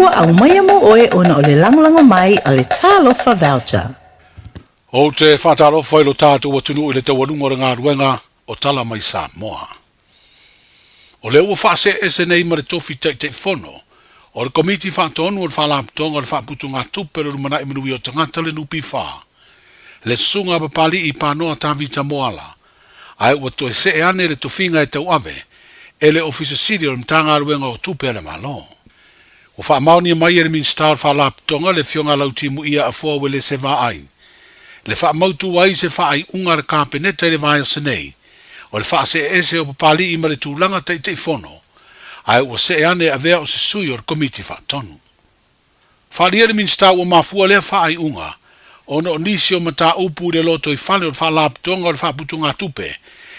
Ua aumaia mo oe ona o le lagolago mai a le Talofa Voucher. Ou te faatalofa i lo tatou atunuu i le taualuga o le galuega o Tala Mai Samoa. O lea ua faasee ese nei ma le tofi Taitaifono o le Komiti Faatonu o le Faalapotopotoga o le Faaputugatupe o le Lumanai Manuia o Tagata le NPF, le Susuga a Papali'i Panoa Tavita Moala, ae ua toe see ane le tofiga e tauave e le Ofisa Sili o le Matagaluega o Tupe a le Malo. Ua faamaonia mai e le Minisita o le Faalapotopotoga le Afioga Lautimuia Afoa Uelese Vaai le faamautu ai se faaiuga a le Kapeneta i le vaiaso nei o le faaseeese o Papali'i ma le tulaga Taitaifono ae ua see ane e avea o se sui o le Komiti Faatonu. Faaalia le Minisita ua mafua lea faaiuga ona o nisi o mataupu i le lotoifale o le Faalapotopotoga o le Faaputugatupe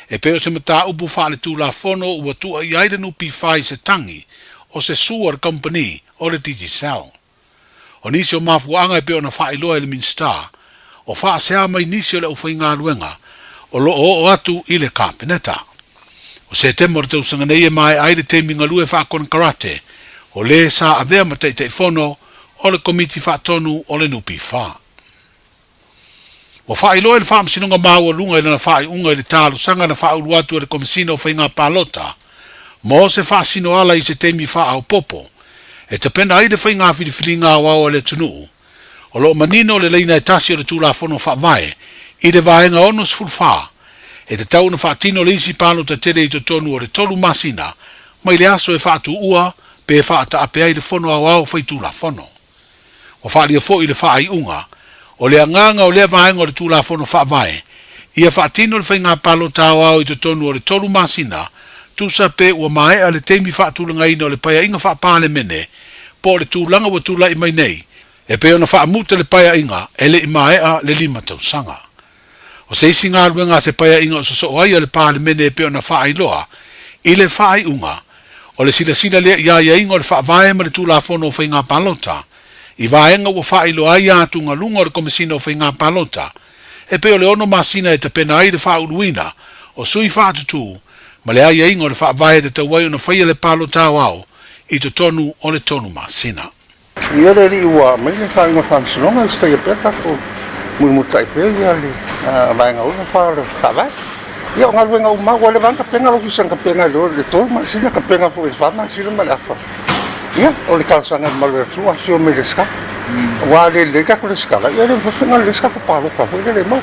e pei o se mataupu faaletulafono ua tuuaia ai le NPF i se tagi o se sue a le kamupani o le Digicel. O nisi o mafuaaga e pei ona faailoa e le Minisita, o faasea mai nisi o le aufaigaluega o lo o oo atu i le Kapeneta. O Setema o le tausaga nei e maea ai le taimi galue faakonekarate o le sa avea ma Taitaifono o le Komiti Faatonu o le NPF. Ua faailoa e le Faamasinoga Maualuga i lana faaiuga i le talosaga na faaulu atu e le Komesina o Faiga Palota mo se faasinoala i se taimi faaopoopo e tapena ai le faiga filifiliga aoao a le atunuu. O lo o manino le laina e tasi o le Tulafono Faavae i le Vaega 64, e tatau ona faatino le isi palota tele i totonu o le tolu masina mai le aso e faatuua pe faataape ai le Fono Aoao Faitulafono. Ua faaalia foi le faaiuga, o le agaga o lea vaega o le Tulafono Faavae, ia faatino le faiga palota aoao i totonu o le tolu masina, tusa pe ua maea le taimi faatulagaina o le Paeaiga Faa-Palemene po o le tulaga ua tulai mai nei, e pei ona faamuta le Paeaiga e le i maea le lima tausaga. O se isi galuega a se Paeaiga o sosoo ai a le Palemene e pei ona faailoa i le faaiuga, o le silasila lea i aiaiga o le Faavae ma le Tulafono o Faiga Palota, i vaega ua faailoa ai atugaluga o le Komesina o Faiga Palota, e pei o le ono masina e tapena ai le faauluina o sui faatutū ma le aiaiga o le Faavae e tatau ai ona faia le palota aoao i totonu o le tolu masina. Ia le alii ua aumai le faaiuga o le faamasinoga, usitaia pea le tatou mulimulitai pea ia le vaega 64 o le Faavae. Ia o galuega uma lava, ua leva lava ona tapena le Ofisa na tapena i le 3 masina, tapena foi i le 4 masina ma le afa. Ia, o le talosaga i le mamalu o le atunuu, afifio mai i le resitala. Aua a le lelei le tatou resitala, ia e le mafai foi ona lelei se tatou palota foi lea le mau.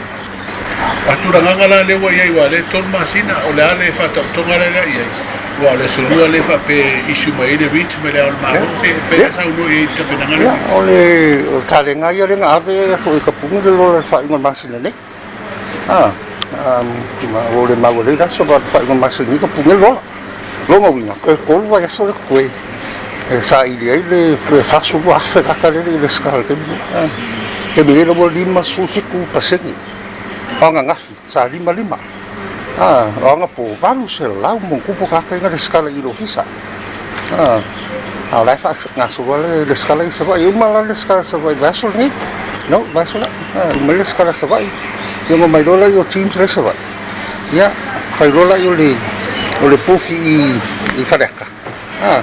A tulagaga la lea ua i ai aua o lea e 3 masina, o le a le faataotoga lea i ai? Aua o le aso lua lea e faapea e issue mai ai le writ mai le Ao o le Malo, se fai a saunoa i ai i le tapenaga lea. Ia, o le kalena ia lea na ave foi e Kapuni le lola i le faaiuga o le masina nei. A, ma ua le maua lelei le aso, ma o le faaiuga o le masina nei Kapuni le lola. Lona uiga, toe 3 vaiaso lea totoe e saili ai le $42,000 kaka lele i le resitala i le taimi nei. Taimi nei ua 57% o ananafi sa 55. O anapo 800 ma ono tupu tagata ia na resitala i le ofisa. A o la e faagasolo lava le resitala i Savaii. E uma la le resitala i Savaii i le vaiaso lenei. No, le vaiaso la. Uma le resitala i Savaii, ia ona omai loa lea o teams la i Savaii. Ia, fai loa lea o le, o le pufi i, i Faleata. Ah,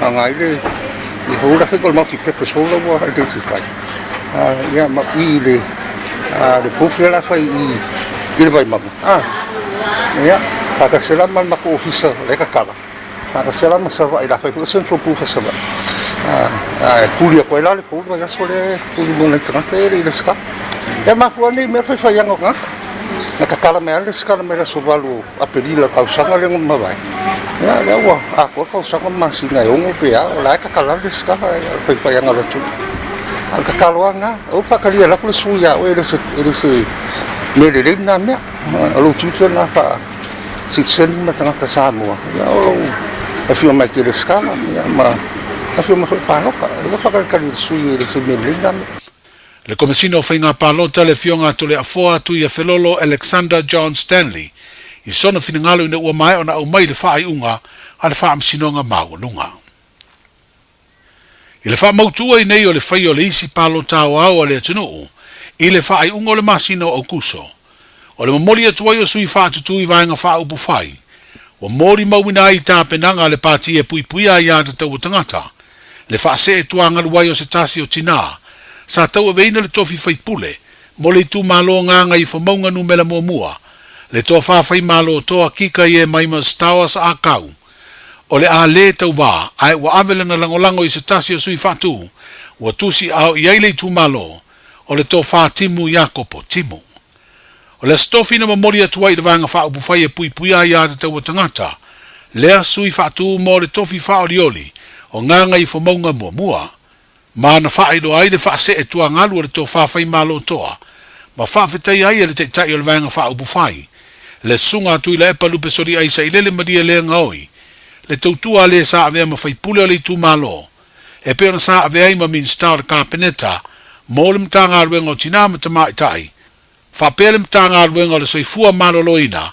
aoga ai le, i fou la fai o le multi-purpose hall la ua identify. Ah, ia, ma i le, ah, le pufi la fai i, i le Vaimauga. Ah, ia, faatasi la ma le matou ofisa le tatala. Faatasi la ma Savaii la fai foi central booth a Savaii. Ah, ah, e tuli atu ai la le tolu vaiaso lea e tuli mo nai tagata ia e le i resitala. Ia mafua nei mea faifaiaga o tagata. Na tatala mai lava le resitala mai le aso 8 o Aperila tausaga lea na mavae. Ia lea ua atoa le tausaga ma masina e 6 pe a, o la e tatala lava le resitala o le faifaiaga o le atunuu. A o le tatalo lava lena, aua le faatalia alu atu le sui ia oe e le se mea lelei lena mea. O lou tiute lena faa sitiseni ma tagata Samoa, ia o lou afio mai e te resitala, ia ma afio mai foi e palota. Aua le faatalitali i le sui e le se mea lelei lena mea. Le Komesina o Faiga Palota le Afioga a Toleafoa Tuiafelolo Alexander John Stanley i sona finagalo ina ua maea ona aumai le faaiuga a le Faamasinoga Maualuga. I le faamautu ai nei o le faia o le isi palota aoao a le atunuu i le faaiuga o le masina o Aukuso, o le momoli atu ai o sui faatutū i vaega faaupufai ua molimauina ai i tapenaga a le Pati e puipuia ai aiatatau a tagata. Le faasee tuagalu ai o se tasi o tinā sa tauaveina le tofi faipule mo le itumalo Gagaifomauga Numera Muamua, le tofa Faimalotoa Kika Iemaima Stowers Akau, o le a lē tauvā ae ua ave lana lagolago i se tasi o sui faatu ua tusi ao i ai le itumalo o le tofa Timu Iakopo Timu. O le Aso Tofi na momoli atu ai i le Vaega Faaupufai e Puipuia Aiā Tatau a Tagata lea sui faatu mo le tofi faaolioli o Gagaifomauga Muamua, ma na faailoa ai le faasee tuagalu o le tofa Faimalotoa ma faafetaia ai e le Taitai o le Vaega Faaupufai, le Susuga a Tuilaepa Lupe Soliai Sailele Malie Legaoi, le tautua a le sa avea ma faipule o le itumalo e pei ona sa avea ai ma Minisita o le Kapeneta mo le Matagaluega o Tinā ma Tamaitai, faapea le Matagaluega o le Soifua Maloloina,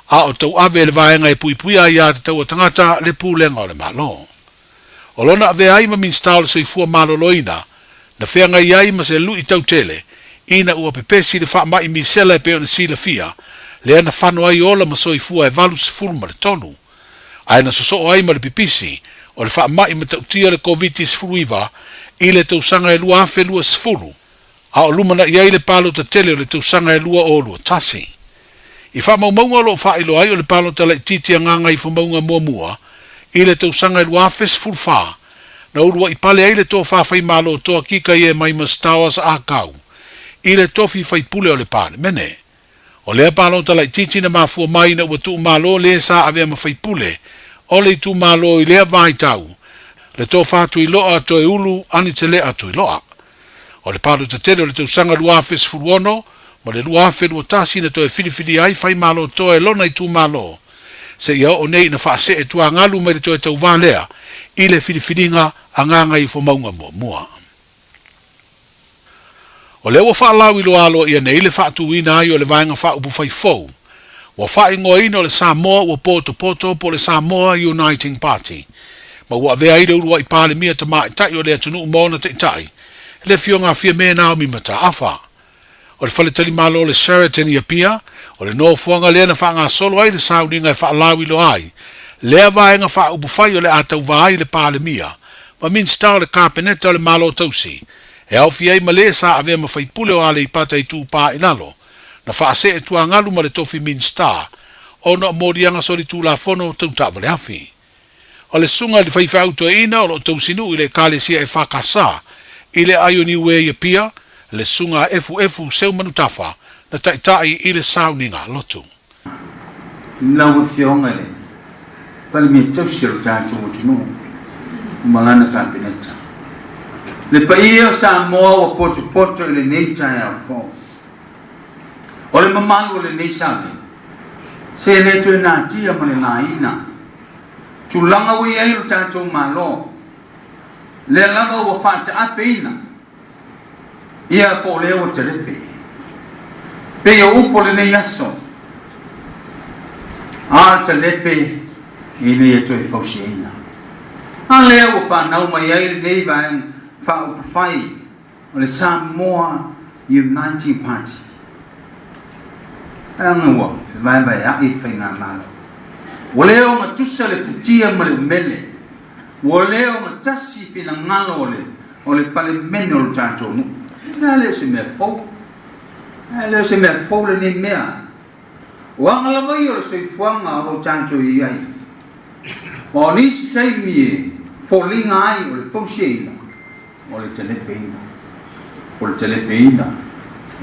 a o tauave e le Vaega e Puipuia Aiā Tatau a Tagata le Pulega o le Malo. O lona avea ai ma Minisita o le Soifua Maloloina, na feagai ai ma se luitau tele ina ua pepesi le faamai misela e pei ona silafia, lea na fano ai ola ma soifua e 83, ae na sosoo ai ma le pipisi o le faamai matautia le Koviti-19 i le tausaga e 2020, a o lumanai ai le palota tele o le tausaga e 2021. I faamaumauga o lo o faailoa ai o le palota laitiiti a Gagaifomauga Muamua i le tausaga e 2014, na uluai pale ai le tofa Faimalotoa Kika Iemaima Stowers Akau i le tofi faipule o le Palemene. O lea palota laitiiti na mafua mai ina ua tuumalo le sa avea ma faipule o le itumalo i lea vaitau, le tofa Tuiloa Toeulu Anitelea Tuiloa. O le palota tele o le tausaga 2016 ma le 2021 na toe filifilia ai Faimalotoa e lona itumalo, seia oo nei ina faasee tuagalu mai le toe tauvā lea i le filifiliga a Gagaifomauga Muamua. O lea ua faalauiloa aloaia nei le faatuina ai o le Vaega Faaupufai fou, ua faaigoaina o le Samoa ua Potopoto po o le Samoa Uniting Party, ma ua avea ai le uluai Palemia Tamaitai o le atunuu ma ona taitai, le Afioga a Fiame Naomi Mataafa. O le faletalimalo o le Sheraton i Apia, o le nofoaga lea na faagasolo ai le sauniga e faalauiloa ai lea vaega faaupufai o le a tauva ai le Palemia ma Minisita o le Kapeneta o le Malo Tausi, e aofia ai ma le sa avea ma faipule o Aleipata Itupā i Lalo, na faasee tuagalu ma le tofi Minisita ona o moliaga solitulafono tau taavaleafi. O le susuga i le faifeau toeaina o lo o tausinuu i le Ekalesia EFKS i le aai o Niue i Apia, le susuga a Efuefu Seumanutafa na taitai i le sauniga lotu. Lau Afioga i le Palemia Tausi o lo tatou atunuu ma lana Kapeneta, le paia o Samoa ua potopoto i lenei taeao fou. O le mamalu o lenei save, se le toe natia ma le laina tulaga ua i ai lo tatou Malo, lea lava ua faataapeina ia po o lea ua talepe. Pei o upu o lenei aso, a talepe e le toe fausiaina. A lea ua fanau mai ai lenei vaega faaupufai o le Samoa Uniting Party. Leaga ua fevaevaea'i le faigamalo. Ua le ogatusa le futia ma le umele. Ua le ogatasi finagalo o le o le Palemene o lo tatou nuu. E le o se mea fou. E le o se mea fou lenei mea. O aga lava ia o le soifuaga o lo tatou i ai. Ma o nisi taimi e foliga ai o le fausiaina, o le talepeina, o le talepeina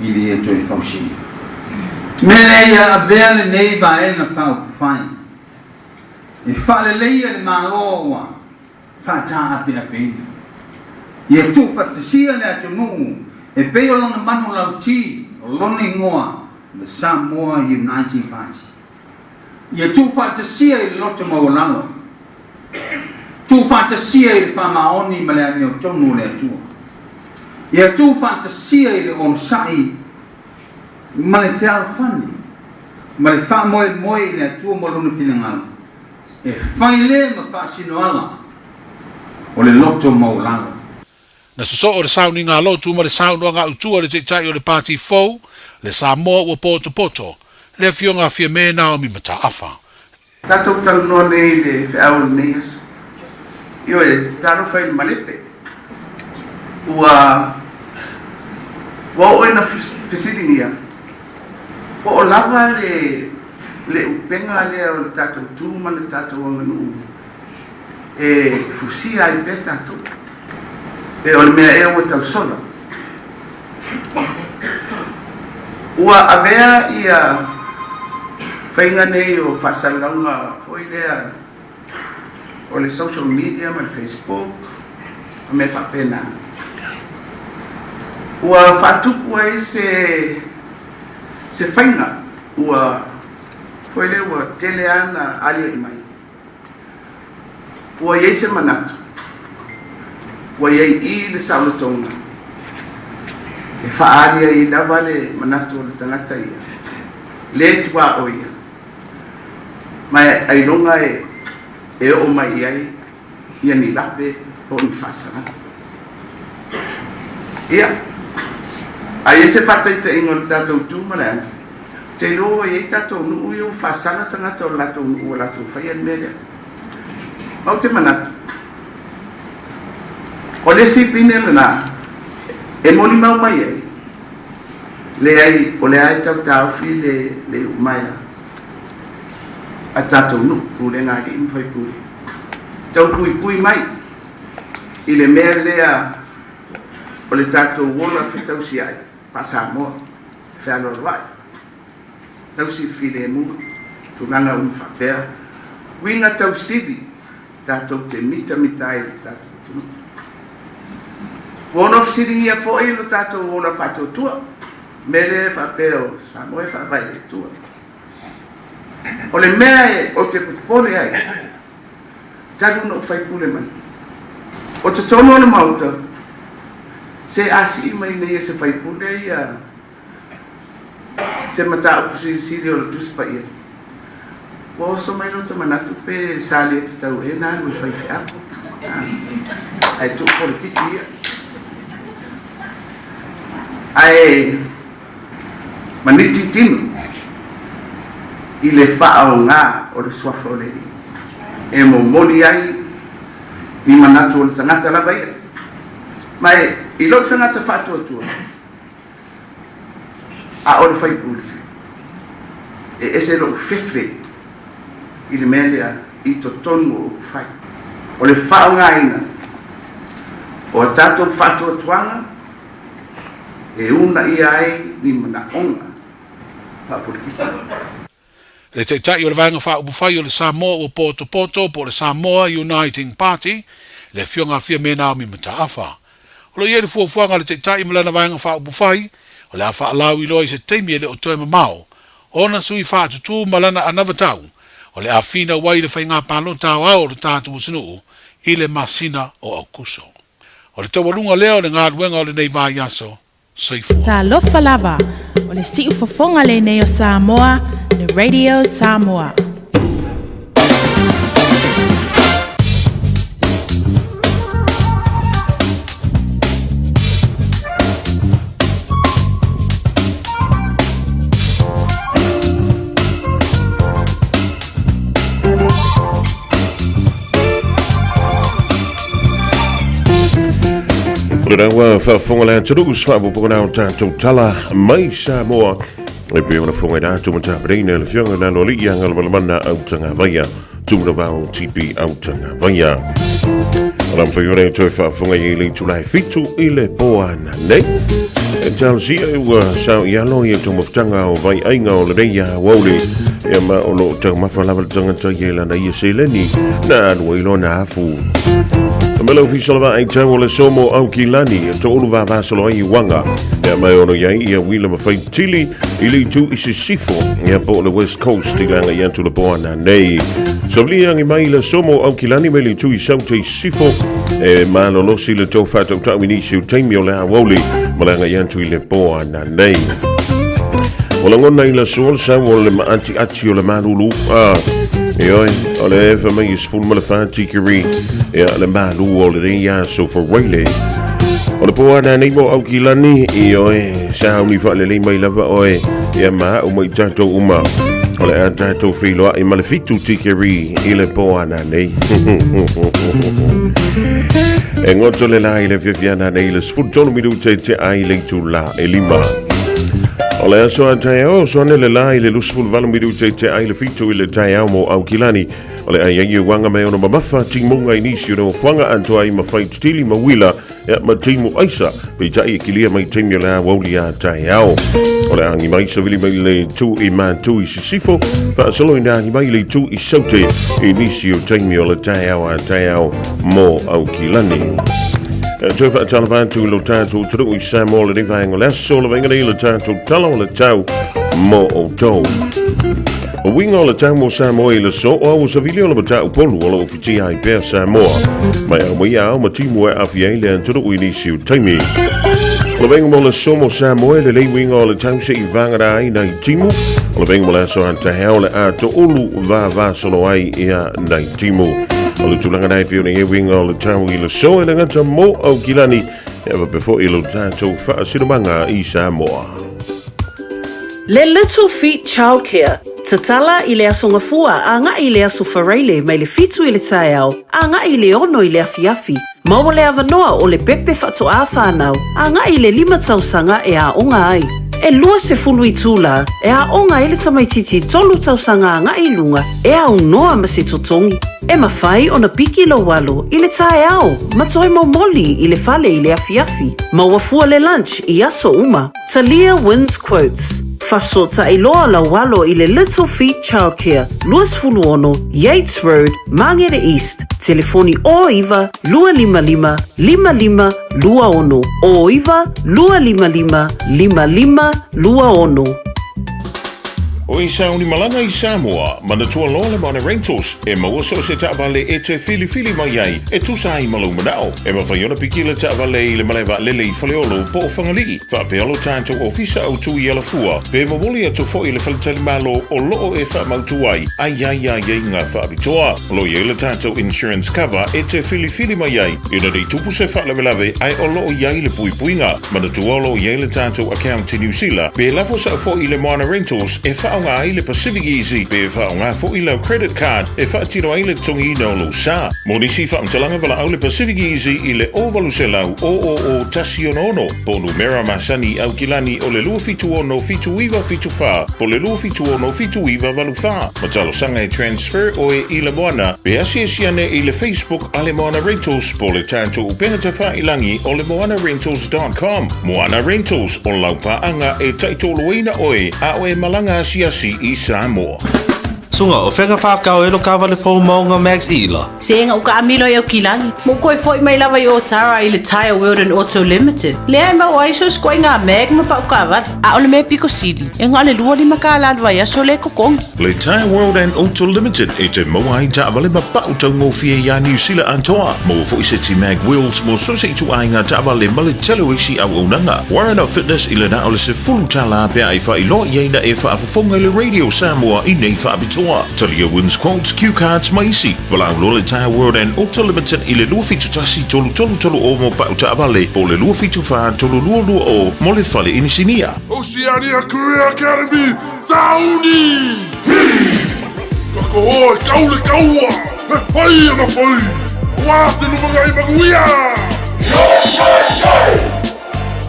i le ia toe fausiaina. Mea lea ia avea lenei vaega faaupufai e faaleleia le Malo ua faataapeapeina. Ia tuufaatasia le atunuu e pei o lona manu lauti o lona igoa The Samoa Uniting Party. Ia tuufaatasia i le loto maualalo, tuufaatasia i le faamaoni ma le amiotonu o le Atua. Ia tuufaatasia i le onosai ma le fealofani ma le faamoemoe i le Atua ma Lona finagalo, e fai le ma faasinoala o le loto maualalo. Na sosoo le sauniga a lotu ma le saunoaga autu a le Taitai o le Pati fou, le Samoa ua potopoto, le Afioga a Fiame Naomi Mataafa. Tatou talanoa nei i le feau o lenei aso. Ioe, talofa i le malepe. Ua ua oo ina fesiligia, po o lava le le upega lea o le tatou tu ma le tatou aganuu e fusia ai pea tatou. Pe o le mea ea ua tausola. Ua avea ia faiga nei o faasalalauga foi lea o le social media ma le Facebook ma mea faapena, ua faatupu ai se se faiga ua foi lea ua tele lava na aliaʻi mai. Ua i ai se manatu, ua i ai i le saolotoga e faaali ai lava le manatu o le tagata ia, le tuaoi ia, ma e ailoga e oo mai i ai ia ni lape po o ni faasalaga. Ia, a i ai se faataitaiga o le tatou tu ma le aga, ou te iloa ua i ai tatou nuu ia ua faasala tagata o le latou nuu ua latou faia le mea lea. Ma ou te manatu, o le isi pine lena e molimau mai ai, leai, o lea e tau taofi le le iumaea a tatou nuu, pulega a alii ma faipule, tau puipui mai i le mea lea o le tatou ola fetausiai faa-Samoa, fealoaloai, tausi le filemu, tulaga uma faapea, uiga tausili tatou te mitamita ai i le tatou atunuu. Ua ono fesiligia foi lo tatou ola faatuatua, mea lea e faapea o Samoa e faavae i le Atua. O le mea e ou te popole ai, talu ona ou faipule mai, o totonu o le Maota, se a sii mai nei e se faipule ia se mataupu silisili o le Tusi Paia, ua oso mai lota manatu pe sa le tatau ea ona alu e faifeau, ae tuu polokiki ia. Ae maniti tino i le faaaoga o le Suafa o le Alii e momoli ai ni manatu o le tagata lava ia. Ma i lou tagata faatuatua, A o le faipule, e ese lou fefe i le mea lea i totonu o upufai. O le faaaogaina o a tatou faatuatuaga e uunaia ai ni manaoga faapolitiki. Le Taitai o le Vaega Faaupufai o le Samoa ua potopoto po o le Samoa Uniting Party, le Afioga a Fiame Naomi Mataafa. O lo o i ai le fuafuaga a le Taitai ma lana Vaega Faaupufai, o le a faalauiloa i se taimi e le o toe mamao, ona sui faatutū ma lana anavatau, o le a finau ai le faiga palota aoao o le tatou atunuu i le masina o Aokuso. O le taualuga lea o le galuega o lenei vaiaso. Soifua. Talofa lava, o le siufofoga lenei o Samoa, le Radio Samoa. O le ua faafofoga le atunuu se faaopoopoga na o tatou tala mai Samoa e pei ona fofoga i le atu matapareina le afioga i le Aloalii ia Galumalemana Autagavaia Tumanavao TP Autagavaia. O la mawhai ora e toe faafofoga i le itula e fitu i le po ana nei. E talosia e ua sao i alo i e taumafataga o vai aiga o lenei ia wauli. Ia ma o loo taumafa lava le tagata ia i lana ia seleni na alu ai lona afu. Mele ofisa lava ai tau o le somo au kilani e toolu vavasolo ai i waga. Ia mai ono iai ia wila mawhai tili i le itu i sisifo ia po o le West Coast i le agai atu le po ana nei. Savlia angi mai le somo au kilani mai le itu i Saute i sisifo e malolosi le tau whātautau i nisi o taimi o le awauli ma le agai atu i le po ana nei. O lagona i le aso le sau o le maatiati o le malulu a e oi o le efa mai i sefulu ma le fa tikiri ia le malu o lenei aso for Wele. O le po ana nei mo Aukilani i oe sauni whaalelei mai lava oe ia ma au mai tatou uma. O le a tatou feiloai ma le fitu tikeri i le po ana nei. E ngoto le la i le fiafiana nei le 13 minute te ai le itula e lima. O le aso a taeao, so ane le la i le 28 minute te ai le fitu i le taeao mo Aukilani. O le ai ai uanga me ona mamafa timunga i nisi o nofoanga antoa i mawhai tutili mawila Ia, ma timu aisa, peitai e kilia mai taimi o le aoauli a taeao. O le agi mai savili mai le tu i Matu i Sisifo, faasolo ina agi mai le tu i Saute i nisi o taimi o le taeao a taeao mo Aukilani. E toe faatalofa atu i lo tatou atunuu i Samoa lenei vaega o le aso, le vaega nei le tatou tala o le tau mo outou. O uiga o le tau mo Samoa i le so o au savili o le matau polu o lo o fitia ai pea Samoa. Mai au mai ao ma timu e aafia ai le atunuu i nisi o taimi. O le vaega mo le so mo Samoa e lelei uiga o le tau se'i vagana ai nai timu. O le vaega mo le aso a taeao le a to'olu vavasolo ai ia nai timu. O le tulaga nei pei ona i ai uiga o le tau i le so e le gata mo Aukilani e faapea foi i lo tatou faasinomaga i Samoa. Le Little Feet Childcare, Tatala i le Aso Gafua agai i le Aso Faraile mai le 7 i le taeao agai i le 6 i le afiafi. Maua le avanoa o le pepe faatoā whānau agai i le 5 tausaga e aoga ai. E 20 itulā e aoga ai le tamaitiiti 3 tausaga agai i luga e aunoa ma se totogi. E mawhai ona piki lou alo i le taeao ma toe momoli i le fale i le afiafi. Maua fua le lunch i aso uma. Talia wins quotes. Fafesootai loa lau alo i le Little Feet Childcare, 26 Yates Road, Māngere East, telefoni 09 255 55 26, 09 255 55 26. O i sauni malaga i Samoa, manatua loa le Moana Rentals, e maua so o se taavale e te filifili mai ai e tusa ai ma lou manao. E mafai ona piki le taavale i le malae vaalele i Faleolo po o Fagalii, faapea lo tatou ofisa autu i Alafua, pe momoli atu foi i le faletalimalo o loo e faamautu ai a i ai aiaiga faapitoa. O lo o i ai le tatou insurance cover e te filifili mai ai ina nei tupu se faalavelave ae o lo o i ai le puipuiga. Manatua o lo o i ai le tatou account i Niu Sila, pe lafo sao foi i le Moana Rentals e faaaoga ai le Pacific Easy pe faaaoga foi lau credit card e faatino ai le totogiina o lou sa. Mo nisi faamatalaga valaau le Pacific Easy i le 0800 000 166 po o numera masani i Aukilani o le 276 7974 po o le 276 7984. Ma talosaga e transfer oe i le Moana pe asiasi ane i le Facebook a le Moana Rentals po o le tatou upega tafailangi o le moanarentals.com. Moana Rentals, o lau paaga e taitoloina oe a o e malaga asiasi i Samoa. Suga, o fea ka whakao e lo kawale fou maunga Max Ila? Se nga uka amilo i au kilagi. Mo koe foi mai lava i Otara i le Tyre World and Auto Limited. Lea e mau ai so skoe ngā mag ma pau kawale. A o le mea piko sili, e ngā le lua lima ka la vai aso le kokongi. Le Tyre World and Auto Limited e te maua ai taavale ma pau taugofie iā Niu Sila atoa. Maua foi se ti mag wheels mo so se ituaiga taavale ma le tele o isi auaunaga. Warren of Fitness i le na o le $10 pe a e faailoa i ai na e faafofoga i le Radio Samoa i nei faapitoa. Talia wins quotes, cue cards ma isi. Valaau loa le Tyre World and Auto Limited i le 271 3330 mo pau taavale po o le 274 3220 mo le fale inisinia. Oceania Career Academy, Sauni! Hi! Ka koho e kau le kaua, he whai ana whai, wā te lumanga i manuia! Yo, yo, yo!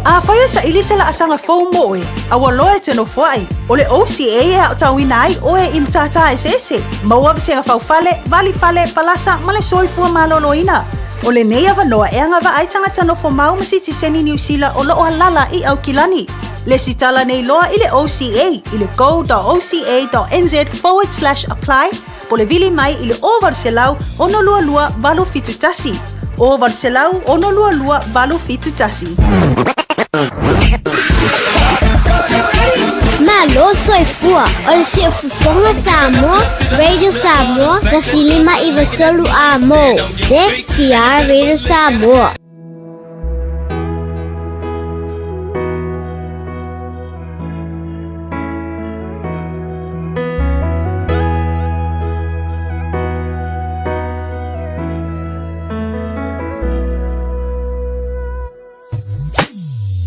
Afai e saili se laasaga fou mo oe, a ua loa e te nofoai, o le OCA e aotauina ai oe i matata eseese, maua vasega faufale, valifale, palasa ma le soifua maloloina. O lenei avanoa e agavaa ai tagata nofomau ma sitiseni Niu Sila o loo alala i Aukilani. Lesitala nei loa i le OCA i le go.oca.nz/apply po o le vili mai i le 0800 622 871. 0800 622 871. Malo soifua, o le siufofoga Samoa, Radio Samoa, 105 9 3 a mo, CTR Radio Samoa.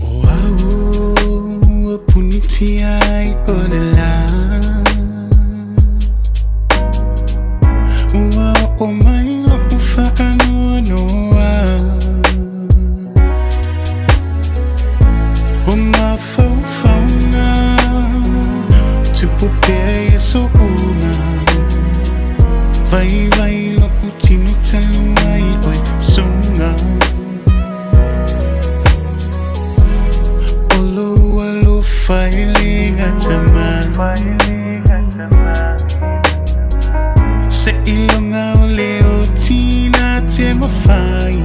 O au ua punitia ai o le lā. O mafaufauga Tupu pea i aso uma Vaivai lo'u tino talu ai oe Suga O lou alofa e le gata mai Seiloga o le oti na te mafai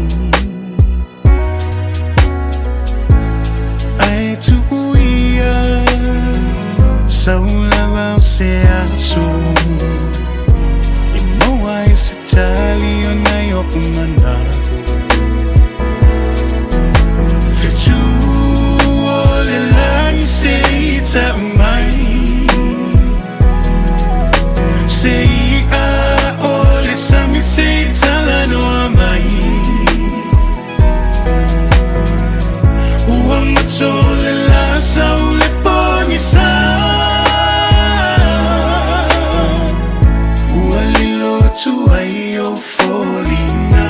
Ae tuu ia Sau lava o se aso E maua ai se tali ona i o'u mana'o Fetu o le lagi se i tau mai Se i'a o le sami se i talanoa mai Ua mato le la sau le pogisa Ua lilo atu ai ou foliga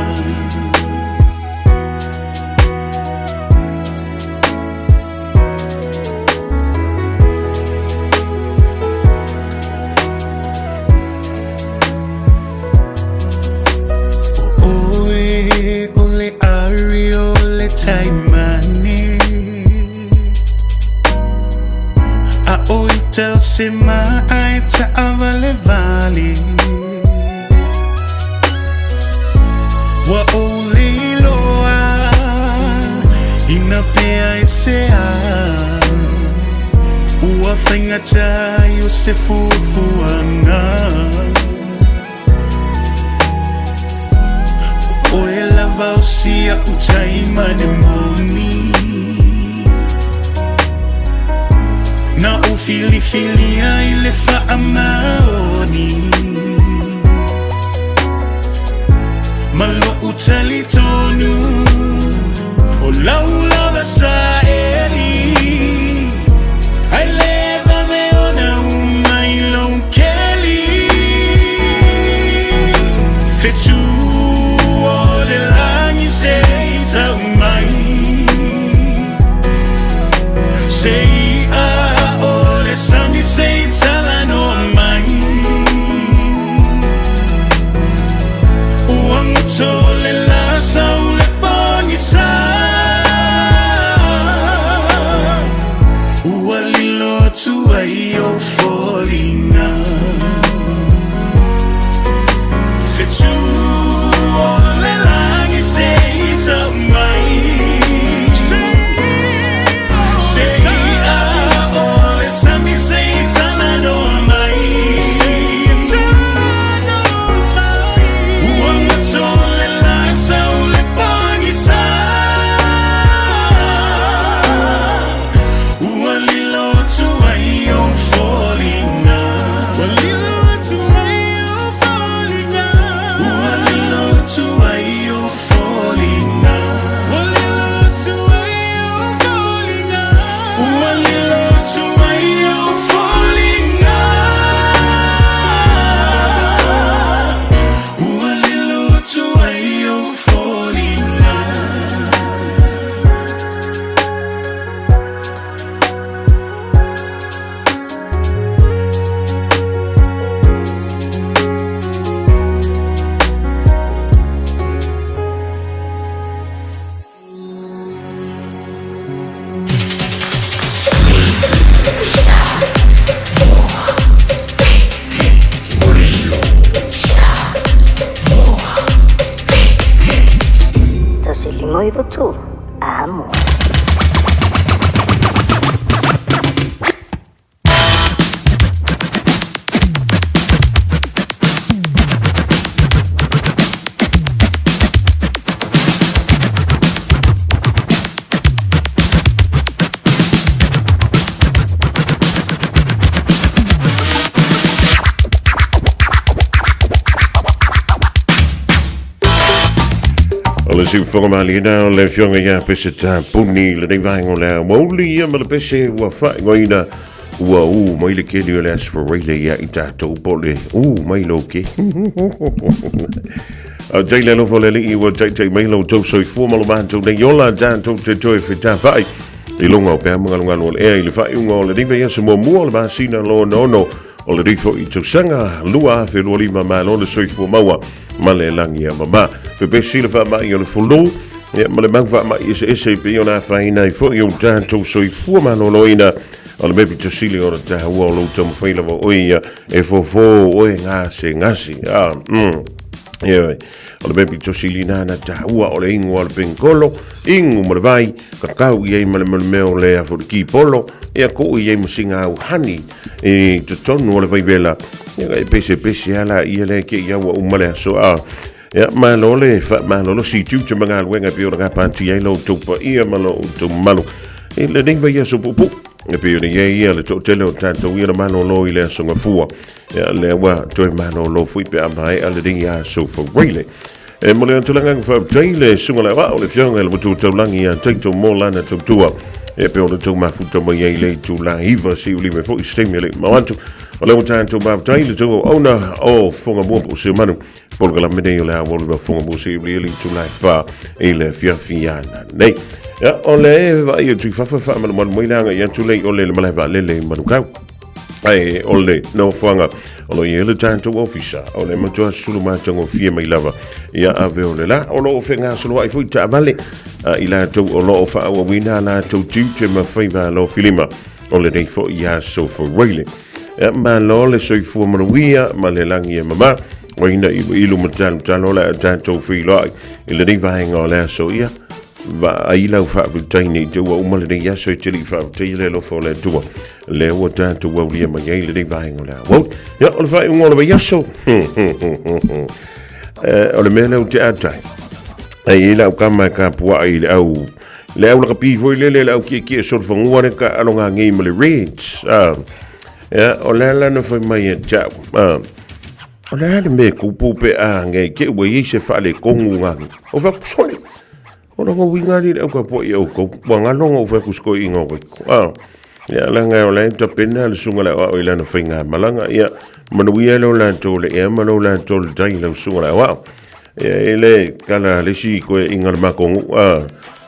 O oe o le ari o le taimane A o ita o se ma'a e ta'avalevale Ua ou le iloa ina pea e se a Ua faigata ai o se fuafuaga O oe lava o si a'u taimane moni Na ou filifilia i le faamaoni Ma lo'u talitonu O lau lava saeli Ae le vave ona uma i lou keli Fetu o le lagi se i tau mai Se i'a o le sami se i talanoa mai Ua goto le la sau le pogisa Ua lilo atu ai ou foliga Fetu o le lagi se i tau mai Se i'a o le sami se i talanoa mai Ua goto le la sau le pogisa Ua lilo atu ai ou foliga Ua lilo atu ai ou foliga Ua lilo atu ai ou foliga Ua lilo atu ai ou foliga Ua lilo atu ai ou foliga Ua lilo atu ai ou foliga 1 5 9 3, amo. O le siufoga maliena o le afioga ia Peseta Puni lenei vaega o le aoauli ia ma le pese ua faaigoaina ua u mai le keli o le Aso Faraile ia i tatou po o le u mai lou ke. A tai le alofa o le Alii ua taitai mai lo outou soifua ma lo matou nei ola tatou te toe fetapai. I luga o peau magalugalu o le ea i le faaiuga o lenei vaiaso muamua o le masina lona ono o lenei foi tausaga 2025. Malo le soifua maua ma le lagi e mama. Pepesi le faamai o le fulu ia, ma le mau faamai eseese e pei ona afaina ai foi o tatou soifua maloloina. O le mea pito sili o le taua o lou taumafai lava oe ia e fofo oe gasegase. Ia, o le mea pito sili nā na taua o le ingoa o le pengolo, ingu ma le vai, kakau i ai ma le mea o le afo le kipolo, ia kuu i ai ma singa au hani i totonu o le vaivela, ia e pese pese ala ia le ke ia ua uma le aso a. Ia, malo le faamalolosi i tiute ma galuega e pei ona gapatia ai lo outou paia ma lo outou mamalu i lenei vaiaso puupuu. E pei ona i ai ia le toatele o tatou ia na malolo i le aso Gafua. Ia, lea ua toe malolo foi pe a maea lenei aso Faraile. E momoli atu le agaga faafetai i le susuga i le Aoao, le Afioga i le Matua Taulagi ia Taito mo lana tautua e pei ona tou mafuta mai ai le itula 9 seia 5 foi se taimi e le i mamao atu. O lea ua tatou mafuta ai le tou auauna o Fugamua po o Seumanu. Polokalame nei o le aoauli ma fofoga mo se uli le itula e 4 i le afiafi ananei. Ia, o le vaai atu i fafo e faamalumalu mai le agai atu lei o le malae vaalele i Manukau. Ae o le nofoaga o lo o i ai le tatou ofisa, o le matua sulu matagofie mai lava ia ave o le la. O lo o fegasoloai foi taavale a i latou o lo o faaauauina a latou tiute ma faiva alofilima o lenei foi aso Faraile. Ia, malo le soifua manuia ma le lagi e mama. O ina ilu ilu ma talo talo le a tatou feiloai i lenei vaega o le aso ia. Vaai lau faafetai nei te ua uma lenei aso e te lii faafetai le alofa o le Atua. Lea ua tatou aulia mai ai lenei vaega o le aoauli. Ia, o le faaiuga o le vaiaso. O le mea lea ou te atai. Ai i lau kama e kapuai i le au le au lakapi foi lele le au kiekie solofanua le ka aloga ngei ma le Reds. Ia, o le ala na fai mai e tau. O le a le mea e kupu pe a ngei ke ua i ai se faaletonu ngagi. O fai atu, sole. O lona uiga alii le au kapuai i outou. Ua galo ona ou fai atu i si toeaina o Vaiko. Ia, leaga o la e tapena le susuga i le aoao i lana faigamalaga. Ia, manuia lo latou le ea ma lo latou le tai i lau susuga i le aoao. Ia, e le kala le isi toeaiina o le matou nuu.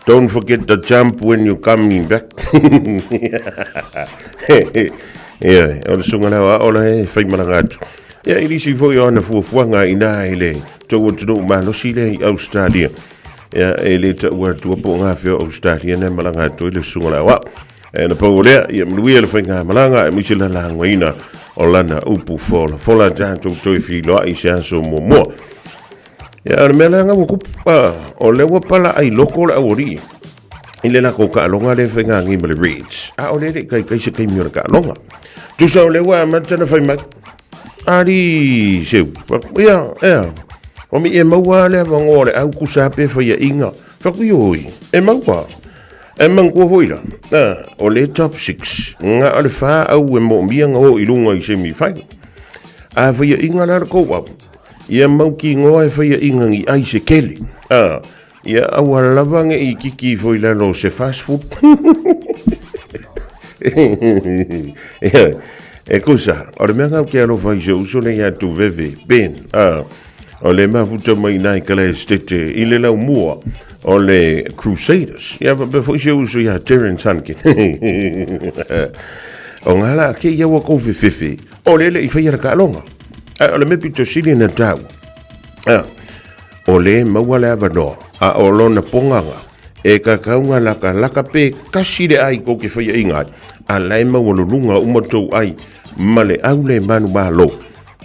Don't forget the jump when you coming back. Ia, o le susuga i le aoao la e faimalaga atu. Ia, i nisi foi o ana fuafuaga inā i le tou atunuu malosi lea i Australia. Ia, e le taua atua po o gafea o Australia na e malaga atu ai le susuga i le aoao. E na pau o lea, ia manuia le faigamalaga aemaise le lalagoina o lana upu folafola tatou toe feiloai i se aso muamua. Ia, o le mea lea ua kupu, o lea ua pala ai loko le aualii i le latou taaloga lea e faiga nei ma le Reds. A o lea e le i taitai se taimi o le taaloga. Tusa o lea ua amata ona fai mai, alii Seu, ia, ea, o mi e maua le avanoa o le au kusa pe faiaina. Fai atu, ioe, e maua. E manatua foi la, o le top 6, na o le fa au e moomia na o i luga i semi final. A faiaina la le tou au, ia mautinoa e faiaina ni ai se tele. Ia aua lava ne i kiki ifo i lalo o se fast food. Ia, e kusa, o le mea ngau ke alofa i se uso le ia tu veve, Ben, o le mafuta mai nai kala estete i le lau mua o le Crusaders. Ia, faapea foi se uso ia Terence Hunkin. O ngā la ke ia ua kou fefefe, o le le i whaia le kaaloga. O le mea pito sili na tau. O le maua le avanoa, a o lona pogaga, e kakauga lakalaka pe kasi le ai kou ke faiaʻiga ai, a la e maualuluga uma tou ai ma le au le manumalo.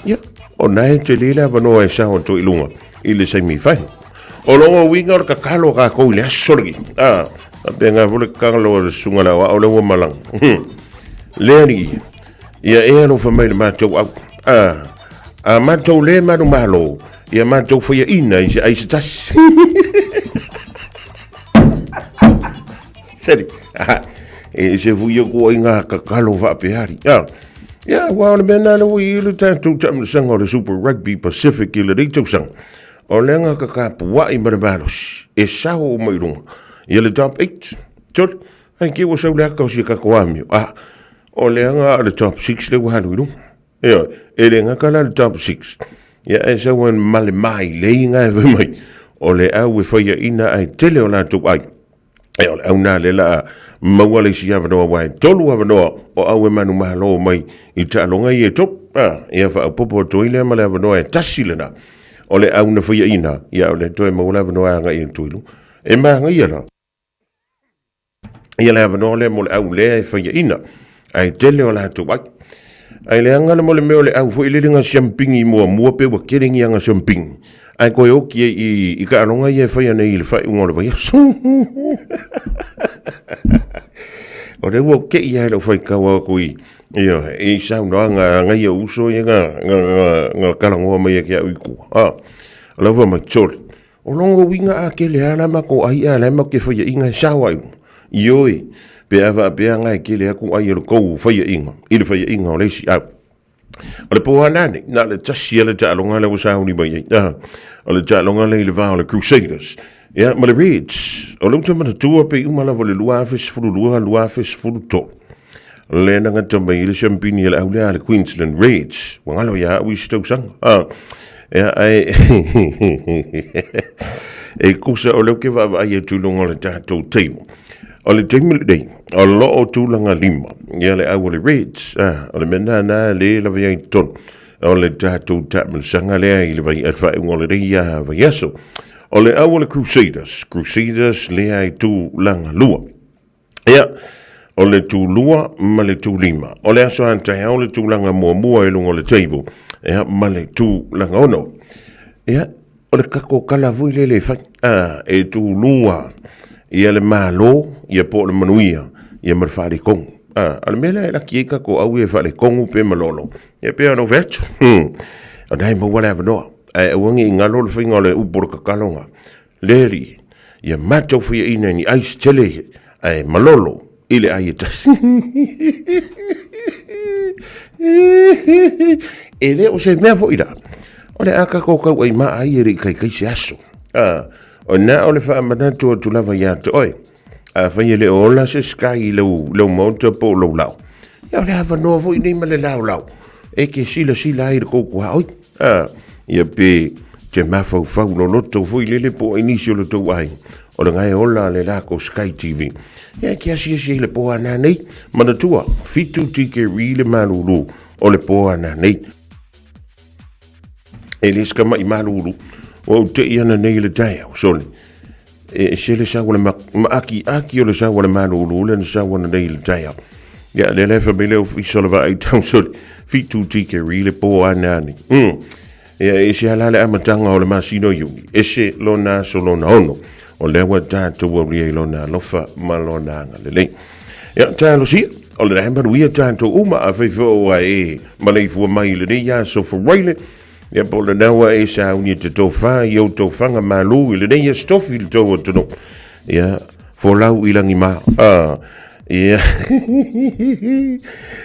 Ia, o na e tele le avanoa e sao atu ai i luga i le saimi fai. O lona uiga o le kakalo a kākou i le aso lenei. A, faapena foi le kakalo a le susuga i le aoao lea ua malaga. Le alii, ia e alofa mai i le matou au. A, a matou le manumalo, ia matou faiaina i se ai se tasi. Seri, e se fui aku ai ngā kakalo whaapeari. Ia, ua o le mea nā le ui i le tātou taamilosaga o le Super Rugby Pacific i lenei tausaga. O le anga kakapuaʻi ma le malosi e sao uma i luga ia le top 8. Tolu, ai ke ua sau le aka o si kako amio. Ah, o le anga o le top 6 le ua halu i luga. Ioe, e le gata la le top 6. Ia e sau e male mai le inga e fai mai. O le au e faiaina ai tele o latou ai. E o le au nā le la maua le isi avanoa wa e tolu avanoa o au e manumalo mai i taaloga ia e tolu. A, ia faaopoopo atu ai lea ma le avanoa e tasi lena. O le au na faiaina, ia o le toe maua le avanoa e agai atu i luga. E magaia la. Ia le avanoa lea mo le au lea e faiaina, ae tele o latou ai. Ae leaga le mo le mea o le au foi lele na siampingi muamua pe ua tele ni ana siampingi, ae toe oti ai i, i taaloga ia e faia nei i le faaiuga o le vaiaso. O lea ua tei lava i lau faitau atu i, ioe, i saunoaga a nai ou uso ia na, na, na, na talanoa mai ia te au i tua. A, o la ua fai mai, sole, O lona uiga a tele lava la matou ai a o la e matou te faiaina e sao ai uma. Ioe, pe a faapea na e tele atu ai o le tou faiaina i le faiaina o le isi au. O le po lava nei, na o le tasi lava le taaloga lea ua sauni mai ai. Ah, o le taaloga lea i le va o le Crusaders ia ma le Reds. O lea ou te manatua pei uma lava o le 2012, 2013. Lea na gata mai ai le siampini a le au lea a le Queensland Reds. Ua galo ia au isi tausaga. Ah, ia, ae e kusa o lea ou te vaavaai atu i luga o le tatou table. O le taimi lenei, o lo o tulaga lima ia le au o le Reds. Ah, o le mea lena na le lava i ai i totonu o le tatou taamilosaga lea i le vai, faaiuga o lenei vaiaso. O le au o le Crusaders, Crusaders lea i tulaga lua. Ia, o le tulua ma le tulima. O le aso a taeao le tulaga muamua i luga o le table, ia, ma le tulaga ono. Ia, o le kako kala foi lele e fai, a, e tulua ia le malo, ia po o le manuia, ia ma le faaletonu. A, o le mea lea e laki ai kako au ia e faaletonu pe malolo, ia pei ona ou fai atu. O lena e maua le avanoa, ae aua ne i galo le faiga o le upu o le tataloga. Le Alii, ia matou faiaina i ni ai se tele ae malolo i le ai e tasi. E le o se mea foi la, o le a tatou tauai maa ai e le i taitai se aso. A, o na o le faamanatu atu lava ia te oe. Afai e le o ola se sky i lau, lau maota po o lou lao, ia o le avanoa foi nei ma le laolao e te silasila ai i le tou tuaoi. A, ia pe te mafaufau loloto foi lele po o ai nisi o le tou aiga, o le gae ola a le lako Sky TV. Ia e te asiasi ai i le po a nanei. Manatua, 7 tikeri le malulu o le po a nanei. E le se kamaʻi malulu, ua ou teʻi ana nei i le taeao, sole. E ese le sau o le maakiaki o le sau o le malulu lea na sau ana nei i le taeao. Ia, lea la e fai mai le ofisa o le vaai tau sole, 7 tikeri le po a nanei. Ia, e ese lava la le amataga o le masina o Iuni, ese lona aso lona ono, o lea ua tatou aulia i lona alofa ma lona agalelei. Ia, talosia, o le manuia tatou uma, afai foi ua e maleifua mai i lenei aso Faraile, ia po o lena ua e sauni e te tofa i ou tofaga malu i lenei aso tofi i le tou atunuu. Ia, folau i lagi ma. Ah, ia,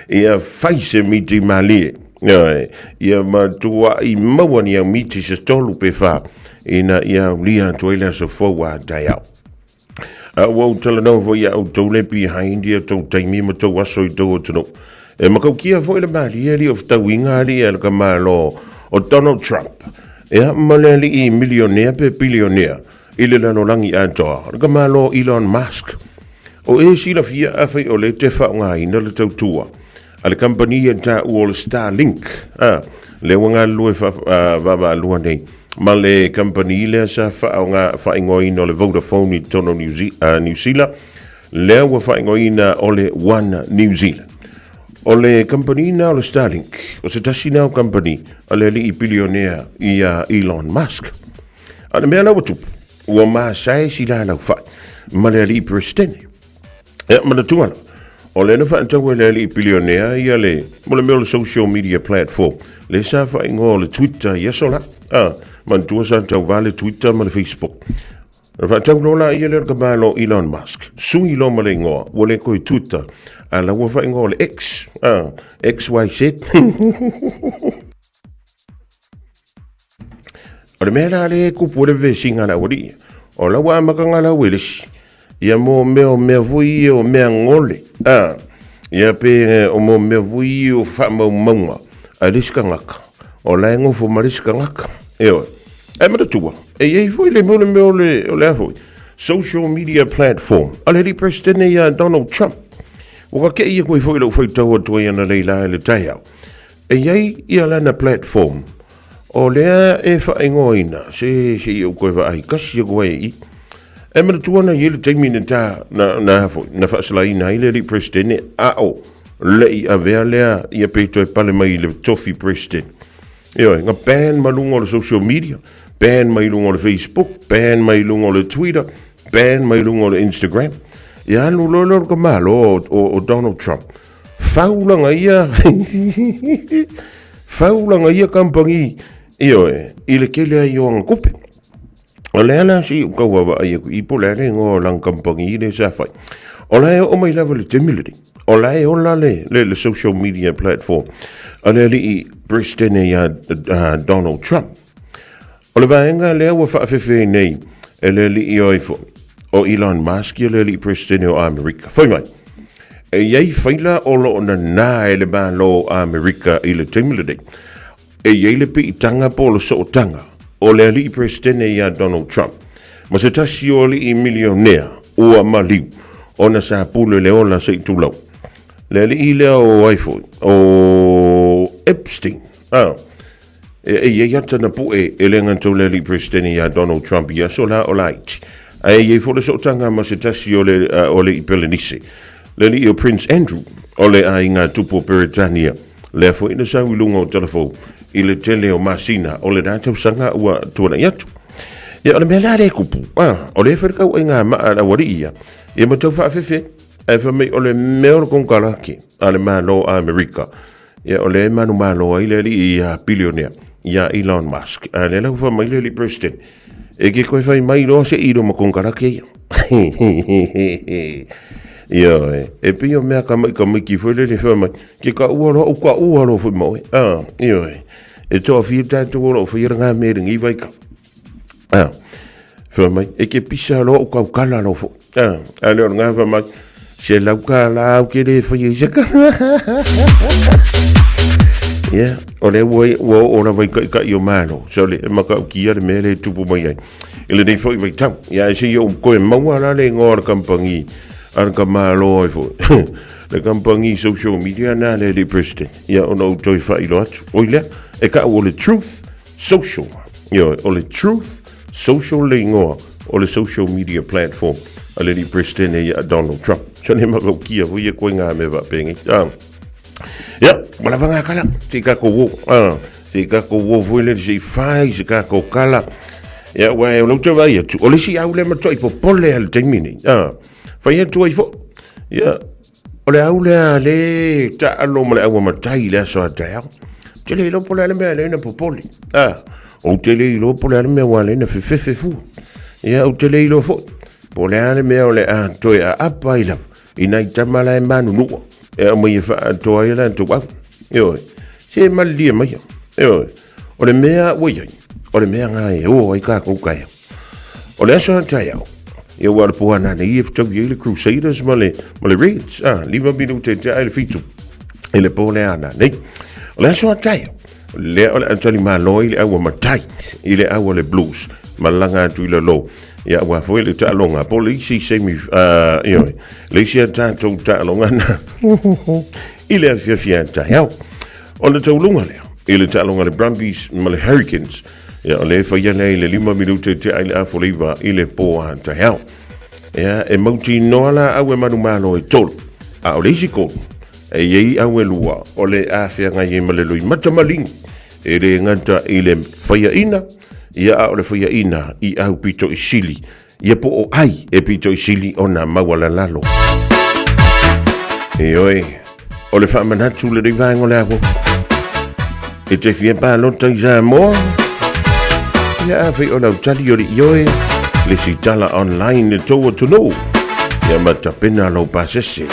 ia fai se miti malie. Ia, ia matuai maua ni au miti se tolu pe whā, ina ia aulia atu ai le aso fou a taeao. A ua ou talanoa foi ia outou le behind ia tou taimi ma tou aso i tou atunuu. E makaukia foi le malie alii o fetauiga alii a le tamalo o Donald Trump. Ia ma le alii milionea pe bilionea i le lalolagi atoa, le tamalo Elon Musk. O e silafia afai o le te faaaogaina le tautua a le kamupani e taua o le Starlink, a, lea ua galulue vaavaalua nei ma le kamupani lea sa faaaoga faaigoaina o le Vodafone i totonu o New Zealand, lea ua faaigoaina o le One New Zealand. O le kamupani na o le Starlink, o se tasi na o kamupani a le alii bilionea ia Elon Musk. A le mea la ua tupu, ua masae si laalaufai ma le alii Peresetene. Ia, manatua la, o lea na faatau e le alii bilionea ia le, mo le mea o le social media platform, le sa faaigoa o le Twitter i aso la. Ah, manatua sa tauvā le Twitter ma le Facebook. Na faatau loa la ia lea o le tamalo Elon Musk, sui loa ma le igoa, ua le toe Twitter, a la ua faaigoa o le X, ah, XYZ. O le mea la lea e kupu ai le vesiga a le aualii, o la ua amataga la ua lesi, ia mo mea o mea foi ia o mea gole, a, ia pe o mo mea foi ia o faamaumauga a le isi tagata, o la e nofo ma le isi tagata, ioe. Ae manatua, e i ai foi le mea o le mea o le, o le a foi, Social media platform a le alii Peresetene ia Donald Trump. Ua kake'i aku ai foi i lou faitau atu ai analeila i le taeao. E i ai ia lana platform o lea e faaigoaina se se i ou toe vaai kasi aku ai i i. E manatua na i ai le taimi na ta na na foi na faasalaina ai le alii Peresetene a o le'i avea lea ia pe toe pale mai i le tofi Peresetene. Ioe, na ban ma luga o le social media, ban mai luga o le Facebook, ban mai luga o le Twitter, ban mai luga o le Instagram. Ia alu loa lea o le tamaloa o, o, o Donald Trump. Faulaga ia, faulaga ia kamupani, ioe, i le tele ai o ana tupe. O le ala si u kau vaai aku i po le ale ngo lang kamupani le sa fai. O la e oo mai lava le taimi lenei. O la e ola le, le, le social media platform a le alii Peresetene ia Donald Trump. O le vaega lea ua faafefeai nei e le alii o ai foi, o Elon Musk ia le alii Peresetene o Amerika. Fai mai, e i ai faila o lo o nanā e le Malo o Amerika i le taimi lenei. E i ai le piitaga po o le sootaga o le alii Peresetene ia Donald Trump ma se tasi o alii milionea ua maliu ona sa pule le ola se i tulou. Le alii lea o ai foi, o Epstein. Ah, e i ai ata na pu'e e le gata o le alii Peresetene ia Donald Trump i aso la o laiti. Ae i ai foi le sootaga ma se tasi o le, o le i Pelenise, le alii o Prince Andrew o le aiga tupu o Peretania. Lea foi na sau i luga o Talafou i le tele o masina o lena tausaga ua tuanai atu. Ia, o le mea la lea e kupu, a, o lea foi le kauaiga maa a le aualii ia, ia ma tau faafefe, ae fai mai o le mea o le konekarate a le Malo o Amerika, ia o lea e manumalo ai le alii ia bilionea, ia Elon Musk. A lea la ua fai mai le alii President, e ke koe fai mai loa se ilo ma konekarate ia. Ioe, e pei o mea kamaʻi foi lele fai mai, Ke ka ua loa, u ka ua loa foi ma oe. Ah, ioe. E toa fia tātou o loo whaia ngā mea lengi vai ka. Ah, wha mai, e ke pisa loa u kau kala loa fo. Ah, a leo ngā wha mai, se lau ka la au ke le whaia i se kala. Yeah, o le ua ua o la vai kai kai o malo. So le maka u kia le mea le tupu mai ai. I le nei foi vai tau. Ia e se i o koe maua la le ngoa le kampangi. A le kamalo ai foi. Le kamupani social media na le alii President, ia ona ou toe faailoa atu. Oi lea, e ka'u o le Truth Social. Ioe, o le Truth Social le igoa o le social media platform a le alii President ia a Donald Trump. So ne makaukia foi ia koe ngā mea faapenei. Ah. Ia, ua lava ngā kala, se i kākou o. Ah, se i kākou o foi le se i fai se kākou kala. Ia, ua e o lau te vaai atu, o le isi au lea matuai popole a le taimi nei. Ah. Fai atu ai foi. Ia, o le au lea le taalo ma le aua matai i le aso a taeao. Te le iloa po o le a le mea e ala ai ona popole. Ah, ou te le iloa po o le a le mea ua ala ai ona fefefe fua. Ia, ou te le iloa foi po o le a le mea o le a toe aapa ai lava i nai tama la e manunua e aumai e faaatoa ai latou au. Ioe, se malilie maia. Ioe, o le mea ua i ai, o le mea ngā e o ai kākou kaea. O le aso a taeao, ia ua le puana nei e fetaui ai le Crusaders ma le, ma le Reds. Ah, 5 minute te ai le fitu. I le pō le ana nei. O le aso a taeao, lea o le atali malo i le aua matai, i le aua le Blues, ma langa atu i le lo. Ia ua foi le taaloga, po le isi semi, ioe, le isi a tātou taaloga na, i le afiafi a taeao. O le tauluga lea, i le taaloga le Brumbies ma le Hurricanes, Ia, o le whaia nei le 5 minute te ai le afoleiva i le pō a taeao. Ia, e mautinoa la au e manumalo e tolu. A o le isi kolu, e iai au e lua, o le a feagai ai ma le loimata maligi. E le gata i le faiaina, ia a o le faiaina i au pito i sili. Ia po o ai e pito i sili ona maualalalo. Ioe, o le faamanatu lenei vaega o le aho. E te fia palota i Samoa? Ia afai o lau tali o le ioe, le sitala online le tou atunuu. Ia ma tapena lau pasese,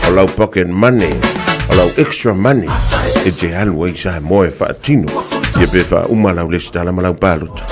o lau pocket money, o lau extra money, e te alu ai i Samoa e faatino. Ia pe faauma lau lesitala ma lau palota.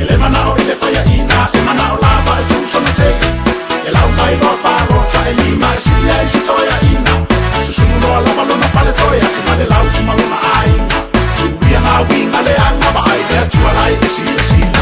E le manao i le faiaina E manao lava e tuu sona tele E lau mai loa palota e lima E sili ai se toeaina Susunu loa lava lona faletoe Ati ma le lau ma lona aiga Tuia nā uiga leaga Vaai le Atua la e silasila.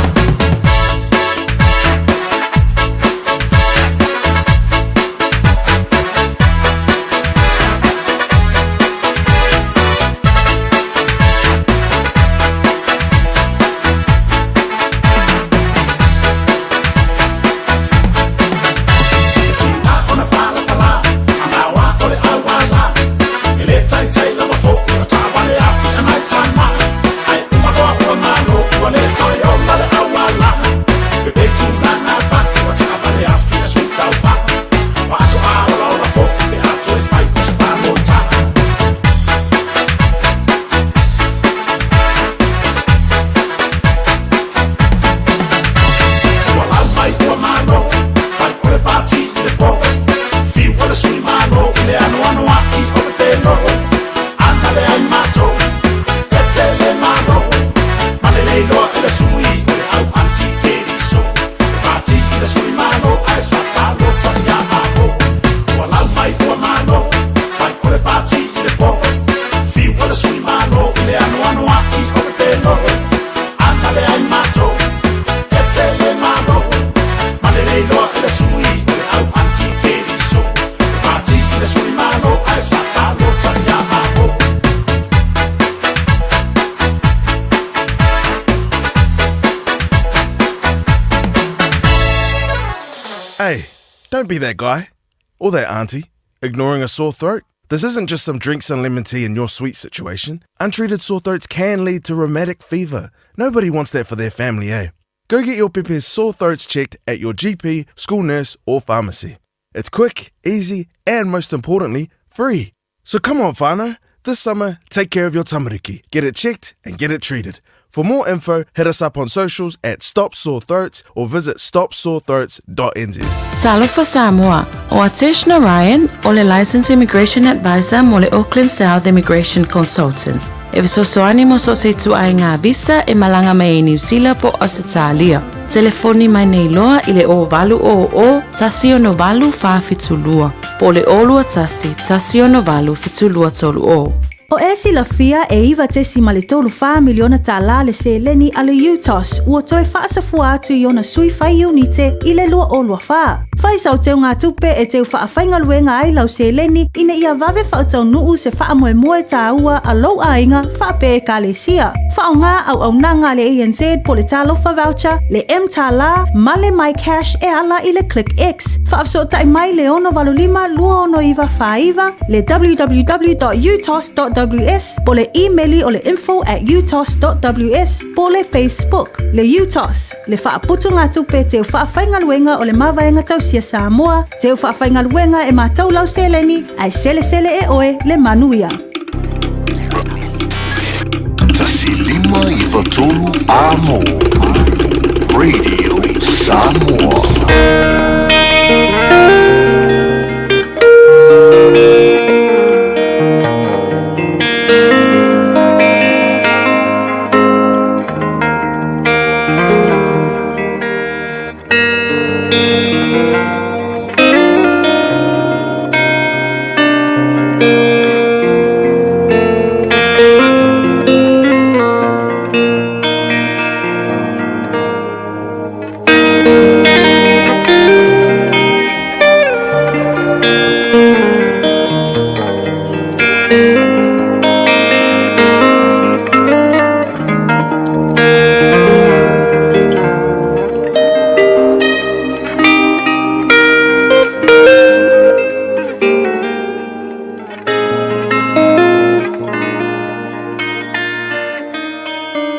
Ua lau mai ua malo, fai o le pati i le po. Fiu o le sui malo i le anoanoai o pepelo. Ana leai matou, e tele malo. Ma le le iloa e le sui o le au anti-keriso. E pati i le sui malo ae sa palota ia Apo. Ua lau mai ua malo, fai o le pati i le po. Fiu o le sui malo i le anoanoai o pepelo. Ana leai matou, e tele malo. Ma le le iloa e le sui o le au anti-keriso. E pati i le sui malo ae sa palota ia Apo. Hey, don't be that guy. Or that auntie. Ignoring a sore throat. This isn't just some drinks and lemon tea in your sweet situation. Untreated sore throats can lead to rheumatic fever. Nobody wants that for their family, eh? Go get your pepe's sore throats checked at your GP, school nurse, or pharmacy. It's quick, easy, and most importantly, free. So come on, whānau. This summer, take care of your tamariki. Get it checked and get it treated. For more info, hit us up on socials at Stop Sore Throats or visit stopsorethroats.nz. Talofa Samoa, ʻO Atesh Narayan, ʻo le Licensed Immigration Advisor mo le Auckland South Immigration Consultants. E fesoasoani mo so o se ituaiga visa e malaga mai ai Niu Sila po o Ausetalia. Telefoni mai nei loa i le 0800 168 472 po o le 021 168 7230. O e silafia e $9.34 miliona tālā le seleni a le UTOS ua toe faasafua atu i ona sui fai iunite i le 2024. Fai sau teugatupe e teu faafaigaluega ai lau seleni ina ia vave faataunuu se faamoemoe tāua a lou aiga faapea ekalesia. Faaaoga auaunaga a le ANZ po o le Talofa Voucher, le mTālā ma le MyCash e ala i le ClickX. Faafesootai mai le 685 269 49, le www.utos.ws po o le imeli o le info at utos.ws po o le Facebook. Le UTOS, le faaputugatupe teu faafaigaluega o le Mavaega Tausia Samoa, teu faafaigaluega e matau lau seleni, ae selesele e oe le manuia. 153 Amo Radio Samoa.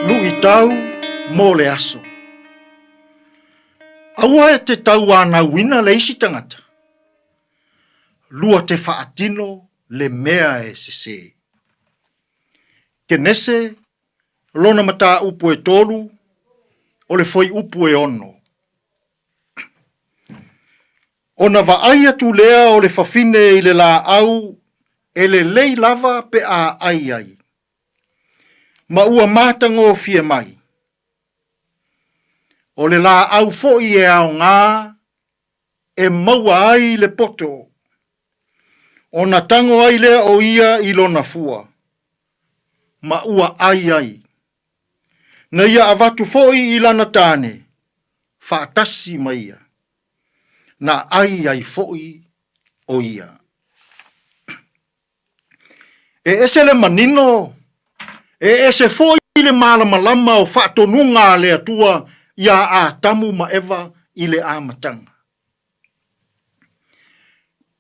Luʻitau mo le aso. Aua e te tauānauina le isi tagata. Lua te faatino le mea e sesē. Kenese lona mataupu e tolu, o le fuaiupu e ono. Ona vaai atu lea o le fafine i le laau e lelei lava pe a ai ai, ma ua matagofie mai. O le laau foi e aoga e maua ai le poto, ona tago ai lea o ia i lona fua, ma ua ai ai. Na ia avatu foi i lana tane, faatasi ma ia, na ai ai foi o ia. E ese le manino, e ese foi le malamalama o faatonuga a le Atua iā Atamu ma Eva i le amataga.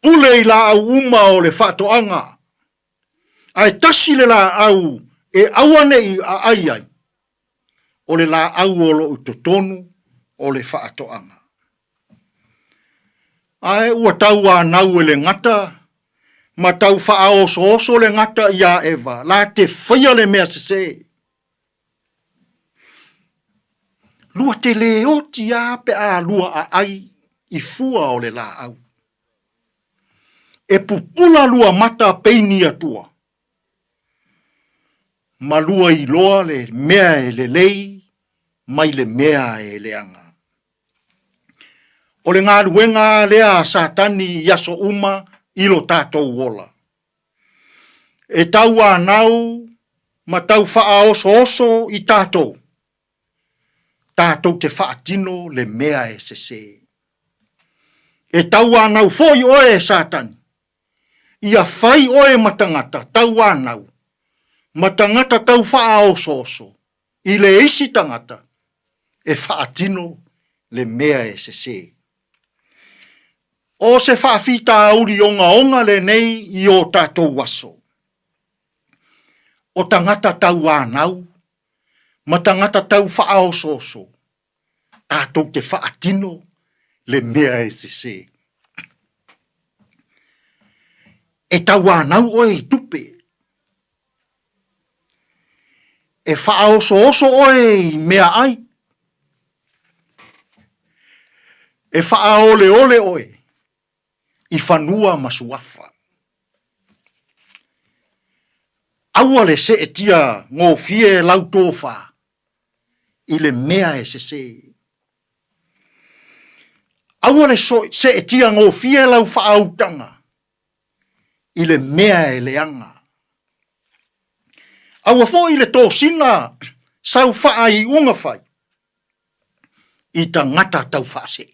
Pule i laau uma o le faatoaga, ae tasi le laau e aua ne i aai ai, o le laau o lo o i totonu o le faatoaga. Ae ua tauanau e le gata ma tau faaosooso le gata iā Eva la te faia le mea sesē. Lua te lē oti a pe a lua aai i fua o le laau. E pupula lua mata peini atua ma lua iloa le mea e lelei mai le mea e leaga. O le galuega lea a Satani i aso uma i lo tatou ola. E tauanau ma tau faaosooso i tatou, tatou te faatino le mea e sese. E tauanau foi oe e Satani, ia fai oe ma tagata tauanau, ma tagata tau faaosooso i le isi tagata e faatino le mea e sese. O se faafitauli ogaoga lenei i o tatou aso. O tagata tauanau ma tagata tau faaosooso tatou te faatino le mea e sese. E tauanau oe i tupe. E faaosooso oe i meaai. E faaoleole oe i fanua ma suafa. Aua le seetia gofie lau tofa i le mea e sese. Aua le seetia gofie lau faautaga i le mea e leaga. Aua foi le tosina sau faaiuga fai i tagata tau faasee.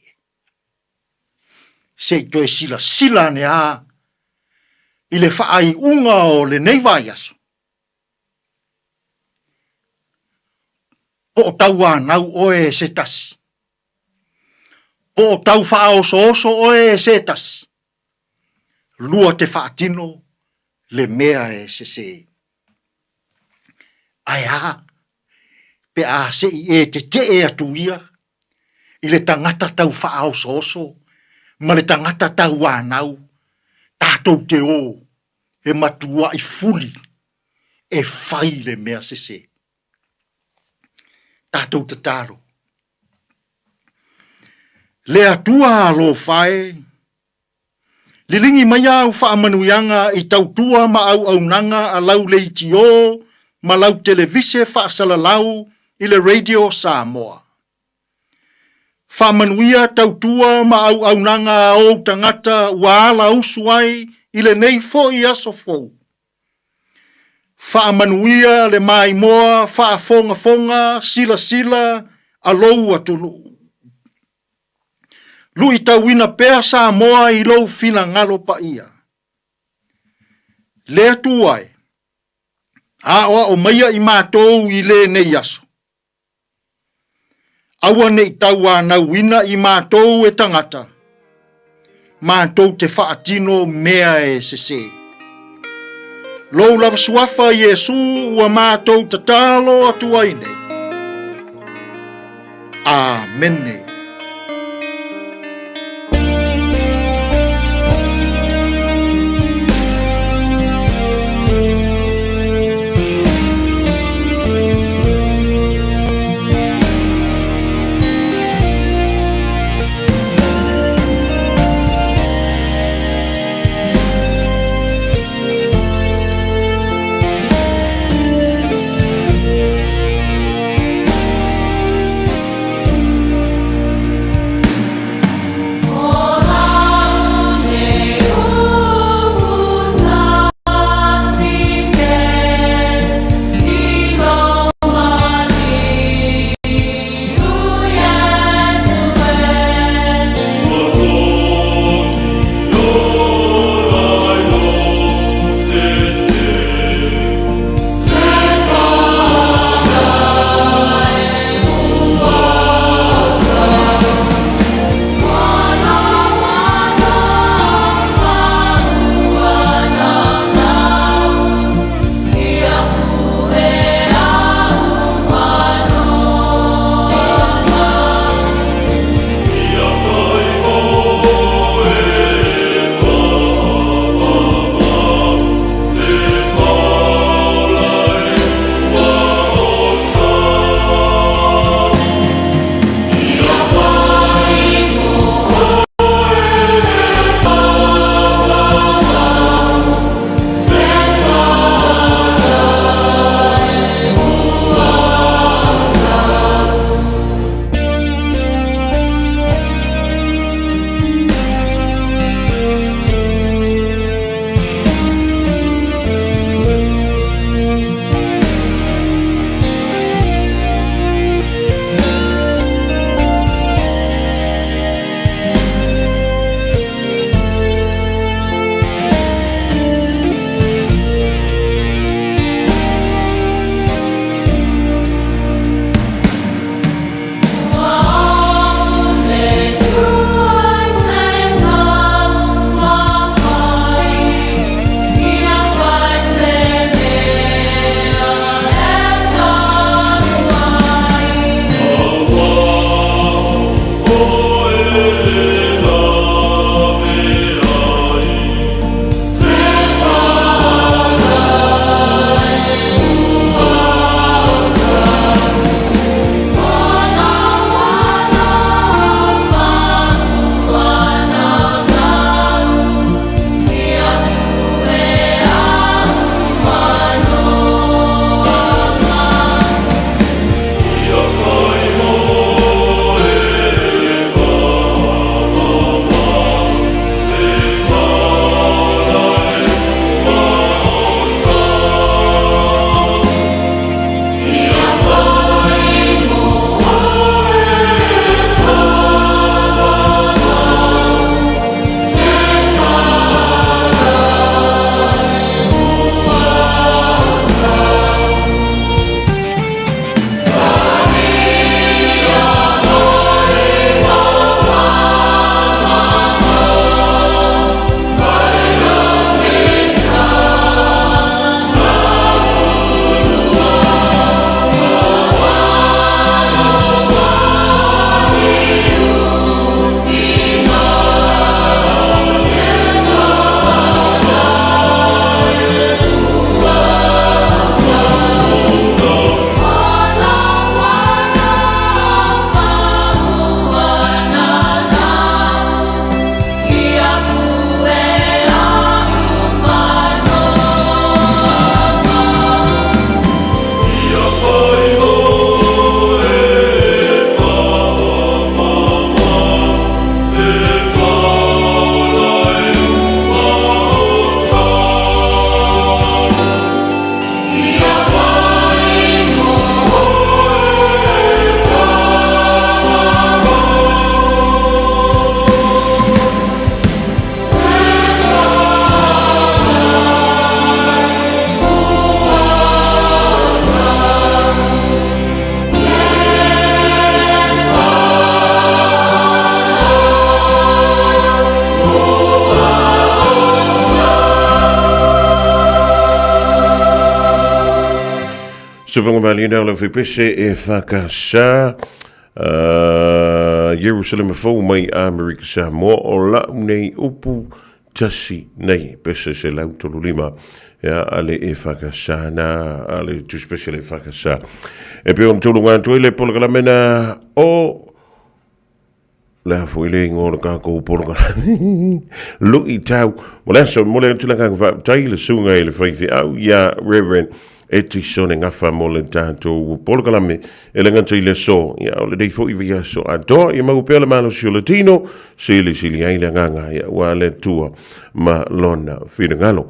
Se i toe silasila ane a i le faaiuga o lenei vaiaso, po o tauanau oe e se tasi, po o tau faaosooso oe e se tasi, lua te faatino le mea e sese. Ae a pe a se i e tetee atu ia i le tagata tau faaosooso ma le tagata tauanau tatou te o e matuai fuli e fai le mea sese. Tatou tatalo. Le Atua alofa e, liligi mai au faamanuiaga i tautua ma auaunaga a lau leitio ma lau televise faasalalau i le Radio Samoa. Faamanuia tautua ma auaunaga a ou tagata ua ala usu ai i lenei foi aso fou. Faamanuia le maimoa faafogafoga silasila a lou atunuu. Luitauina pea Samoa i lou finagalo paia. Le Atua e, aoao maia i matou i lenei aso. Aua ne i tauanauina i matou e tagata, matou te faatino mea e sese. Lou lava suafa Iesu ua matou tatalo atu ai nei. Amene. Sofoga Malina o le Fepese e whakasa Jerusalema fou mai Amerika Samoa o lau nei upu tasi nei pese se lau tolu lima ia ale e whakasa na ale tu special e whakasa e pe on tolu ngā tuele polokalamena o Le a foi le ingoa o le kākou polokalame. Lu'i tau. Mo le aso, mo le atu le agaga faafetai i le susuga i le faifeau iā Reverend Etisone Gafa mo le tatou polokalame e le gata i le aso, ia o lenei foi vaiaso atoa. Ia maua pea le malosi o le tino, silisili ai le agaga ia aua le Atua ma Lona finagalo.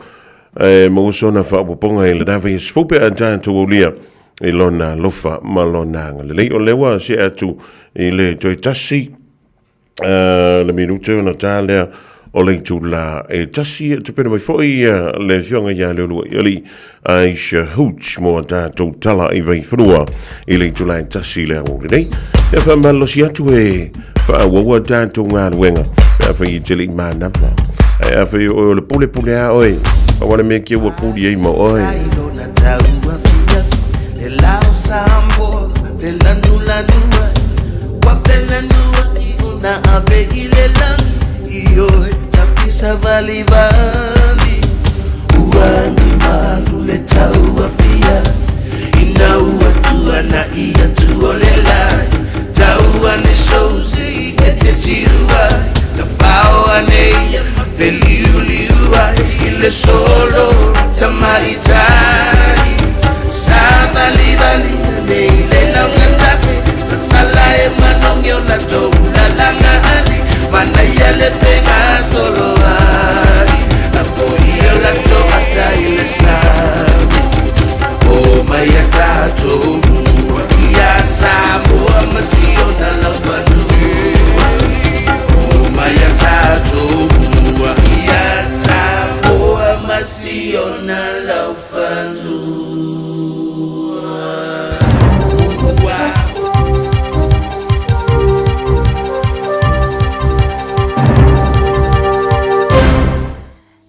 Ae maua sona faaopoopoga i lena vaiaso fou pe a tatou aulia i lona alofa ma lona agalelei. O lea ua see atu i le toe tasi le minute ona ta lea o le itula e tasi e tupena mai foi le afioga ia Leuluaialii Aisha Hooch mo a tatou tala i Vaifanua i le itula e tasi le aoauli nei. Ia faamalosi atu e faaauaua tatou galuega pe afai e te le i manava. Ae afai o oe o le pulepule a oe, aua le mea kia ua kuli ai ma oe.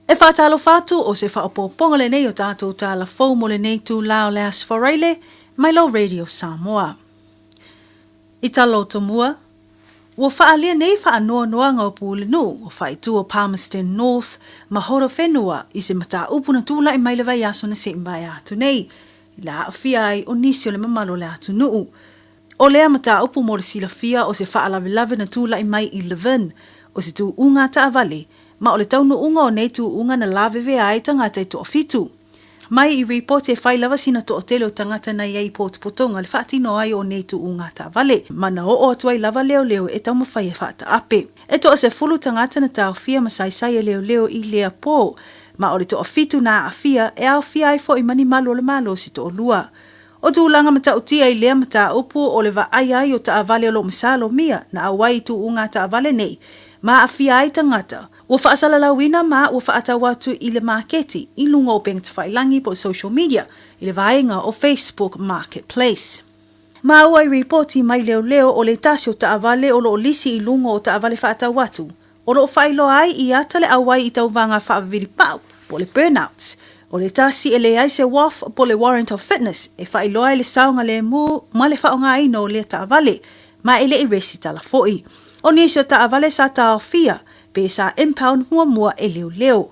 E faatalofa atu o se faaopoopoga lenei o tatou tala fou mo lenei itula o le Aso Faraile mai lou Radio Samoa. I Talotomua, ua faaalia nei faanoanoaga o Pulenuu o faaitu o Palmerston North ma Horowhenua i se mataupu na tulai mai le vaiaso na se'i maea atu nei, i le aafia ai o nisi o le mamalu o le atunuu. O lea mataupu mo le silafia o se faalavelave na tulai mai i Levin, o se tuuga taavale, ma o le taunuuga o nei tuuga na lavevea ai tagata e toafitu. Mai i ripoti e fai lava sina toatele o tagata na i ai i potopotoga le faatino ai o nei tuuga taavale, ma na oo atu ai lava leoleo e taumafai e faataape. E toasefulu tagata na taofia ma saisai e leoleo i lea po, ma o le toafitu na aafia e aofia ai foi ma ni malu o le Malo se toalua. O tulaga matautia i lea mataupu o le vaai ai o taavale o lo o masalomia na auai i tuuga taavale nei ma aafia ai tagata ua faasalalauina ma ua faatau atu i le maketi i luga o upega tafailagi po o social media i le vaega o Facebook Marketplace. Maua i ripoti mai leoleo o le tasi o taavale o lo o lisi i luga o taavale faatau atu o lo o faailoa ai i ata le auai i tauvaga faavavili pau, po o le burnouts. O le tasi e leai se WOF po o le Warrant of Fitness e faailoa ai le saogalemu ma le faaaogaina o lea taavale, ma e le i resitala foi. O nisi o taavale sa taofia pe sa impound muamua e leoleo.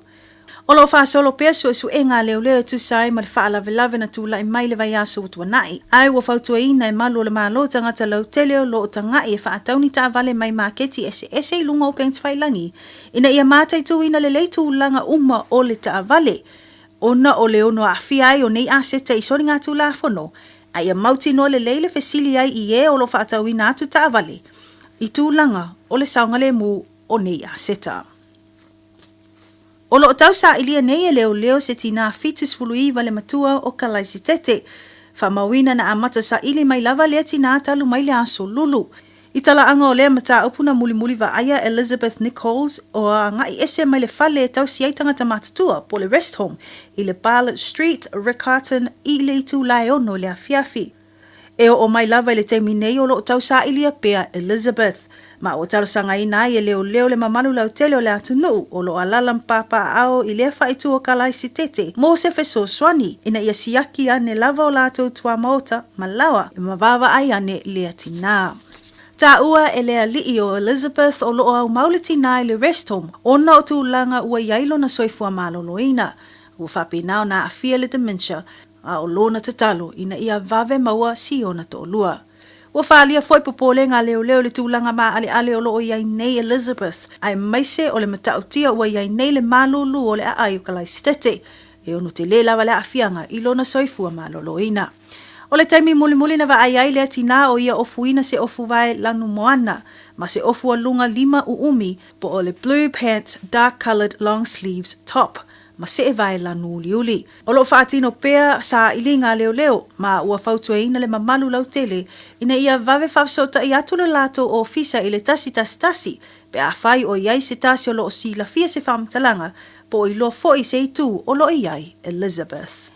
O lo o faasolo pea suesuega a leoleo e tusa ai ma le faalavelave na tulai mai le vaiaso ua tuanai. Ae ua fautuaina e malu o le Malo tagata lautele o lo o taga'i e faatau ni taavale mai maketi eseese i luga o upega tafailagi ina ia mataituina lelei tulaga uma o le taavale ona o le ono aafia ai o nei aseta i soligatulafono a ia mautinoa lelei le fesili ai i e o lo o faatauina atu taavale i tulaga o le saogalemu o nei aseta. O lo o tausailia nei e leoleo se tinā 79 le matua o Kalaisitete. Faamauina na amata saili mai lava lea tinā talu mai le aso lulu. I talaaga o lea mataupu na mulimuli vaaia Elizabeth Nichols o agai ese mai le fale e tausi ai tagata matutua po o le rest home i le Barlett Street, Riccarton i le itula e ono i le afiafi. E oo mai lava i le taimi nei o lo o tausailia pea Elizabeth, ma ua talosagaina ai e leoleo le mamalu lautele o le atunuu o lo o alaala ma papaaao i lea faaitu o Kalaisitete mo se fesoasoani ina ia siaki ane lava o latou tuamaota ma laoa ma vaavaai ane lea tinā. Taua e le alii o Elizabeth o lo o aumau le tinā i le rest home ona o tulaga ua i ai lona soifua maloloina. Ua faapena ona aafia le dementia a o lona tatalo ina ia vave maua si ona toalua. Ua faaalia foi popolega a leoleo i le tulaga maaleale o lo o i ai nei Elizabeth, aemaise o le matautia ua i ai nei le malūlū o le aai o Kalaisitete, e ono tele lava le aafiaga i lona soifua maloloina. O le taimi mulimuli na vaai ai lea tinā o ia ofuina se ofu vae lanu moana ma se ofu aluga lima uumi po o le blue pants dark coloured long sleeves top ma see vae lanu uliuli. O lo o faatino pea sailiga a leoleo ma ua fautuaina le mamalu lautele ina ia vave faafesootai atu le latou ofisa i le 111 pe afai o i ai se tasi o lo o silafia se faamatalaga po o iloa foi se itu o lo o i ai Elizabeth.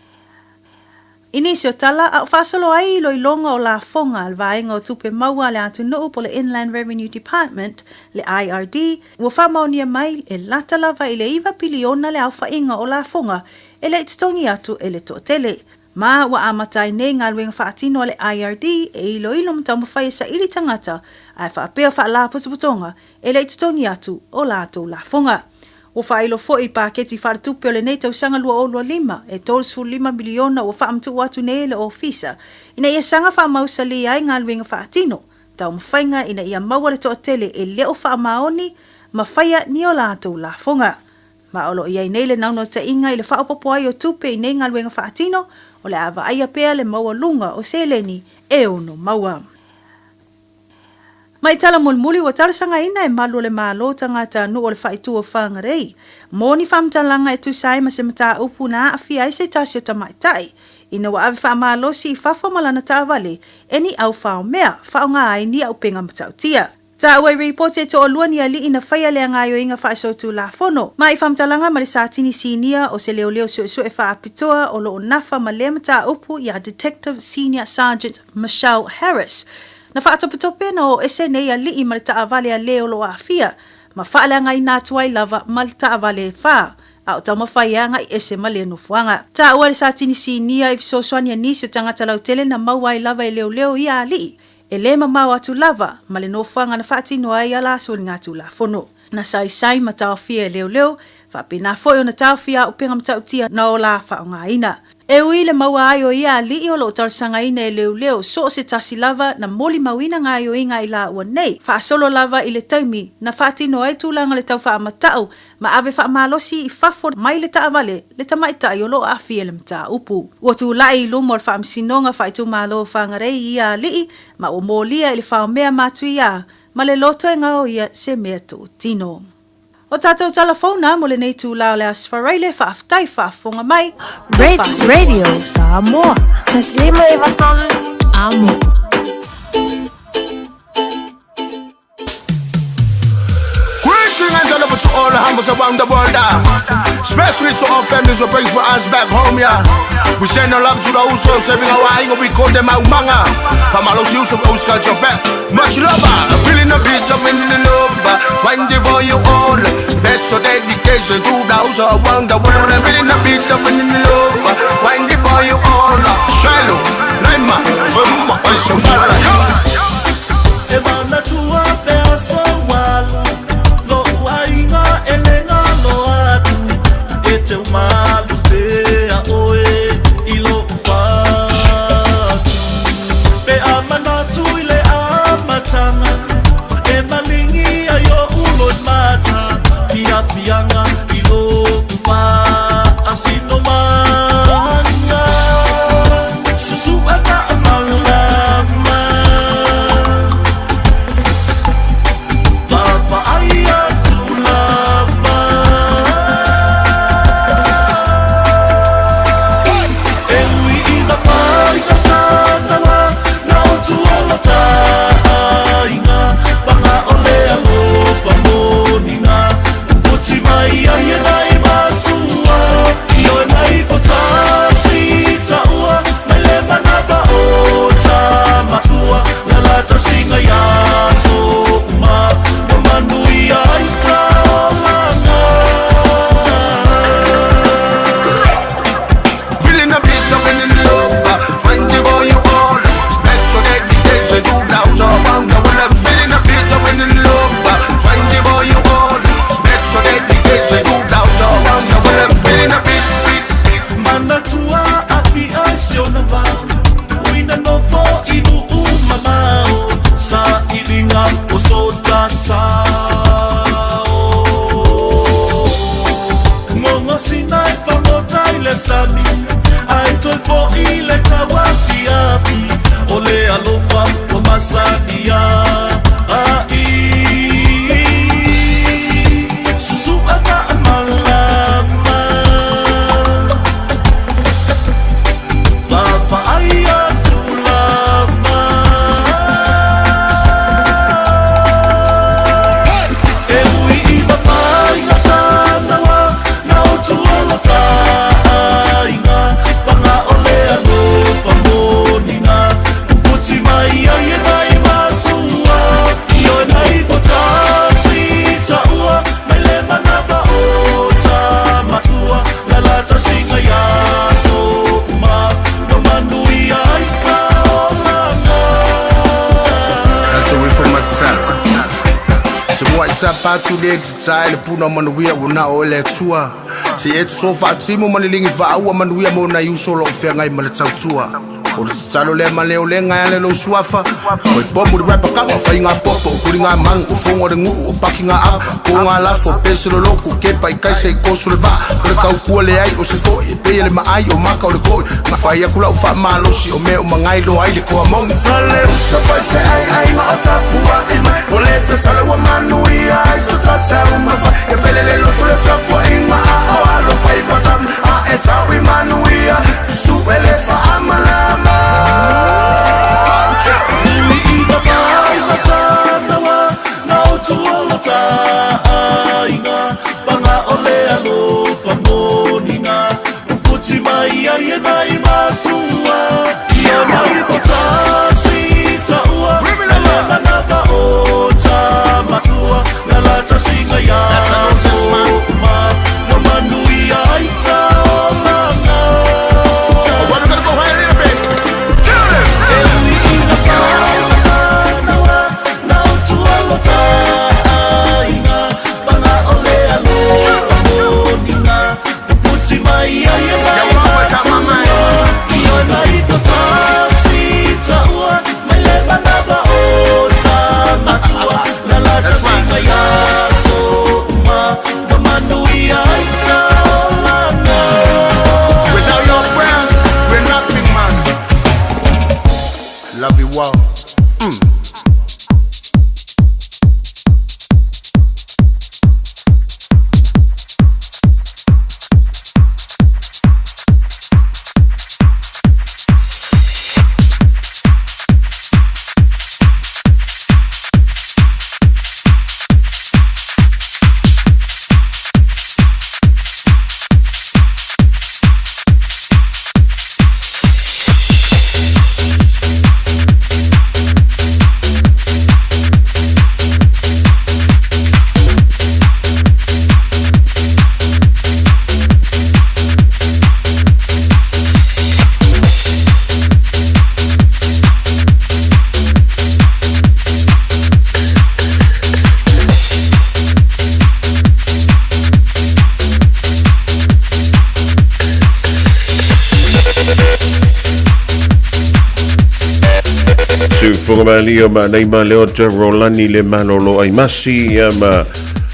I nisi o tala, a o faasolo ai iloiloga o lafoga a le Vaega o Tupe Maua a le Atunuu po o le Inland Revenue Department, le IRD, ua faamaonia mai e lata lava i le iva piliona le aofaiga o lafoga e le i totogi atu e le toatele. Ma ua amata ai nei galuega faatino a le IRD e iloilo ma taumafai e saili tagata ae faapea o faalapotopotoga e le i totogi atu o latou lafoga. Ua faailo foi i paketi faaletupe o lenei tausaga 2025 e $35 miliona ua faamatuu atu nei e le Ofisa ina ia saga faamausalia ai galuega faatino, taumafaiga ina ia maua le toatele e le o faamaoni ma faia ni o latou lafoga. Ma o lo o i ai nei le naunautaiga i le faaopoopo ai o tupe i nei galuega faatino, o le a vaaia pea le maualuga o seleni e ono maua. Mai tala mulimuli ua talosagaina e malu o le Malo tagata nuu o le faaitu o Whangarei mo ni faamatalaga e tusa ai ma se mataupu na aafia ai se tasi o tamaitai ina ua ave faamalosi i fafo ma lana taavale e ni au faomea faaaoga ai ni auupega matautia. Taua i ripoti e toalua ni alii na faia lea gaoioiga faasolitulafono ma i faamatalaga ma le Satini Sinia o se leoleo suesue faapitoa o lo o nafa ma lea mataupu ia Detective Senior Sergeant Michelle Harris. Na faatopetope na o ese nei alii ma le taavale a le o lo o aafia, ma faaleagaina atu ai lava ma le taavale e fa, a o taumafai e agai ese ma lea nofoaga. Taua le Satini Sinia i fesoasoani a nisi o tagata lautele na maua ai lava e leoleo ia alii, e le mamao atu lava ma le nofoaga na faatino ai a la soligatulafono. Na saisai ma taofia e leoleo, faapena foi ona taofia auupega matautia na o la faaaogaina. E ui i le maua ai o ia alii o lo o talosagaina e leoleo so o se tasi lava na molimauina gaoioiga i laua nei, faasolo lava i le taimi na faatino ai tulaga le tau faamatau ma ave faamalosi i fafo mai le taavale le tamaitai o lo o aafia i le mataupu. Ua tulai i luma o le Faamasinoga Faaitumalo o Whangarei ia alii ma ua molia i le faomea matuia ma le loto e gaoia se mea totino. O tatou tala fou na mo lenei itula o le Aso Faraile, faafetai faafofoga mai. Radio Samoa. 153 Amo. Greetings and love to all the humbles around the world. Especially to our families who bring for us back home, yeah. We send our love to those who are serving our aingo, we call them Aumanga. From all those use of Oscar Jobet. Much love, feeling a bit of in the love. Find it for you all. Special dedication to those around the world. Feeling a bit of in the love. Find it for you all. Shallow, Lima, Zuma, E manatua pe aso walu Lo'u aiga e le galo atu E teu malu pea oe i lo'u fatu Pe a manatu i le amataga E maligi ai o'u loimata Fiafiaga i lo'u faasinomaga Susu'a fa'amalama Vaavaai atu lava E ui ina faigata taua Na o tuola taaiga Paga o le alofa moni na Puti mai ai. Se mua i tapa atu le te tae le puna o manuia ua na o le atua. Se e soso faatimu ma le ligi faaua manuia mo nai uso o loo feagai ma le tautua. O le tatalo lea ma le olega e ale lou suafa. O i pomu le rapa kanga, o faiga popo, o kuli ngā mangu, o fongo le nguu, o paki ngā apa, po ngā lafo, o pese lo loku, kepa i kaisa i kosu le vaa, o le taukua le ai, o se foi, e peia le maai, o maka o le koi, nga whai aku lau wha malosi, o mea o mangai lo ai le koa mongi. Sa le usa fai se ai ai nga o tapua i mai, o le tatalo ua manuia ai so tatau mawhai, e pele le loto le tapua i nga a o alo whai patam, a e tau i manuia, su ele wha amalama. Without your prayers, we're nothing, man. Love you all. Sufuga malia ma nei ma leo te Rolani le malolo ai masi ia ma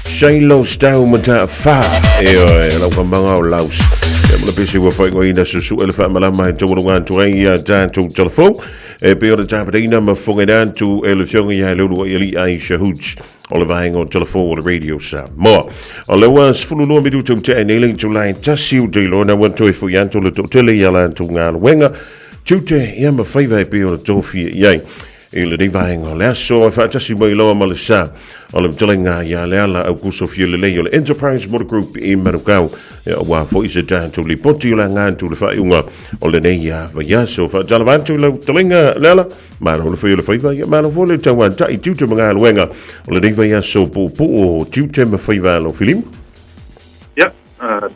Shiloh Stau ma ta fa e o lau kamanga o laus. Ia mo le pesi ua whai ina susu ele wha malama e tau ngā tu ai ia tātou telefon. E pe o le tāpareina ma whonga nātu e le whionga ia lulu ai ali ai shahuj o le vaenga o telefon o le radio Samoa. O le ua sefulu lua miru tau te ai nei le July tasi u te iloa na ua toi fui anto le tōtele ia la anto ngā luenga. Tute ia ma whaiva e pe o le tōfia iai. I le nei vaenga o le aso e whaatasi mai loa ma le sa o le mtalenga ia le ala au kuso fia le lei o le Enterprise Motor Group i Manukau. Ia ua fo i se tātou li poti o la ngā le whaiunga o le nei ia vaiaso. Whaatalavantu le mtalenga le ala. Malo le whai o le whaiva ia malo fo le tauan tai tiute mga luenga o le nei vaiaso po po o tiute ma whaiva lo filimu. Ia,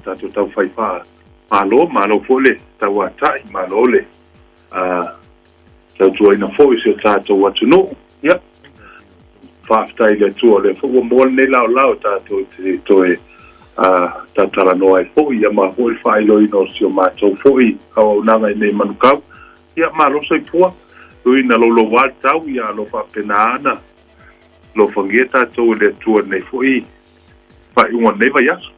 tātou tau whaiwha malo, malo fo le tauan tai, malo le tautuaina foi se o tātou atunuu. Ia, faafetai le Atua le foi ua moa lenei laolao tātou te toe tatalanoa ai foi ia ma foi le faailoina o si o matou foi auaunaga i nei manukau. Ia, malo soifua, ui na loulouā le tau ia lo faapena ana lofagia tātou e le Atua nei foi faaiuga lenei vaiaso.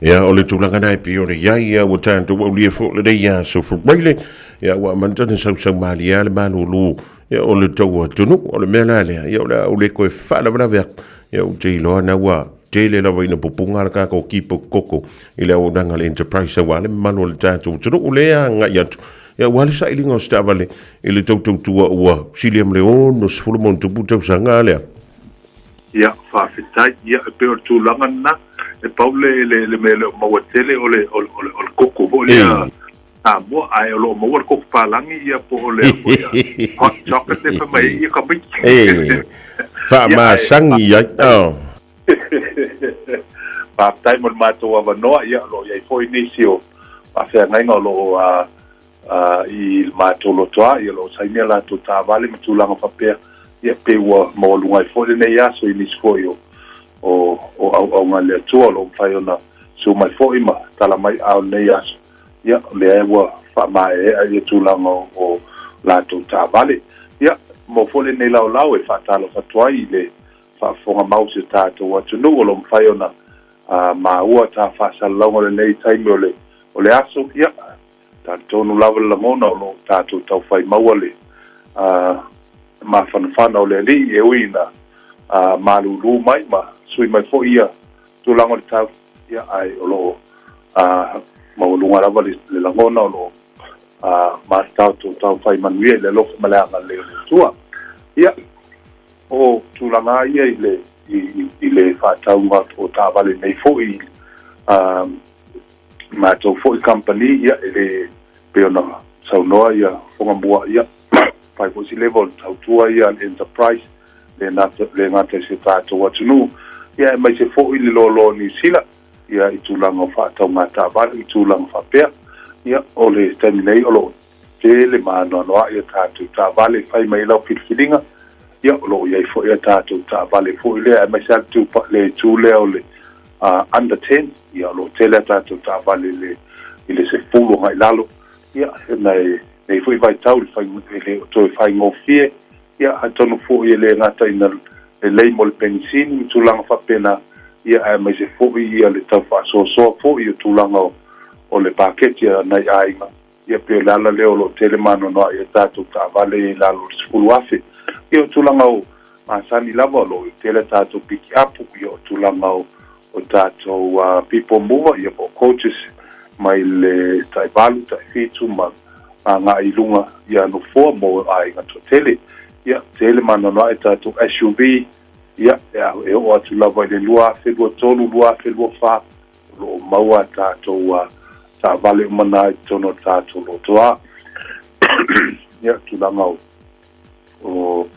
Ia, o le tulaga nai pi o le iai ia ua tātou au lia fo le nei ia so furaile. Ia, ua mantana sau sau malia le malulu. Ia, o le tau atunu, o le mea la lea. Ia, o le au le koe whaalavalave aku. Ia, o te iloa na ua tele lava ina pupunga la kākau kipo koko i le auaunaga le Enterprise au le mamalu o le tātou atunuu le agai atu. Ia, ua le sailiga o se taavale i le tautautua ua silia ma le 60 ma ona tupu tausaga lea. Ia, faafetai. Ia, e pei o le tulaga lena, e pau le, le, le mea e le o maua tele o le, o le, o le, o le koko foi lea Samoa, ae o lo o maua le koko palagi ia po o le foi hot chocolate e fai mai ai ia tamaiti. E, faamasagi ai. Oh. Faafetai mo le matou avanoa, ia o lo o i ai foi nisi o faafeagaiga o lo o i le matou lotoa, ia o lo o saini a latou taavale ma tulaga faapea. Ia, pei ua maualuga ai foi lenei aso i nisi foi o o o auauna a le Atua o lo o mafai ona susu mai foi ma tala mai aao i lenei aso. Ia, o lea ua faamaeaea ia tulaga o o latou taavale. Ia, mo foi lenei laolao e faatalofa atu ai i le faafofoga mau o si o tatou atunuu o lo o mafai ona maua ta faasalalauga o lenei taimi o le o le aso. Ia, talitonu lava le lagona o lo o tatou taufai maua le mafanafana o le Alii e ui ina malūlū mai ma sui mai foi ia tulaga o le tau, ia, ae o lo o maualuga lava le lagona o lo o tatou taufai manuia i le alofa ma le agalelei o le Atua. Ia, o tulaga ia i le i le faatauga o taavale nei foi matou foi kamupani, ia, e le pei ona saunoa ia Fogamua, ia, fai foi si leva o le tautua ia a le enterprise le gata, le gata i si o tatou atunuu, ia, aemaise foi le loaloa o Niu Sila, ia, i tulaga o faatauga taavale ma tulaga faapea. Ia, o le taimi nei o lo o tele ma anoanoai a tatou taavale e fai mai ai lau filifiliga, ia, o lo o i ai foi a tatou taavale foi lea, aemaise lava le tu, le itu lea o le under 10, ia, o lo o tele a tatou taavale i le, i le 10 agai i lalo, ia, ona e nei foi vaitau i le fai, e le o toe faigofie, ia, atonu foi e le gata ina lelei mo le penisini ma tulaga faapena, ia, aemaise foi ia le tau faasoasoa foi o tulaga o, o le paketi a nai aiga, ia, pei o le ala lea o lo o tele ma anoanoai a tatou taavale i lalo o le 10,000. Ia, o tulaga o masani lava o lo o tele a tatou pikiapu, ia, o tulaga o o tatou people mover, ia, po o coaches mai le tai 8, tai 7 ma agai i luga ia nofoa mo aiga toatele. Ia, tele ma anoanoai tatou SUV, ia, e oo atu lava i le 2023, 2024, o lo o maua a tatou taavale uma na i totonu o le tatou lotoa. Ia, tulaga o o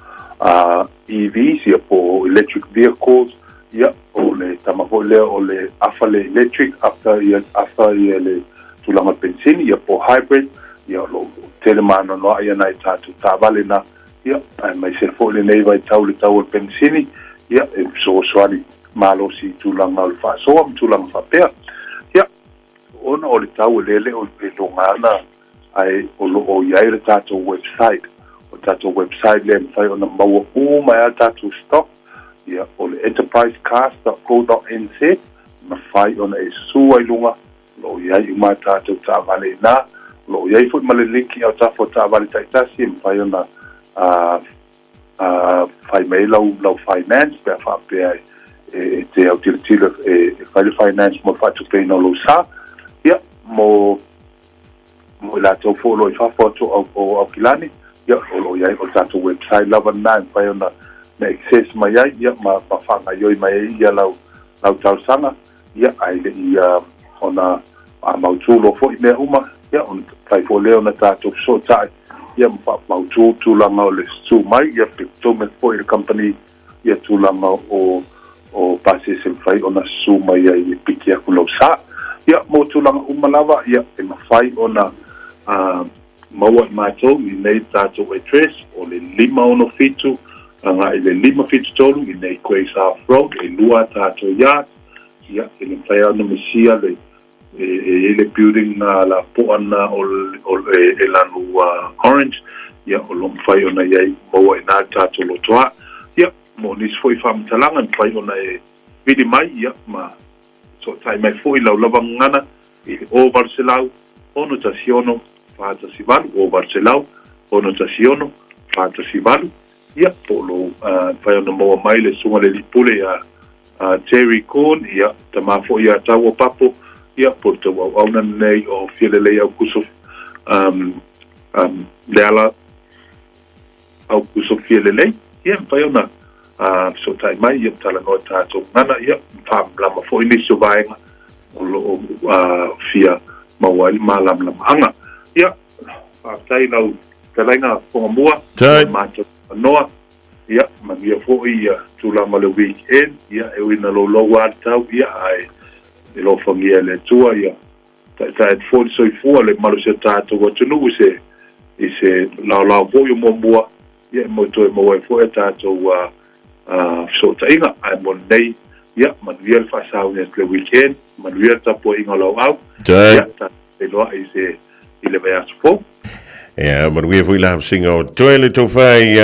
EVs, ia, po o electric vehicles, ia, o le tama foi lea o le afa le electric, afa ia, afa ia le tulaga o le penisini, ia, po o hybrid, ia, o lo o tele ma anoanoai nai tatou taavale na, ia, aemaise foi lenei vaitau i le tau o le penisini, ia, e fesoasoani malosi i tulaga o le faasoa ma tulaga faapea. Ia, ona o le tau e lele o e luga ana, ae o lo o i ai le tatou website. O le tatou website lea e mafai ona maua uma ai lava le tatou stock, ia, o le enterprisecars.co.nz, mafai ona e susu ai i luga, o lo o i ai uma a tatou taavale i ina. O lo o i ai foi ma le link i autafa o taavale taitasi e mafai ona fai mai ai lau, lau finance pe a faapea e te autilotilo e fai le finance mo le faatupeina o lou sa. Ia, mo mo i latou foi o lo o i fafo atu o, o Aukilani, ia, o lo o i ai o le tatou website lava lena e mafai ona na access mai ai, ia, ma, ma faagaoioi mai ai ia lau, lau talosaga, ia, ae le i ona mautu loa foi mea uma, ia, ona mafai foi lea ona tatou fesootai, ia, ma faamautu tulaga o le susu mai, ia, pe totogi atu foi i le kamupani ia tulaga o o pasese e mafai ona susu mai ai e piki atu lau sa. Ia, mo tulaga uma lava, ia, e mafai ona maua e matou i nei tatou address o le 567 agai i le 573 i nei Grey South Road, e lua a tatou yards, ia, e le mafai lava ona misia le e i ai le building na lapoa na o, o e, e lanu orange, ia, o lo o mafai ona i ai maua i ina le tatou lotoa. Ia, mo nisi foi faamatalaga e mafai ona e vili mai, ia, ma Fesootai mai foi lau lava gagana i le 0800 616 418, 0800 616 418, ia, po o lou mafai ona maua mai le Susuga i le Alii Pule ia Terry Corn, ia, tama foi ia Taua Papo, ia, po o le tauauauna lenei o Fialelei Aukuso, um, um, Leala Aukuso Fialelei, ia, e mafai ona fesootai mai, ia, talanoa tatou gagana, ia, faamalamalama foi nisi o vaega o lo o fia maua ai le malamalamaaga. Ia, faafetai i lau fetalaiga Fogamua, matou avanoa, ia, manuia foi ia tulaga o le weekend, ia, e ui ina loulou lava le tau, ia, ae alofagia e le Atua, ia, taitai atu foi le soifua, le malosi o tatou atunuu i se, i se laolao foi o muamua. Ia, e mo toe maua ai foi a tatou fesootaiga. Ae mo lenei, ia, manuia le faasauni atu le weekend, manuia le tapuaiga o lau au. Ia, tatou feiloai i se i le vaiaso fou. Ia, manuia foi la singa o toe le tofai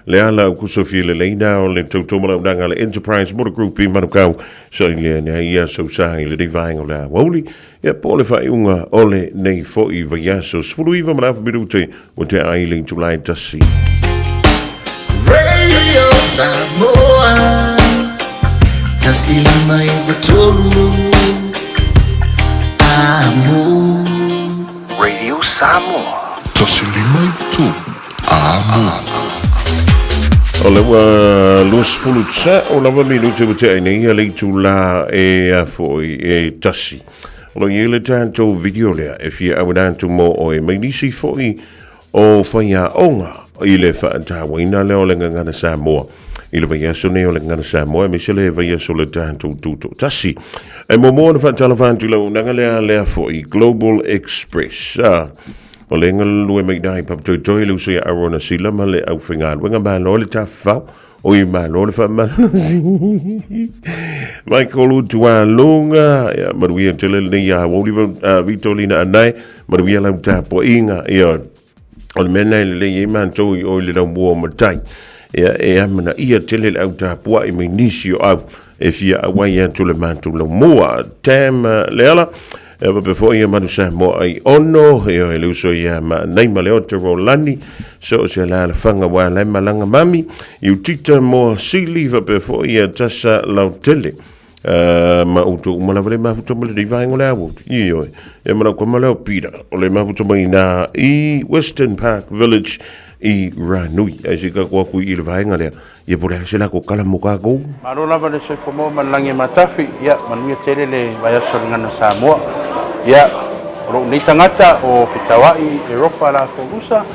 le ala o kusofia le leina o le tauto malaunaga le Enterprise Motor Group i Manukau sa i le nea ia sausa i le nei vaega o le aoauli. Ia, po o le faaiuga o le nei foi vaiaso 19 ma le afa minute ua tea ai le itula e 1. Radio Samoa 153 Amo. Radio Samoa. 153 Amo. O le ua 26 lava minute ua tea ai nei le itula e a foi e 1. O lo i ai le tatou video lea e fia auina atu mo oe mai nisi foi o faiaoga i le faatauaina lea o le Gagana Samoa i le vaiaso nei o le Gagana Samoa aemaise le vaiaso o le tatou Tutoatasi. E muamua ona faatalofa atu i lau auaunaga lea lea foi Global Express. Ah, o le galulue mai i Papatoetoe le uso ia Arona Sila ma le aufaigaluega malo le tafafao o i malo le faamalosi. Michael Utualunga, ia, manuia tele lenei ia Oliver Vitolina Anae, manuia lau tapuaiga, ia, o le mea lena e lelei ai matou i o i le laumua o matai. Ia, e amanaia tele le au tapuai mai nisi o au e fia auai atu le matou laumua. Tam Leala, e faapea foi ia Manu Samoa ai ono, ia e le uso ia Maanai ma le Ote Rolani, so o se alaalafaga ua ala ai malaga mami, i Utita Moa Sili, faapea foi ia Tasa Lautele. Ma outou uma lava le mafuta ma lenei vaega o le aoauli. Ioe, e ma lau kama lea o Peter, o le mafuta mai nā i Western Park Village i Ranui. Ai se kako aku i le vaega lea, ia po le a se lako kala mo kākou. Malo lava le soifua maua ma le lagi e matafi, ia manuia tele le vaiaso o le Gagana Samoa. Ia, o lou nei tagata o Fetauai, Eropa latou Rusa,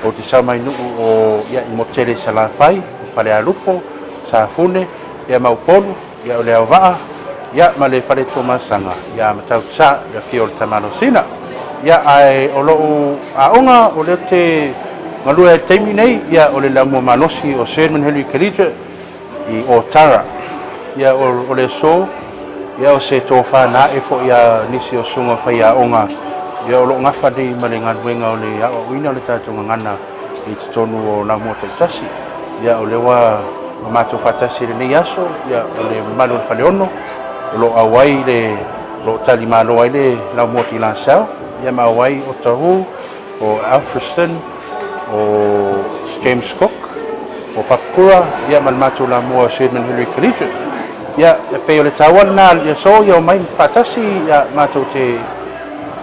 ou te sau mai nuu o ia i Motele i Salafai, o Falealupo, Safune, ia ma Upolu, ia o Leauvaa, ia ma le Fale Tuamasaga, ia Matautu-sa, le afio o le Tamalosina. Ia, ae o lou aoga o lea ou te galue ai i le taimi nei, ia o le Laumua Malosi o Sir Edmund Hillary Collegiate i Otara. Ia, o le aso, ia o se tofa na ae foi a nisi o susuga faiaoga, ia o lo o gafa nei ma le galuega o le aoaoina o le tatou gagana i totonu o Laumua taitasi. Ia, o lea ua matou faatasi i lenei aso, ia, o le mamalu o le Faleono, o lo o auai le, o lo o talimalo ai le Laumua Tilasau, ia ma auai Otahuhu, o Alfriston, o James Cook, o Papakura, ia ma le matou Lamua Sir Edmund Hillary Collegiate. Ia, e pei o le taua lena i aso, ia omai faatasi, ia, matou te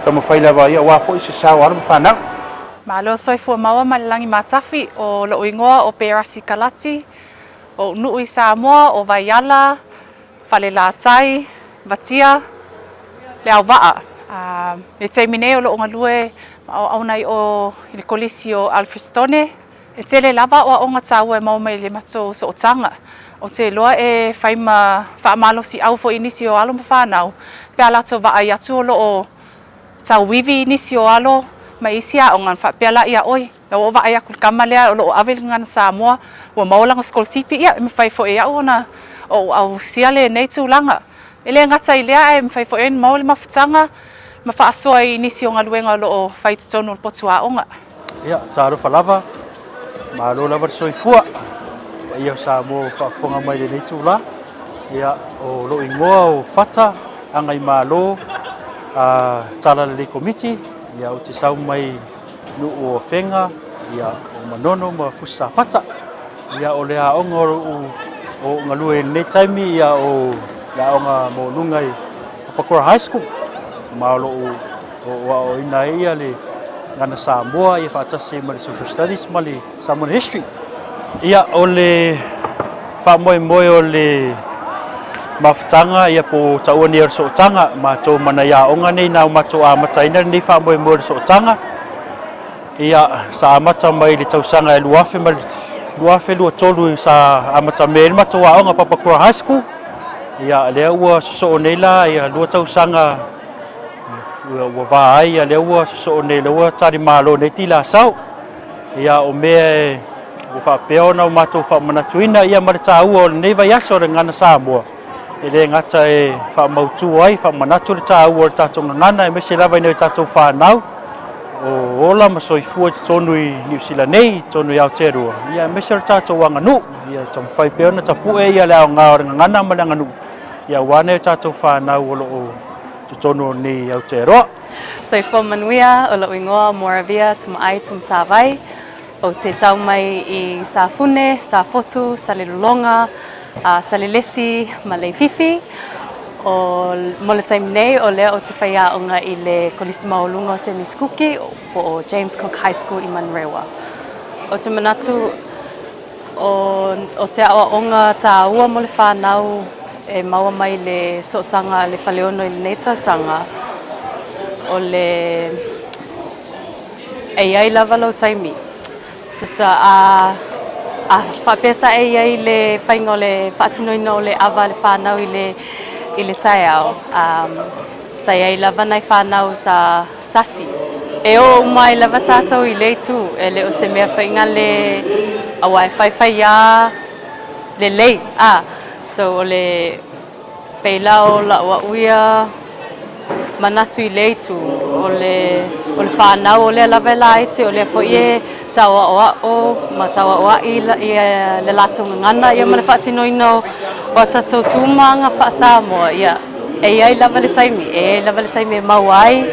taumafai lava, ia, aua foi se sao o alo ma fanau. Malo soifua maua ma le lagi matafi, o loʻu igoa o Perasi Kalati, o Unuʻu i Samoa, o Vaiala, Falelatai, Vatia, Leauvaa. A, le taimi nei o loʻu galue ma auauna i o i le Kolisi o Alfrestone, e tele lava aoaoga taua e maua mai i le matou sootaga. Ou te iloa e fai ma faamalosiau foi i nisi o alo ma fanau pe a latou vaai atu o loo tauivi i nisi o alo ma isi aoga ona faapea la ia oi, ua ou vaai atu i le kama lea o lo o ave i le Gagana Samoa, ua maua lana sikolasipi, ia e mafai foi e au ona ou ausia lenei tulaga. E le gata i lea ae mafai foi ona maua le mafutaga ma faasoa i nisi o galuega o lo o fai i totonu o le potu aoga. Ia, talofa lava, malo lava le soifua, paia o Samoa ua faafofoga mai i lenei itula. Ia, o lou igoa o Fata Agaimalo, Talalelei Komiti, ia, ou te sau mai nuu o Afega, ia, o Manono ma Fusi Safata. Ia, o le aoga o lou o galue i lenei taimi, ia, o le aoga maualuga i Papakura High School, ma o lou o aoaoina ai ia le Gagana Samoa, ia faatasi ai ma le Social Studies ma le Samoan History. Ia, o le faamoemoe o le mafutaga, ia po o taua nei o le sootaga, matou ma nai aoga nei na o matou amataina lenei faamoemoe o le sootaga. Ia, sa amata mai i le tausaga e 2023 sa amatamea ai le matou aoga Papakura High School. Ia, lea ua sosoo nei la ia 2 tausaga ua va ai, ia lea ua sosoo nei, lea ua talimalo nei Tilasau. Ia, o mea e ua faapea ona o matou faamanatuina ia ma le taua o lenei vaiaso o le Gagana Samoa, e le gata e faamautu ai, faamanatu le taua o le tatou gagana, aemaise lava i nai o tatou fanau o ola ma soifua i totonu i Niu Sila nei, i totonu i Aotearoa, ia aemaise o le tatou aganuu. Ia taumafai pea ona tapue ia le aoga o le gagana ma le aganuu, ia aua nai o tatou fanau o lo o totonu o nei Aotearoa. Soifua manuia, o lou igoa o Moravia Tumaai Tumatavai. Ou te tau mai i Safune, Safotu, Salelologa, Salelesi ma Leififi. O, mo le taimi nei, o lea ou te faiaoga i le Kolisi Maualuga o Semisi Kuki, po o James Cook High School i Manurewa. Ou te manatu o, o se aoaoga tāua mo le whānau e maua mai le sootaga a le Faleono i lenei tausaga, o le E i ai lava lou taimi. Tusa a, a faapea sa e i ai le faiga o le faatinoina o le ava a le whānau i le, i le taeao, um, sa i ai lava nai whānau sa sasi. E oo uma ai lava tātou i le itu, e le o se mea whaingale aua e whaiwhai a lelei, a. So o le, Pēlā o la'u a'u ia manatu i lea itu, o le, o le whānau o lea lava e laiti, o lea fo'i e taua'oa'o ma taua'oa'i ia le latou gagana ia ma le faatinoina o a tatou tūmāga faa-Samoa, ia, e i ai lava le taimi, e i ai lava le taimi e maua ai,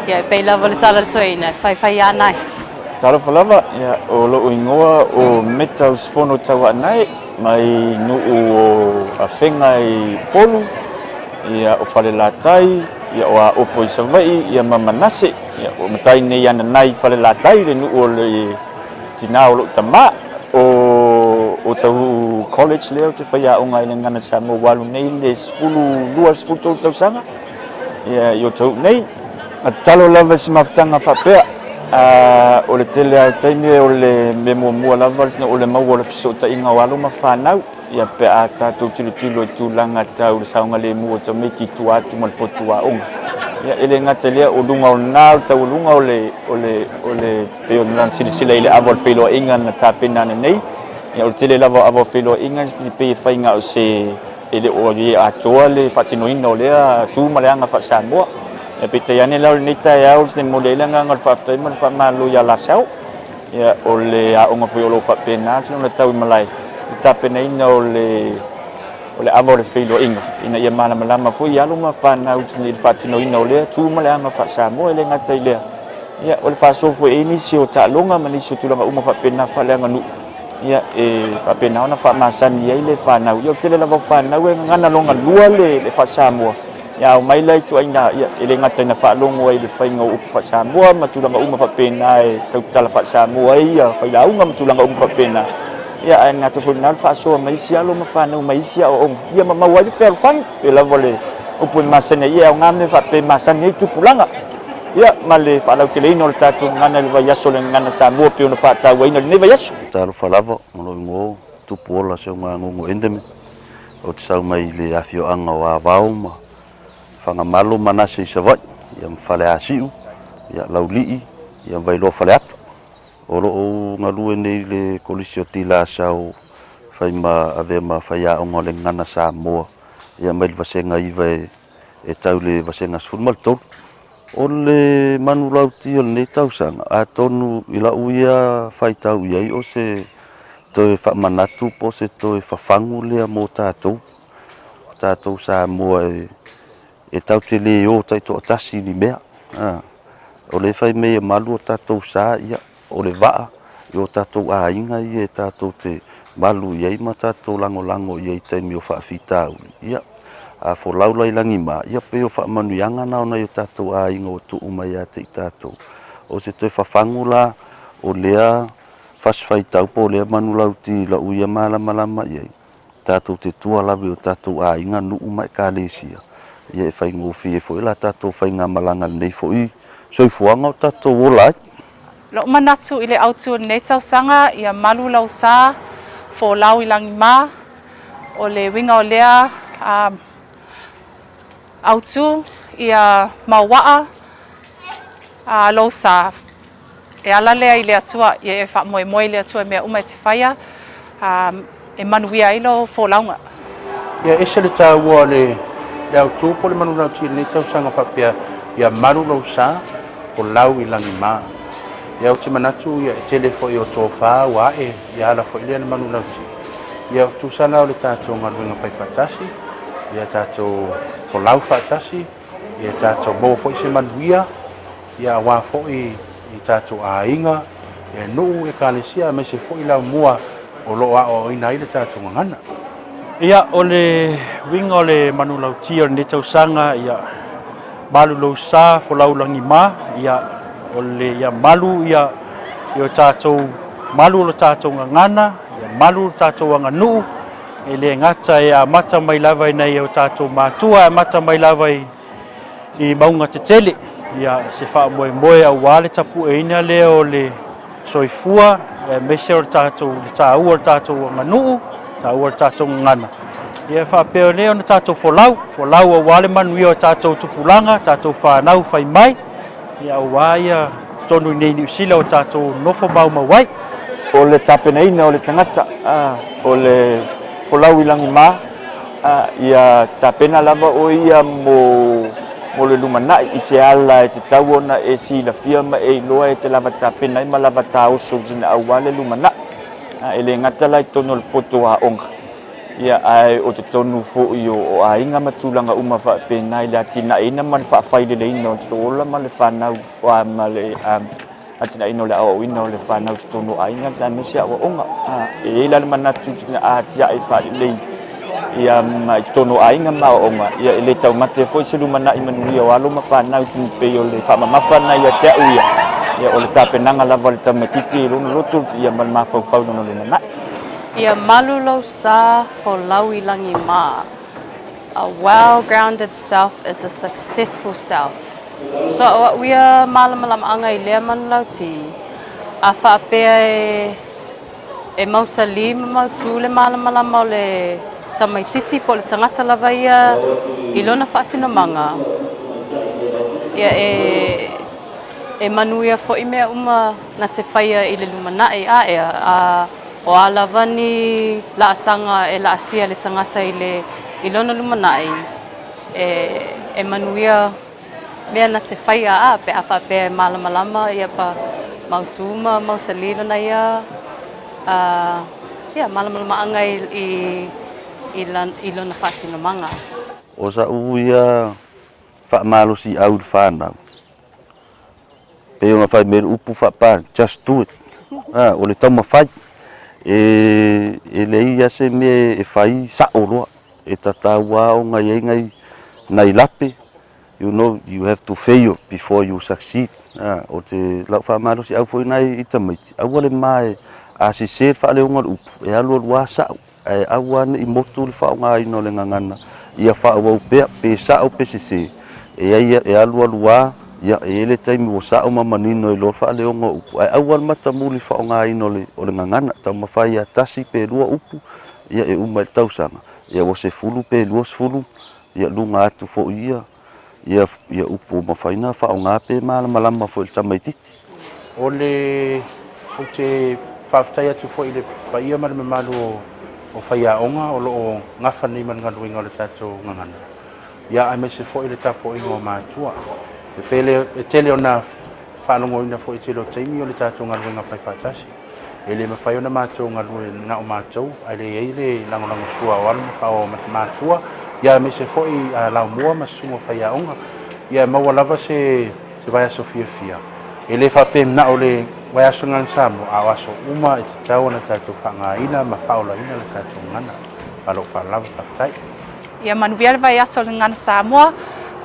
ia e pei lava o le tala a le toeaina, e whaiwhai a nice. Talofa lava, ia, o lo'u igoa o Meta Usufono Taua'anae, mai nuu o Afega i Upolu, ia, o Falelatai, ia, o Aopo i Savaii, ia, ma Manase. Ia, ua matai nei Ananai i Falelatai, le nuu o le tinā o lo'u tamā. O, o Tauhuu College lea ou te faiaoga ai i le Gagana Samoa ua alu nei le 12, 13 tausaga, ia, i Otahuhu nei. Na tatalo lava i se mafutaga faapea, a o le tele lava o taimi o le mea muamua lava o le maua o le fesootaiga o alo ma fanau, ia pe a tatou tilotilo i tulaga tau le saogalemu o tamaiti i tua atu ma le potu aoga. Ia e le gata i lea, o luga o lena o le taualuga o le, o le, o le, pei ona silasila i le ava o le feiloaiga na tapena ananei, ia o le tele lava o ava o feiloaiga e pei e fai na o se E le o i atoa le faatinoina o lea tu ma le aga faa-Samoa. Ia peitai ane la o lenei taeao ou te momoli ai le agaga o le faafetai ma le faamalo ia Lasau. Ia o le aoga foi o lo o faapena atu ona tau i malae i le tapenaina o le o le ava o le feiloaiga ina ia malamalama foi i alo ma fanau i le faatinoina o lea tu ma le aga faa-Samoa. E le gata i lea, ia o le faasoa foi e i ai nisi o taaloga ma nisi o tulaga uma faapena faaleaganuu. Ia, e faapena ona faamasani ai le fanau. Ia, o le tele lava o fanau e gagana lona lua le, le faa-Samoa. Ia, a omai la i ituaiga, ia, e le gata ina faalogo ai i le faiga o upu faa-Samoa ma tulaga uma faapena e tautala faa-Samoa ai ia failauga ma tulaga uma faapena. Ia, ae gata foi i lena o le faasoa mai isi alo ma fanau mai isi aoaoga, ia ma maua ai le fealofani. Pei lava o le upu e masani ai, ia e aoga mea faapea e masani ai tupulaga. Ia, ma le faalauteleina o le tatou gagana i le vaiaso o le Gagana Samoa pei ona faatauaina i lenei vaiaso. Talofa lava, o lou igoa o Tupuola Seugagogo Endeme. Ou te sau mai le afioaga o Avao ma Fagamalo ma Manase i Savaii, ia ma Faleasiu, ia Laulii, ia ma Vailoa Faleata. O lo o galue nei i le Kolisi o Tilasau fai ma avea ma faiaoga o le Gagana Samoa, ia mai le Vasega 9 e e tau i le vasega 13. O le manulauti o lenei tausaga, atonu i lau ia faitau i ai o se toe faamanatu po o se toe fafagu lea mo tatou, o tatou Samoa e tatou te le o taitoatasi i ni mea. O lea e fai mai e malu o tatou sa, ia O le vaa i o tatou aiga ia e tatou te malu i ai ma tatou lagolago i ai i taimi o faafitauli, ia, a folau la i lagima, ia pei o faamanuiaga na o nai o tatou aiga ua tuu mai ia te i tatou. O se toe fafagu la o lea fasi faitau po o lea manulauti i lou ia malamalama i ai, tatou te tua lava i o tatou aiga, nuu ma ekalesia, ia e faigofie foi la tatou faigamalaga i lenei foi soifuaga o tatou ola ai. Lo'u manatu i le autu o lenei tausaga ia malu lau sa, folau i lagima, o le uiga o lea autu ia mauaa lou sa. E ala lea i le Atua, ia e faamoemoe i le Atua i mea uma e te faia, ā, e manuia ai lou folauga. Ia ese le taua o le le autu po o le manulauti i lenei tausaga faapea, Ia malu lou sa, folau i lagi mā. Ia ou te manatu ia e tele foi o tofa ua ae ia ala foi lea le manulauti. Ia o tusa la o le tatou galuega fai faatasi, ia tatou folau faatasi, ia tatou maua foi se manuia, ia aua foi i tatou aiga, ia nuu, ekalesia aemaise foi laumua o lo o aoaoina ai le tatou gagana. Ia, o le uiga o le manulauti o lenei tausaga, ia malu lou sa, folau lagima, ia, o le, ia malu ia, i o tatou, malu lo tatou gagana, ia malu lo tatou aganuu, e le gata e amata mai lava i nai o tatou matua, e amata mai lava i, i mauga tetele, ia, se faamoemoe aua le tapueina lea o le soifua, aemaise o le tatou, le taua o le tatou aganuu, taua o le tatou gagana. Ia e faapea lea ona tatou folau, folau aua le manuia o tatou tupulaga, tatou fanau fai mai, ia aua ia totonu i nei Niu Sila o tatou nofo maumau ai. O le tapenaina o le tagata, o le folau i lagima, Ia tapena lava oe ia mo mo le lumanai i se ala e tatau ona e silafia ma e iloa e te lava tapena ai ma lava taoso i sina aua le lumanai. E le gata la i totonu o le poto aoga, ia ae o totonu foi o aiga ma tulaga uma faapena i le atinaeina ma le faafaileleina o le ola ma le fanau ma le atinaeina o le aoaoina o le fanau i totonu o aiga aemaise aoaoga. E i ai la le manatu a atiae faalelei ia ma i totonu o aiga ma aoaoga, ia e le taumate foi se lumanai manuia o alo ma fanau e pei o le faamamafa lena ia te au ia, ia o le tapenaga lava a le tamaitiiti i lona loto ia ma le mafaufau i lona lumanai. Ia malu lou sa folau i lagi mā. A well-grounded self is a successful self. So o a'u ia mālamalamaʻaga i lea manulauti, a faapea e e mausalī ma mautū le mālamalama o le tamaititi po o le tagata lava ia i lona faasinomaga, ia e e manuia foʻi mea uma na te faia i le lumanaʻi a ea, a o a lava ni laasaga e laasia le tagata i le i lona lumanaʻi, e e manuia mea na te faia a pe a faapea e malamalama ia pa mautū ma mausalī lona ia a ia malamalamaaga i i i i lona faasinomaga. O sa'u ia faamalosiau i le fanau, pei ona fai mai le upu faapalagi, just do it, a, o le taumafai. E, e leai lava se mea e fai sa'o loa, e tatau lava ona i ai nai, nai lape, you know, you have to fail before you succeed. A, o te lau faamalosiau foi lena i tamaiti, aua le ma e, a sese le faaleoga o le upu, e alualu lava sa'o. Ae aua ne i motu le faaaogaina o le gagana ia faaauau pea, pe sao pe sese, e ai e alualu a, ia, e i ai le taimi ua sao ma manino ai loa le faaleoga o upu, ae aua le matamuli faaaogaina o le, o le gagana, taumafai ia tasi pe lua upu, ia e uma i le tausaga, ia ua sefulu pe 20, ia luga atu foi ia. Ia, ia upu ua mafai ona faaaoga pe malamalama foi i le tamaitiiti. O le, ou te faafetai atu foi i le paia ma le mamalu o, o faiaoga o lo o gafa nei ma le galuega o le tatou gagana, ia aemaise foi le tapuaiga o matua. E pele, e tele ona faalogoina foi i le tele o taimi o le tatou galuega faifaatasi. E le mafai ona matou galue na o matou, ae le i ai le lagolagosua o alo ma o matua, ia aemaise foi laumua ma susuga o faiaoga. Ia e maua lava se se vaiaso fiafia. E le faapea na o le vaiaso Gagana Samoa, a o aso uma e tatau ona tatou faaaogaina ma faaolaina le tatou gagana. Ma lou faaaloalo lava, faafetai. Ia manuia le vaiaso o le Gagana Samoa,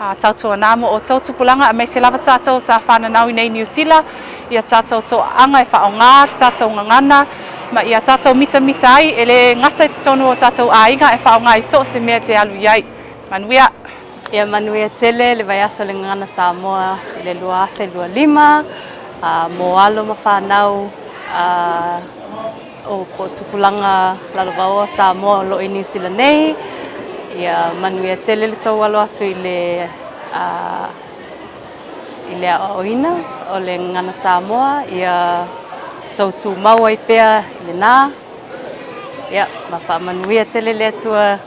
a tautuana mo outou tupulaga aemaise lava tatou sa fananau i nei Niu Sila, ia tatou toaaga e faaaoga le tatou gagana ma ia tatou mitamita ai e le gata i totonu o tatou aiga e faaaoga i so o se mea te alu i ai. Manuia! Ia manuia tele le vaiaso o le Gagana Samoa i le 2025, a mo alo ma fanau, a. O ko tupulaga lalovaoa o Samoa o lo o i Niu Sila nei, ia manuia tele le tou alo atu i le i le aoaoina o le Gagana Samoa ia tou tumau ai pea i lenā, ia, ma faamanuia tele le Atua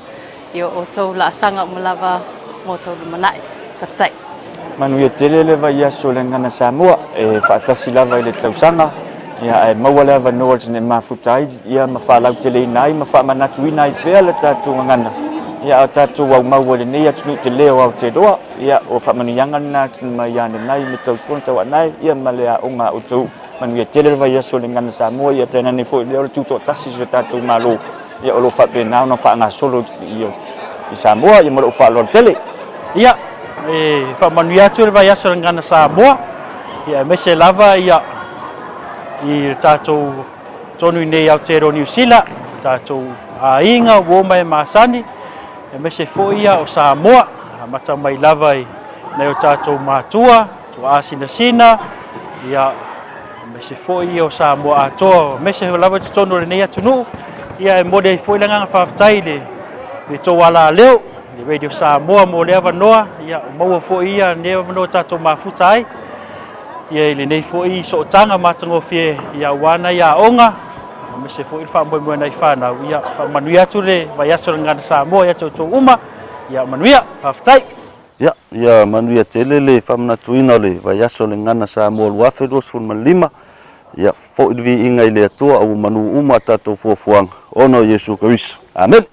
i o outou laasaga uma lava mo tou lumanai. Faafetai. Manuia tele le vaiaso o le Gagana Samoa e faatasi lava i le tausaga, ia ae maua le avanoa e mafuta ai ia ma faalauteleina ai ma faamanatuina ai pea le tatou gagana, ia a o tatou aumau ai i lenei atunuu tele o Aotearoa, ia o faamanuiaga lena mai ia Nanai me Tausoa Tauanae ia ma le aoga a outou. Manuia tele le vaiaso o le Gagana Samoa, ia tainane foi lea o le tutoatasi o si o tatou Malo, ia o lo o faapena ona faagasolo i Samoa, ia ma lou faaaloalo tele. Ia, e faamanuia atu le vaiaso o le Gagana Samoa, ia aemaise lava ia i le tatou tonu i nei Aotearoa Niu Sila, tatou aiga ua oma e masani, aemaise foi ia o Samoa, amata mai lava i nai o tatou matua, tuaa sinasina, ia aemaise foi ia o Samoa atoa, aemaise lava i totonu o lenei atunuu, ia e momoli ai foi le agaga faafetai i le le tou alaleo, le Radio Samoa mo lea avanoa, ia maua foi ia lenei avanoa tatou mafuta ai, ia i lenei foi sootaga matagofie ia aua nai aoga, aemaise foi le faamoemoe nai fanau, ia faamanuia atu le vaiaso o le Gagana Samoa ia te outou uma, ia manuia, faafetai. Ia, ia manuia tele le faamanatuina o le vaiaso o le Gagana Samoa 2025, ia foi le viiga i le Atua a ua manu uma a tatou fuafuaga ona o Iesu Keriso. Amene!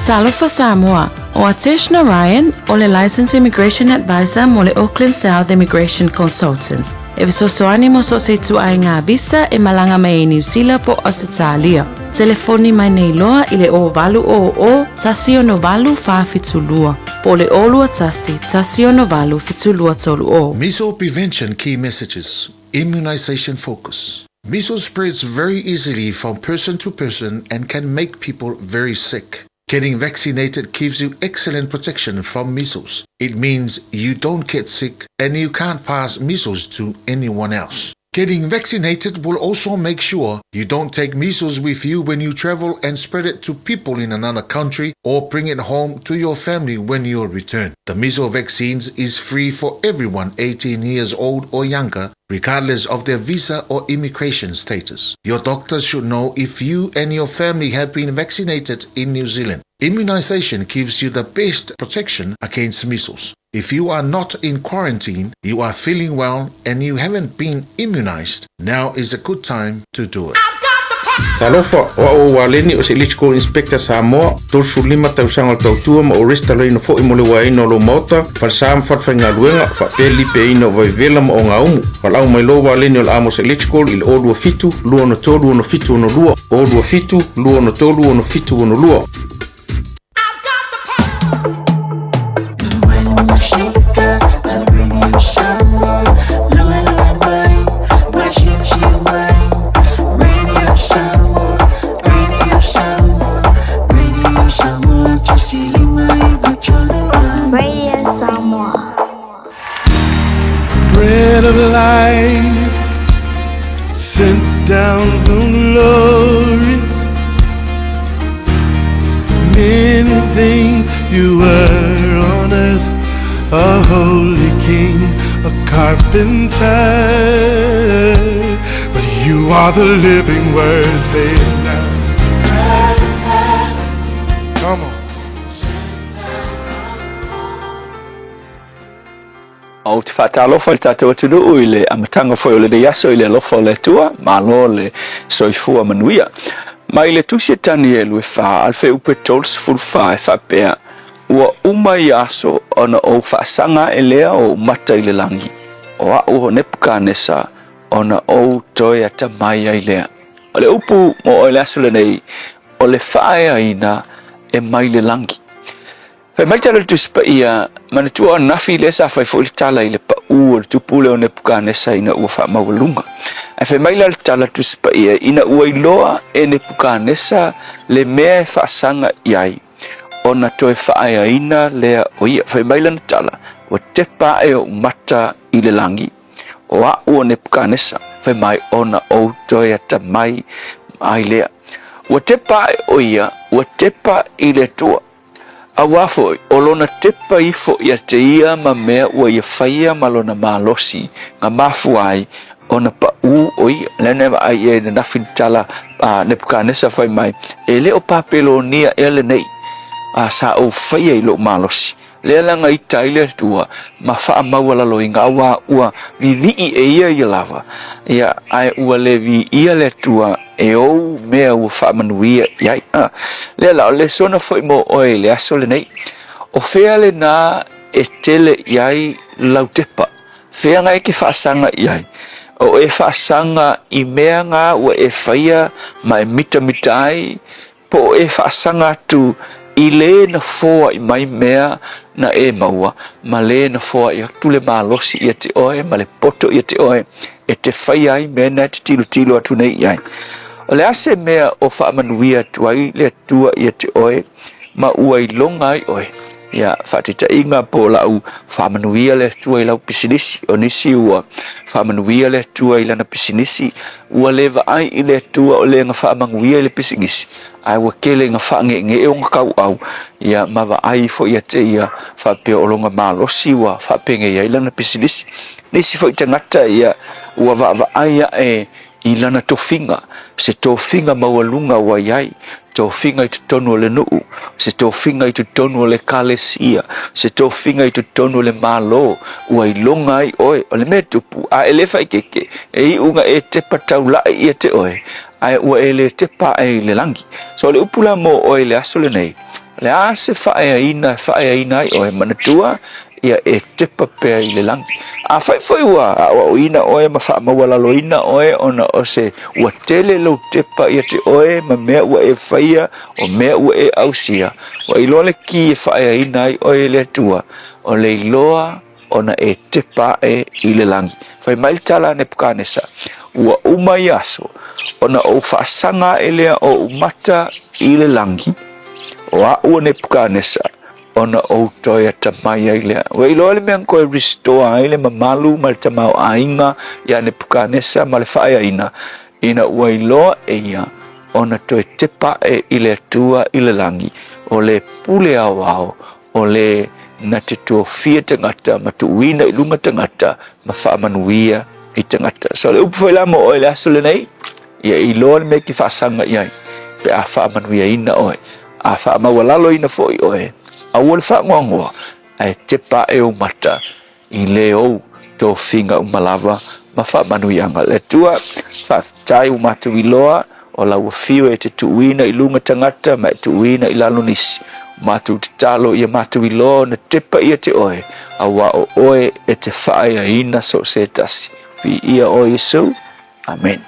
Talofa Samoa, ʻO Atesh Narayan, ʻo le Licensed Immigration Advisor mo le Auckland South Immigration Consultants, e fesoasoani mo so o se ituaiga visa e malaga mai ai Niu Sila po o Ausetalia. Telefoni mai nei loa i le 0800 168 472 po o le 021 168 7230. Measles prevention key messages, immunization focus. Measles spreads very easily from person to person and can make people very sick. Getting vaccinated gives you excellent protection from measles. It means you don't get sick and you can't pass measles to anyone else. Getting vaccinated will also make sure you don't take measles with you when you travel and spread it to people in another country or bring it home to your family when you return. The measles vaccines is free for everyone 18 years old or younger regardless of their visa or immigration status. Your doctor should know if you and your family have been vaccinated in New Zealand. Immunization gives you the best protection against measles. If you are not in quarantine, you are feeling well, and you haven't been immunized, now is a good time to do it. Talofa, o au o Waleni o se Electrical Inspector Samoa, 35 tausaga o le tautua ma o resitalaina foi mo le uaeina o lou maota, falesa ma falefaigaluega, faapea le lipeaina o vaivevela ma ogaumu. Valaau mai loa Waleni o le Amos Electrical i le 027 263 6762, 027 263 6762. Radio Samoa. Bread of life sent down from glory. Many things you were on earth, a holy king, a carpenter. But you are the living word, say it now. Come on. Ou te faatalofa i le tatou atunuu i le amataga foi o lenei aso i le alofa o le Atua, malo le soifua manuia. Mai le Tusi a Tanielu e fa, a le fuaiupu e 34 e faapea, Ua uma ia aso ona ou faasaga ae lea o ou mata i le lagi, o a'u o Nepukanesa ona ou toe atamai ai lea. O le upu mo oe i le aso lenei, o le faaeaina e mai le lagi. Fai mai tala o le Tusi Paia, manatua o ananafi lea sa fai foi le tala i le paʻu o le tupu lea o Nepukanesa ina ua faamaualuga. Ae fai mai la le tala a le Tusi Paia, ina ua iloa e Nepukanesa le mea e faasaga i ai, ona toe faaeaina lea o ia. Fai mai lana tala, ua tepa ae ou mata i le lagi, o a'u o Nepukanesa, fai mai ona ou toe atamai ai lea. Ua tepa ae o ia, ua tepa i le Atua. Auā foi, o lona tepa ifo ia te ia ma mea ua ia faia ma lona malosi, na mafua ai ona paʻū o ia. Lea na e vaai i ai ananafi i le tala a Nepukanesa fai mai, E le o Papelonia ea lenei a sa ou faia i lou malosi. Lea la na ita ai le Atua ma faamaualaloina, auā ua vivii e ia ia lava, ia, ae ua le viia le Atua e ou mea ua faamanuia i ai. A, lea la, o le lesona foi mo oe i le aso lenei, o fea lenā e tele i ai lau tepa? Fea na e te faasaga i ai? O e faasaga i mea na ua e faia ma e mitamita ai, po o e faasaga atu i lē na foaʻi mai mea na e maua, ma lē na foaʻi atu le malosi ia te oe ma le poto ia te oe e te faia ai mea na e te tilotilo atu nei i ai. O le a se mea o faamanuia atu ai le Atua ia te oe ma ua iloga ai oe? Ia, faataitaiga po o lau faamanuia le Atua i lau pisinisi. O nisi ua faamanuia le Atua i lana pisinisi, ua le vaai i le Atua o le na faamanuia i le pisinisi, ae ua tele ina faangeengee ona tauau, ia, ma vaai ifo ia te ia faapea o lona malosi ua faapenei ai lana pisinisi. Nisi foi tagata, ia, ua vaavaai ae i lana tofiga, se tofiga maualuga ua i ai, tofiga i totonu o le nuu, se tofiga i totonu o le ekalesia, se tofiga i totonu o le Malo, ua iloga ai oe. O le mea tupu, a e le faikeke, e iu na e tepa taulaʻi ia te oe, ae ua e le tepa ae i le lagi. So o le upu la mo oe i le aso lenei, o le a se faaeaina e faaeaina ai oe, manatua, ia e tepa pea i le lagi. Afai foi ua aoaoina oe ma faamaualaloina oe ona o se ua tele lou tepa ia te oe ma mea ua e faia, o mea ua e ausia, ua iloa le ki e faaeaina ai oe e le Atua, o le iloa ona e tepa ae i le lagi. Fai mai le tala a Nepukanesa, Ua uma ia aso, ona ou faasaga ae lea o ou mata i le lagi, o aʻu o Nepukanesa, ona ou toe atamai ai lea. Ua iloa le mea na toe restore ai le mamalu ma le tamaoaiga ia Nepukanesa ma le faaeaina, ina ua iloa e ia ona toe tepa ae i le Atua i le lagi, o le pule aoao, o le na te tofia tagata ma tuuina i luga tagata ma faamanuia i tagata. So le upu foi la mo oe le aso lenei, ia iloa le mea e te faasaga i ai pe a faamanuiaina oe. A faamaualaloina foi oe, aua le faanoanoa, ae tepa ae ou mata i le ou tofiga uma lava ma faamanuiaga. Le Atua, faafetai ua matou iloa o lau afio e te tuuina i luga tagata ma e tuuina i lalo nisi. O matou tatalo ia matou iloa ona tepa ia te oe, auā o oe e te faaeaina so o se tasi. Viia oe Iesu. Amen.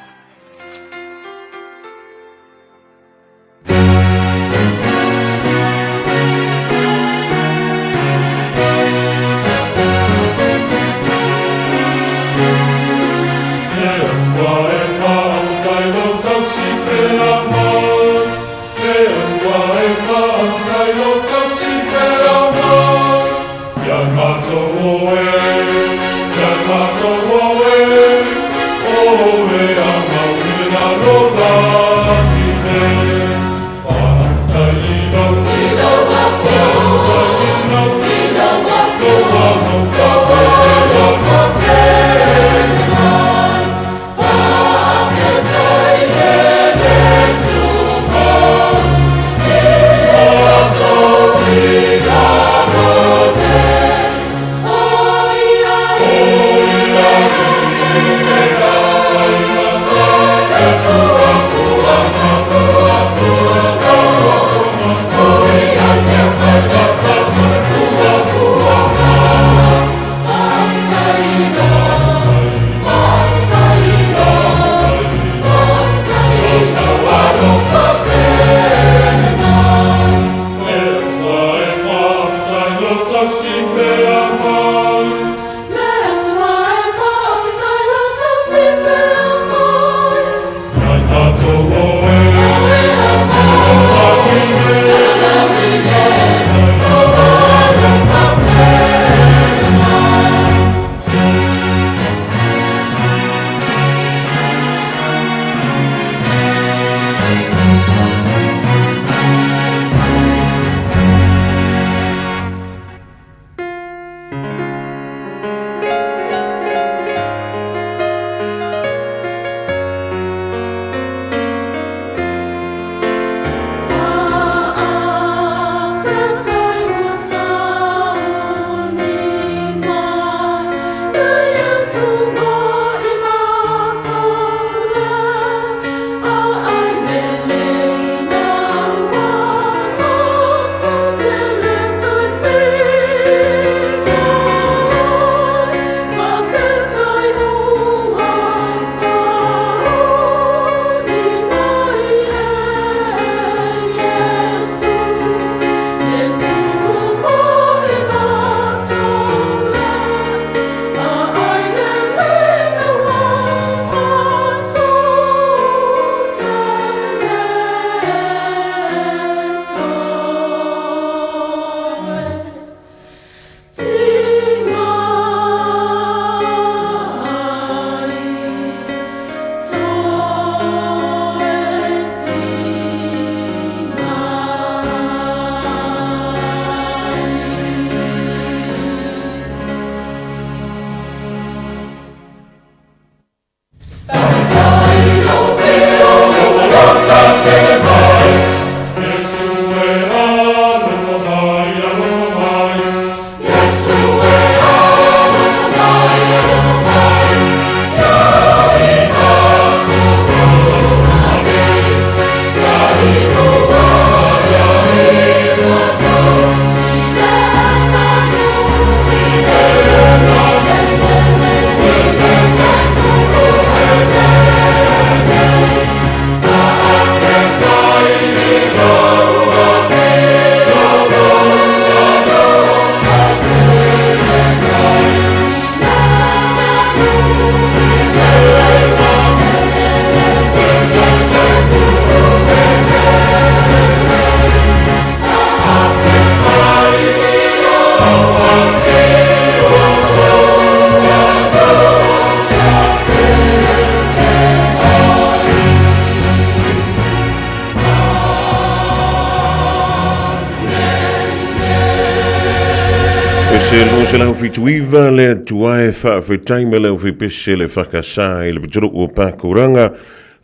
Se 279 le Atua e faafetai ma le aufaipisinisi le EFKS i le pitonuu o Pakuranga,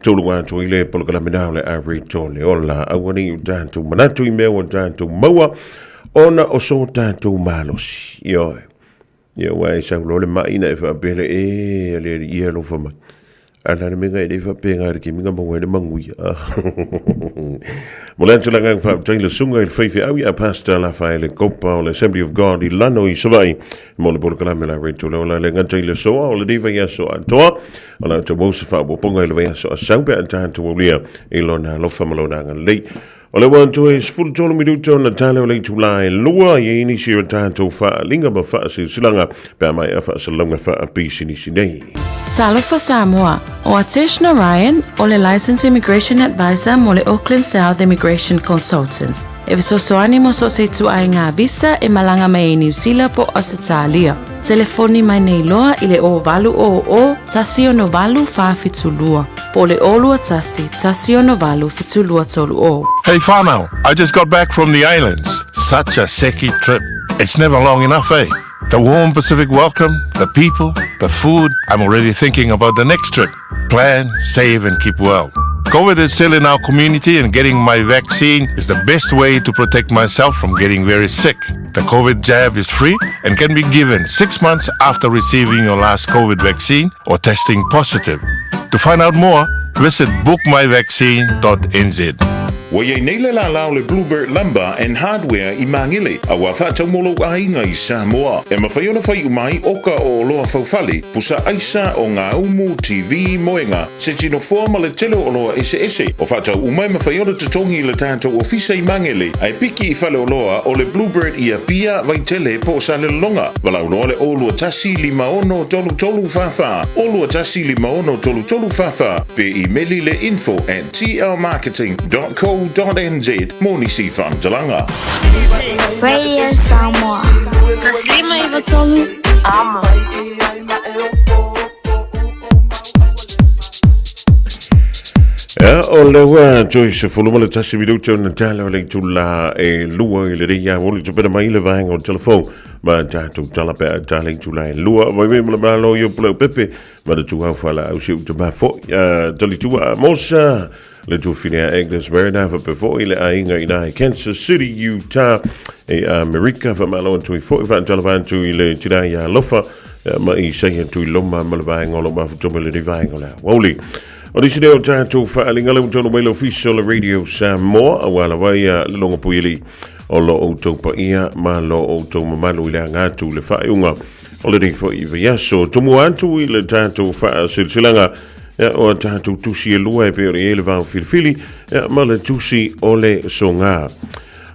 tolu atu i le polokalame na o le Areto le Ola. Aua nei o tatou manatu i mea ua tatou maua ona o so tatou malosi. Ioe. Ia aua e sau loa le mai na e faapea lea, e, le alii e alofa mai. A o le a le mea na e le faapena i le taimi na maua ai le manuia? Mo le atu le agaga faafetai i le susuga i le faifeau ia Pastor Lafaele Kopa o le Assembly of God i Lano i Savaii mo le polokalame la Radio Leola le gata i le aso o lenei vaiaso atoa. O le a outou maua se faaopoopoga i le vaiaso a sau pe a tatou aulia i lona alofa ma lona agalelei. O le ua toe 13 minuta ona tale o le itula e lua i ai nisi o tatou faaaliga ma faasilasilaga pe a maea faasalalauga faapisinisi nei. Talofa Samoa, o Atesh Narayan o le Licensed Immigration Advisor mo le Auckland South Immigration Consultants e fesoasoani mo so o se ituaiga visa e malaga mai ai Niu Sila po o Ausetalia. Telefoni mai nei loa i le 0800 168 472 po o le 021 168 7230. Hey whanau, I just got back from the islands. Such a seki trip. It's never long enough, eh? The warm Pacific welcome, the people, the food. I'm already thinking about the next trip. Plan, save and keep well. COVID is still in our community and getting my vaccine is the best way to protect myself from getting very sick. The COVID jab is free and can be given 6 months after receiving your last COVID vaccine or testing positive. To find out more, visit bookmyvaccine.nz. Ua i ai nei le lālā o le Bluebird Lumber and Hardware i Māngele, a ua faatau mo lou aiga i Samoa. E mafai ona fai uma ai oka o oloa faufale, pusa aisa, o ngā umu, TV, moenga, se tino foa ma le tele o oloa eseese. O faatau uma e mafai ona totogi i le tatou ofisa i Māngele, ae piki i faleoloa o le Bluebird i Apia, Vaitele po o Salelologa. Valaau loa le 021 56 33 44, 021 56 33 44, pe imeli le info at tlmarketing.co.nz mo nisi faamatalaga. Radio Samoa. Taslima i Vatomi. Amo. Ia, o le ua toe 11 minuta ona tala o le itula e lua i lenei aoauli tupena mai le vaega o le telefon ma tatou tala pe a tala itula e lua. Vai mai ma le malo i o Puleau Pepe ma le tuhau faalaau si ou tamā foi a Talitua Amosa, le tuafine a Agnes Mariner, faapea foi le aiga i ina i Kansas City, Utah i Amerika. Faamalo atu ai foi, faatalofa atu i le tina ia Alofa ma Isaia Tuiloma ma le vaega o lo o mafuta mai lenei vaega o le aoauli. O nisi nei o tatou faaaliga lea ua taunuu mai le ofisa o le Radio Samoa, aua lava ia le logo puialii o lo outou paia ma lo outou mamalu i le aga atu i le faaiuga o lenei foi vaiaso. Tumua atu i le tatou faasilasilaga ia, o a tatou tusi e lua e pei ona i ai le vao filifili ia, ma le tusi o le soga.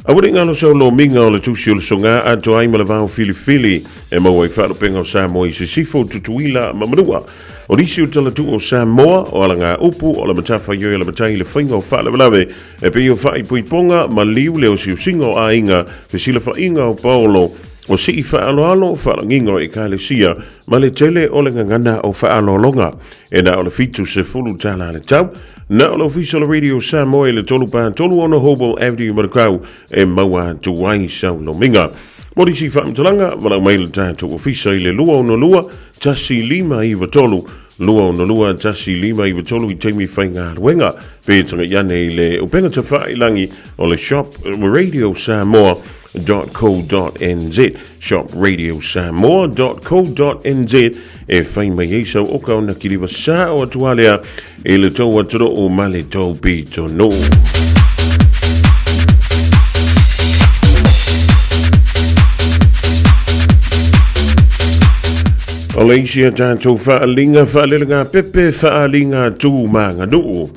Aua ne i galo sau lomiga o le tusi o le soga atoa ai ma le vao filifili e maua ai faalupega o Samoa i Sisifo, Tutuila ma Manua. O nisi o talatuu o Samoa, o alagaupu, o le matafaioi a le matai i le faiga o faalavelave e pei o faaipoipoga, maliu, le osiosiga o aiga, fesilafaiga o paolo, o sii faaaloalo, faalagiga o ekalesia, ma le tele o le gagana o faaaloaloga. E na o le $70 le tau. Na o le Ofisa o le Radio Samoa i le 3 4 3 6 Hobel Avenue i Manukau e maua atu ai sau lomiga. Mo nisi faamatalaga, valaau mai le tatou ofisa i le 262 1593, 262 1593 i taimi faigaluega. Pe tagai ane i le upega tafailangi o le Shop Radio Samoa .co.nz shopradiosamoa.co.nz e fai mai ai sau oka ona kiliva sao atu lava lea i le tou atunuu ma le tou pitonuu. O le isi a tatou faaaliga faalelegāpepe faaaliga tu ma aganuu.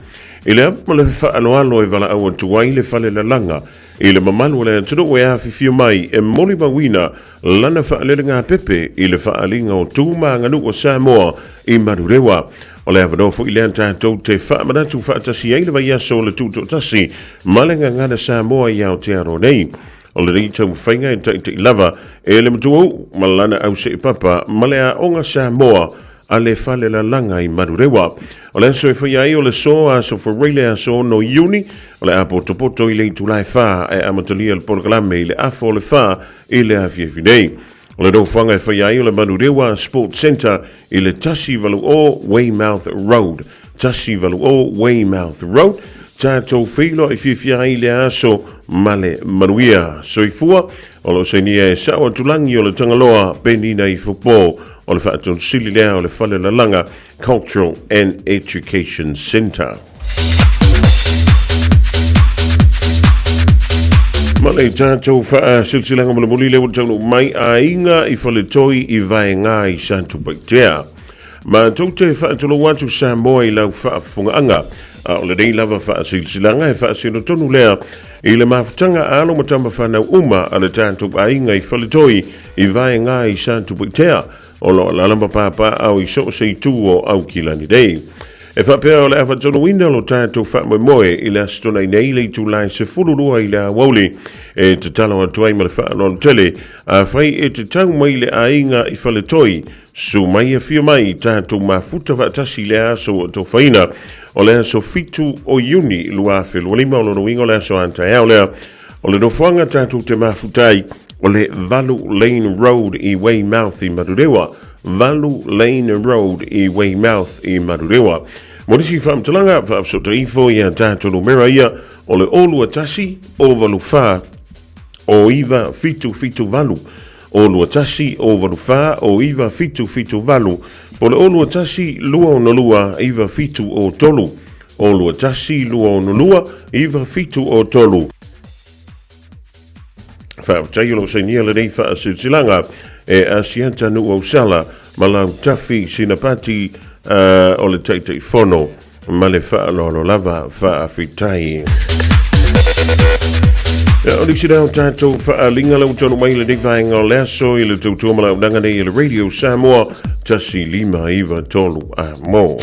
I le ava ma le faaaloalo e valaau atu ai le falelalaga I le mamalu o le atunuu e afifio mai e molimauina lana faalelegāpepe i le faaaliga o tu ma aganuu a Samoa i Manurewa. O le avanoa foi lea tatou te faamanatu faatasi ai le vaiaso o le Tutoatasi ma le Gagana Samoa i Aotearoa nei. O lenei taumafaiga e taitai lava e le matuauu ma lana auseepapa ma le Aoga Samoa a le Falelalaga i Manurewa. O le aso e faia ai o le so aso Foraile aso 6 Iuni, o le a potopoto i le itula e 4 e amatalia le polokalame i le afa o le 4 i le afiafi nei. O le nofoaga e faia ai o le Manurewa Sports Centre i le 180 Weymouth Road. 180 Weymouth Road. Tatou feiloai fiafia ai i lea aso ma le manuia. Soifua, o lo o sainia e Sao Atulagi o le Tagaloa Penina Ifopo o le Faatonu Sili lea o le Falelalaga Cultural and Education Centre. Ma le tatou faasilasilaga mulimuli lea ua taunuu mai aiga i Faletoi i Vaegā i Satupaitea. Matou te faatulou atu Samoa i lau faafofogaaga, a o lenei lava faasilasilaga e faasino tonu lea i le mafutaga a alo ma tama fanau uma a le tatou aiga i Faletoi i Vaegā i Satupaitea o lo o alaala ma papaaao i so o se itu o Aukilani nei. E faapea o le a faatonuina lo tatou faamoemoe i le Aso Toonai nei i le itula e 12 i le aoauli e tatalo atu ai ma le faaaloalo tele, afai e te tau mai i le aiga i Faletoi, susu mai afio mai tatou mafuta faatasi i lea aso ua tofaina o le aso 7 o Iuni 2025, o lona uiga o le aso a taeao lea. O le nofoaga tatou te mafuta ai o le 8 Lane Road i Weymouth i Manurewa, 8 Lane Road i Weymouth i Manurewa. Mo nisi faamatalaga, faafesootai ifo i a tatou numera ia o le 021 084 0978, 021 084 0978, po o le 021 262 9703, 021 262 9703. Faafetai o lo o sainia lenei faasilasilaga e Asiata Nuuausala ma Lautafi Sinapati o le Taitaifono ma le faaaloalo lava. Faafetai. Ia, o nisi lea o tatou faaaliga lau tonu mai lenei vaega o le aso i le tautua ma launaga nei i le Radio Samoa 1593 a mo.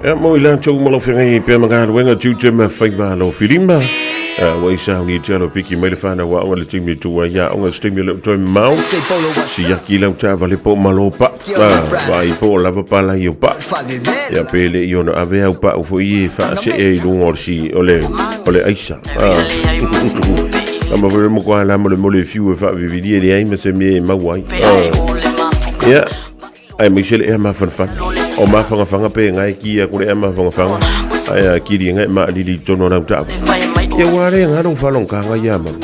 Ia, mo i latou uma lau feagai ai pea ma galuega, tiute ma faiva alofilima. Ua i sauni te alo piki mai le whanau aoga le taimi e tu ai aoga se taimi o le o toe mamao. Siaki lau taavale po o malo pa. Vaai po o lava palai o pa. Ia pe le i ona ave au pau foi e faasee i luga o le si o le o le aisa. Ama foi mo kwa la mo le mo le fiu e faavivili e leai ma se mea e maua ai. Ia, aemaise le ea mafanafana. O mafagafaga pe ngai ki aku le ea mafagafaga. Ae a kiri ngai ma alili i tonu o lau taavale. Ia ua le ngā lou whalongkanga ia manu.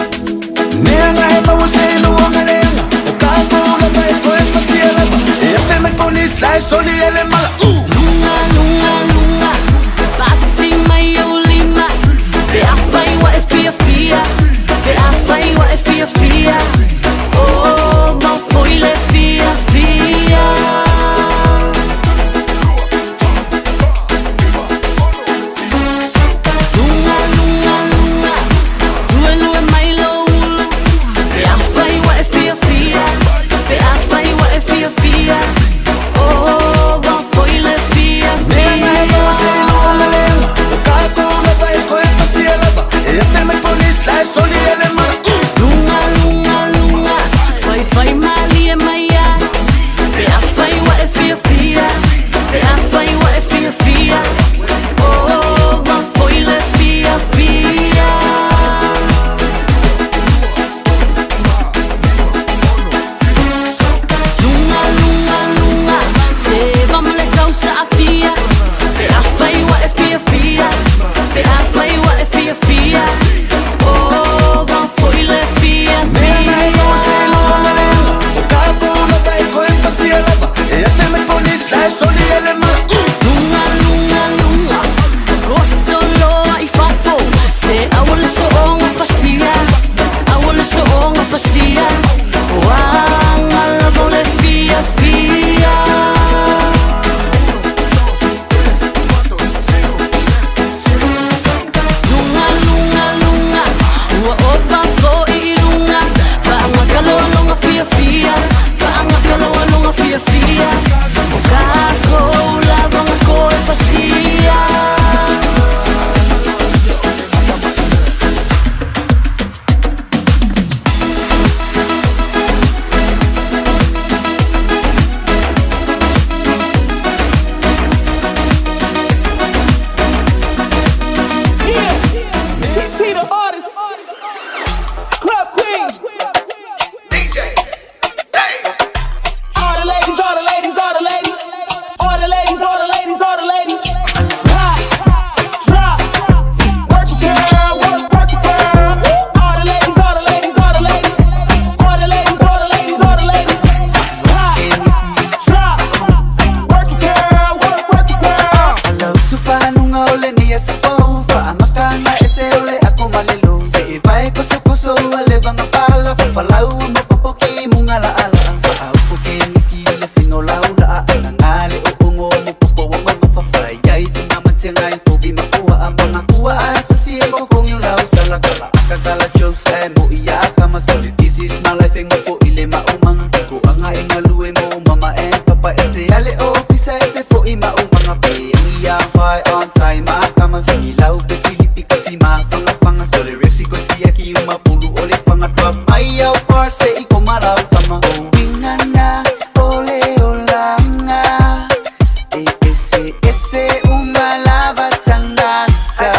le maumaga Toaga e galue mo mama and papa Ese ale ofisa ese fo'i maumaga Pe agi ia fai on time makama Sigilau pe silipi ko si mafagafaga So le resi ko siaki uma pulu o le faga Drop mai au bar se'i koma lau tama O uiga o le olaga E ese ese uma lava tagata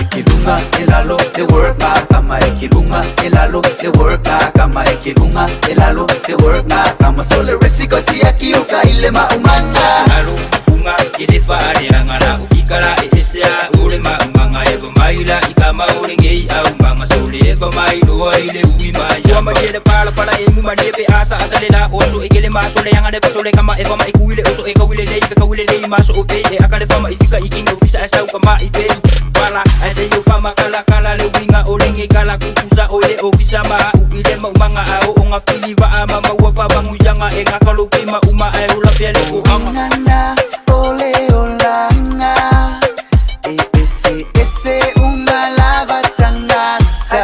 E ke luga e lalo le work makama E ke luga e lalo le work makama E ke luga e lalo le work makama So le resi ko siaki uka i le maumaga Alo unga i le faaleaga la ufikala e ese a o le maumaga e vamaila i kama o legei aumaga so le vamailoa i le ui mai Sua malie le palapala e mu malie pe asa asa le la oso e kele maso le anga le paso le kama e fama e kui le oso e kaui le lei ka kaui le lei maso o pe e aka le fama i fika i kinga ofisa e sau kama i pe pala ai se yo fama kala kala le winga o lenge kala kukusa o le ofisa ma u i le maumaga a o onga fili va ma maua fa manguianga e ngakalo pe ma uma ai o la pea le ko anga Nana o le olaga E ese ese uma lava tagata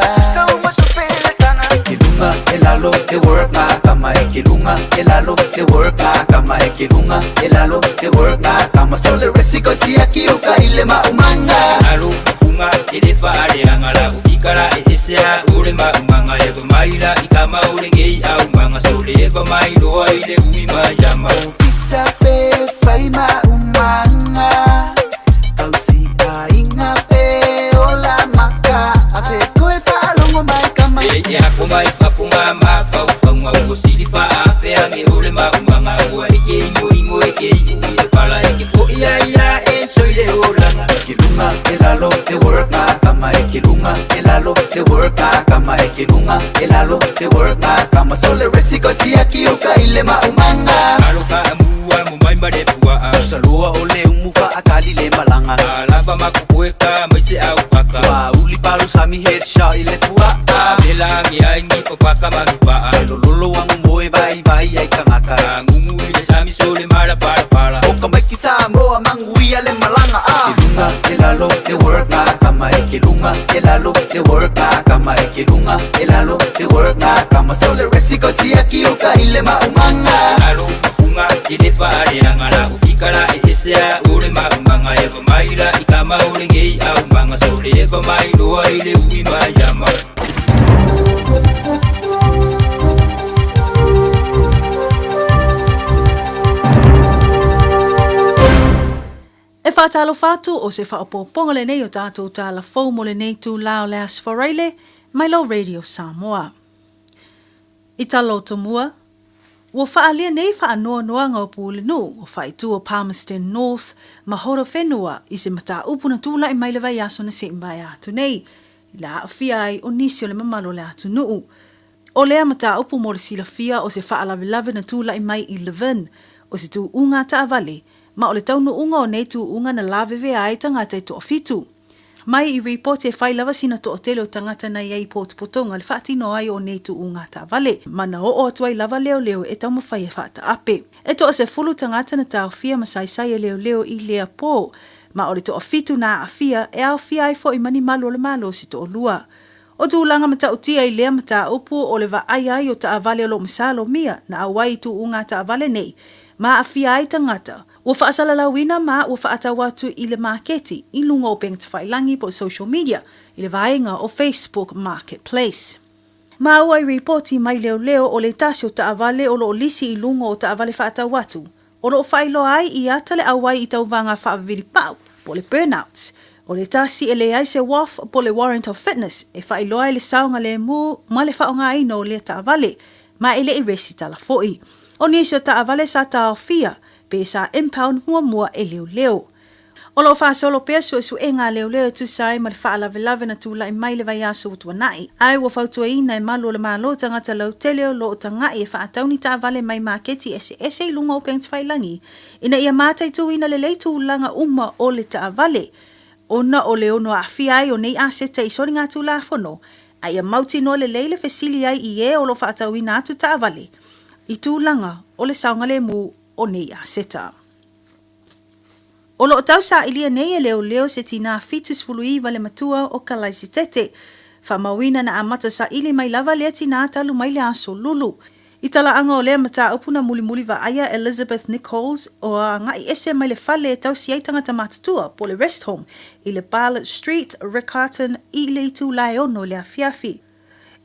E ke luga e lalo le work makama E ke luga e lalo le work makama E ke luga e lalo le work makama So le resi ko siaki uka i le maumaga Alo unga i le faaleaga la ufikala e ese a o le maumaga e vamaila i kama o legei aumaga so le vamailoa i le ui mai ama Ofisa pe fai maumaga Kausi aiga pe ola maka Ase koe faalogo mai kama E e ako mai papunga ma faufauga ua sili faaafeage o le maumaga ua e ke igoigo e ke iui le pala e ke fo'i ai ia enjoy le olaga E ke luga e lalo le work makama E ke luga e lalo le work makama E ke luga e lalo le work makama So le resi ko siaki uka i le maumaga Alo ka amua mo mai ma le pua'a Saloa o le umu faakali le malaga Alava makukueka mai se au paka Ua uli palu sami headshot i le pua'a Mela age ai ni papaka mangipa'a E lololo agu moe vaivai ai tagata Agugu i le sami so le mala palapala O ka maiki Samoa maguia le malaga a E ke luga e lalo le work makama E ke luga e lalo le work makama E ke luga e lalo le work makama So le resi ko siaki uka i le maumaga Alo unga i le faaleaga la ufikala e ese a o le maumaga e vamaila i kama o legei aumaga so le vamailoa i le ui mai ama E faatalofa atu o se faaopoopoga lenei o tatou tala fou mo lenei itulā o le Aso Faraile mai lou Radio Samoa. I Talotomua, ua faaalia nei faanoanoaga o Pulenuu o faaitu o Palmerston North ma Horowhenua i se mataupu na tulai mai le vaiaso na se'i maea atu nei, i le aafia ai o nisi o le mamalu o le atunuu. O lea mataupu mo le silafia o se faalavelave na tulai mai i Levin, o se tuuga taavale, ma o le taunuuga o nei tuuga na lavevea ai tagata e toafitu. Mai i ripoti e fai lava sina toatele o tagata na i ai i potopotoga le faatino ai o nei tuuga taavale, ma na oo atu ai lava leoleo e taumafai e faataape. E toasefulu tagata na taofia ma saisai e leoleo i lea po, ma o le toafitu na aafia e aofia ai fo'i ma ni malu o le Malo se toalua. O tulaga matautia i lea mataupu o le vaai ai o taavale o lo o masalomia na auai i tuuga taavale nei ma aafia ai tagata ua faasalalauina ma ua faatau atu i le maketi i luga o upega tafailagi po o social media i le vaega o Facebook Marketplace. Maua i ripoti mai leoleo o le tasi o taavale o lo o lisi i luga o taavale faatau atu o lo o faailoa ai i ata le auai i tauvaga faavavili pau po o le burnouts. O le tasi e leai se WOF po o le Warrant of Fitness e faailoa ai le saogalemu ma le faaaogaina o lea taavale, ma e le i resitala foi. O nisi o taavale sa taofia pe sa impound muamua e leoleo. O lo o faasolo pea suesuega a leoleo e tusa ai ma le faalavelave na tulai mai le vaiaso ua tuanai. Ae ua fautuaina e malu o le Malo tagata lautele o lo o taga'i e faatau ni taavale mai maketi eseese i luga o upega tafailagi ina ia mataituina lelei tulaga uma o le taavale ona o le ono aafia ai o nei aseta i soligatulafono a ia mautinoa lelei le fesili ai i e o lo o faatauina atu taavale i tulaga o le saogalemu o nei aseta. O lo o tausailia nei e leoleo se tinā 79 le matua o Kalaisitete, Faamauina na amata saili mai lava lea tinā talu mai le aso Lulu. I talaaga o lea mataupu na mulimuli vaaia Elizabeth Nichols o agaʻi ese mai le fale e tausi ai tagata matutua po o le rest home i le Barlett Street, Riccarton i le itula e ono i le afiafi.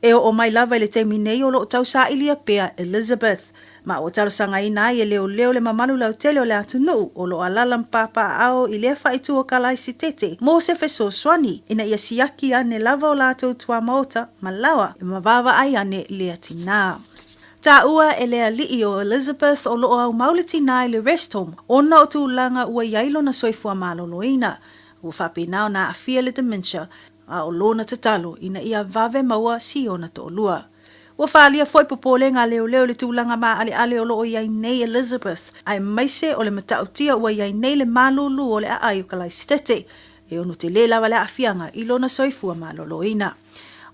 E oo mai lava i le taimi nei o lo o tausaili pea Elizabeth. Ma ua talosagaina ai e leoleo le mamalu lautele o le atunuu o lo o alaala ma papaaao i lea faaitu o Kalaisitete mo se fesoasoani ina ia siaki ane lava o latou tuamaota ma laoa ma vaavaai ane lea tinā. Taua e le alii o Elizabeth o lo o aumau le tinā i le rest home ona o tulaga ua i ai lona soifua maloloina. Ua faapena ona aafia le dementia a o lona tatalo ina ia vave maua si ona toalua. Ua faaalia foi popolega a leoleo i le tulaga maaleale o lo o i ai nei Elizabeth, aemaise o le matautia ua i ai nei le malūlū o le aai o Kalaisitete, e ono tele lava le aafiaga i lona soifua maloloina.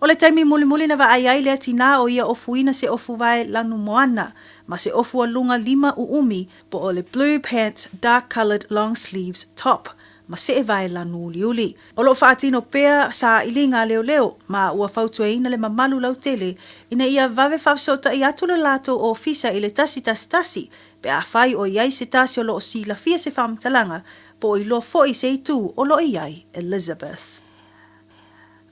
O le taimi mulimuli na vaai ai lea tinā o ia ofuina se ofu vae lanu moana ma se ofu aluga lima uumi po o le blue pants dark coloured long sleeves top ma seʻe vae lanu uliuli. O lo o faatino pea sailiga a leoleo, ma ua fautuaina le mamalu lautele ina ia vave faafesootai atu le latou ofisa i le 111 pe afai o i ai se tasi o lo o silafia se faamatalaga po o iloa foi se itu o lo o i ai Elizabeth.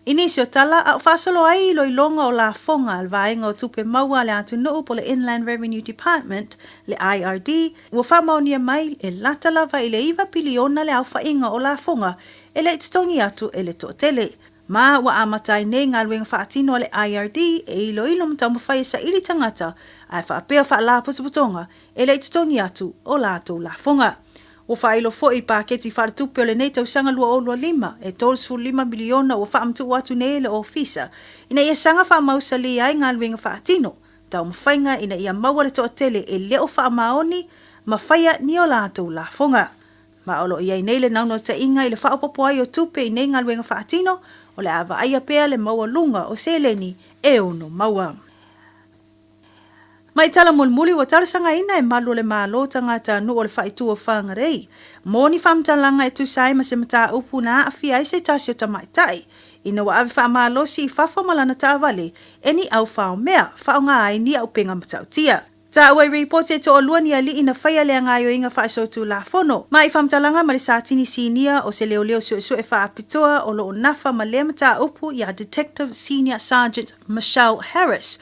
I nisi o tala, a o faasolo ai iloiloga o lafoga a le Vaega o Tupe Maua a le Atunuu po o le Inland Revenue Department, le IRD, ua faamaonia mai e lata lava i le iva piliona le aofaiga o lafoga e le i totogi atu e le toatele. Ma ua amata ai nei galuega faatino a le IRD e iloilo ma taumafai e saili tagata ae faapea faalapotopotoga e le i totogi atu o latou lafoga. Ua faailo foi i paketi faaletupe o lenei tausaga 2025 e $35 miliona ua faamatuu atu nei e le Ofisa ina ia saga faamausalia ai galuega faatino, taumafaiga ina ia maua le toatele e le o faamaoni ma faia ni o latou lafoga. Ma o lo o i ai nei le naunautaiga i le faaopoopo ai o tupe i nei galuega faatino, o le a vaaia pea le maualuga o seleni e ono maua. Mai tala mulimuli ua talosagaina e malu o le Malo tagata nuu o le faaitu o Whangarei mo ni faamatalaga e tusa ai ma se mataupu na aafia ai se tasi o tamaitai ina ua ave faamalosi i fafo ma lana taavale e ni au faomea faaaoga ai ni auupega matautia. Taua i ripoti e toalua ni alii na faia lea gaoioiga faasolitulafono ma i faamatalaga ma le Satini Sinia o se leoleo suesue faapitoa o lo o nafa ma lea mataupu ia Detective Senior Sergeant Michelle Harris.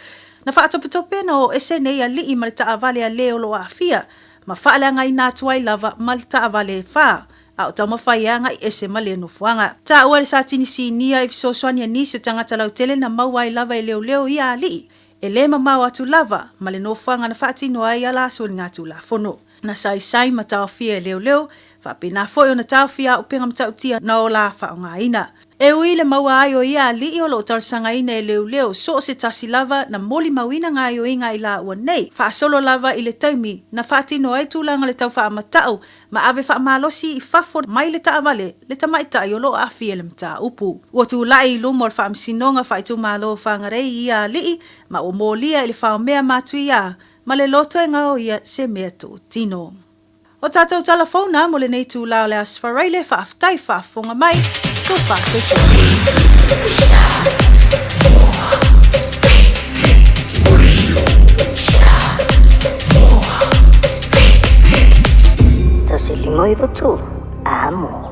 Na faatopetope na o ese nei alii ma le taavale a le o lo o aafia, ma faaleagaina atu ai lava ma le taavale e fa, a o taumafai e agai ese ma lea nofoaga. Taua e le Satini Sinia i fesoasoani a nisi o tagata lautele na maua ai lava e leoleo ia alii, e le mamao atu lava ma le nofoaga na faatino ai a la soligatulafono. Na saisai ma taofia e leoleo, faapena foi ona taofia auupega matautia na o la faaaogaina. E ui i le maua ai o ia alii o lo o talosagaina e leoleo so o se tasi lava na molimauina gaoioiga i laua nei, faasolo lava i le taimi na faatino ai tulaga le tau faamatau ma ave faamalosi i fafo mai le taavale le tamaitai o lo o aafia i le mataupu. Ua tulai i luma o le Faamasinoga Faaitumalo o Whangarei ia alii ma ua molia i le faomea matuia ma le loto e gaoia se mea totino. O tatou tala fou na mo lenei itula o le Aso Faraile, faafetai faafofoga mai, tofa soifua. 1 5 9 3, amo.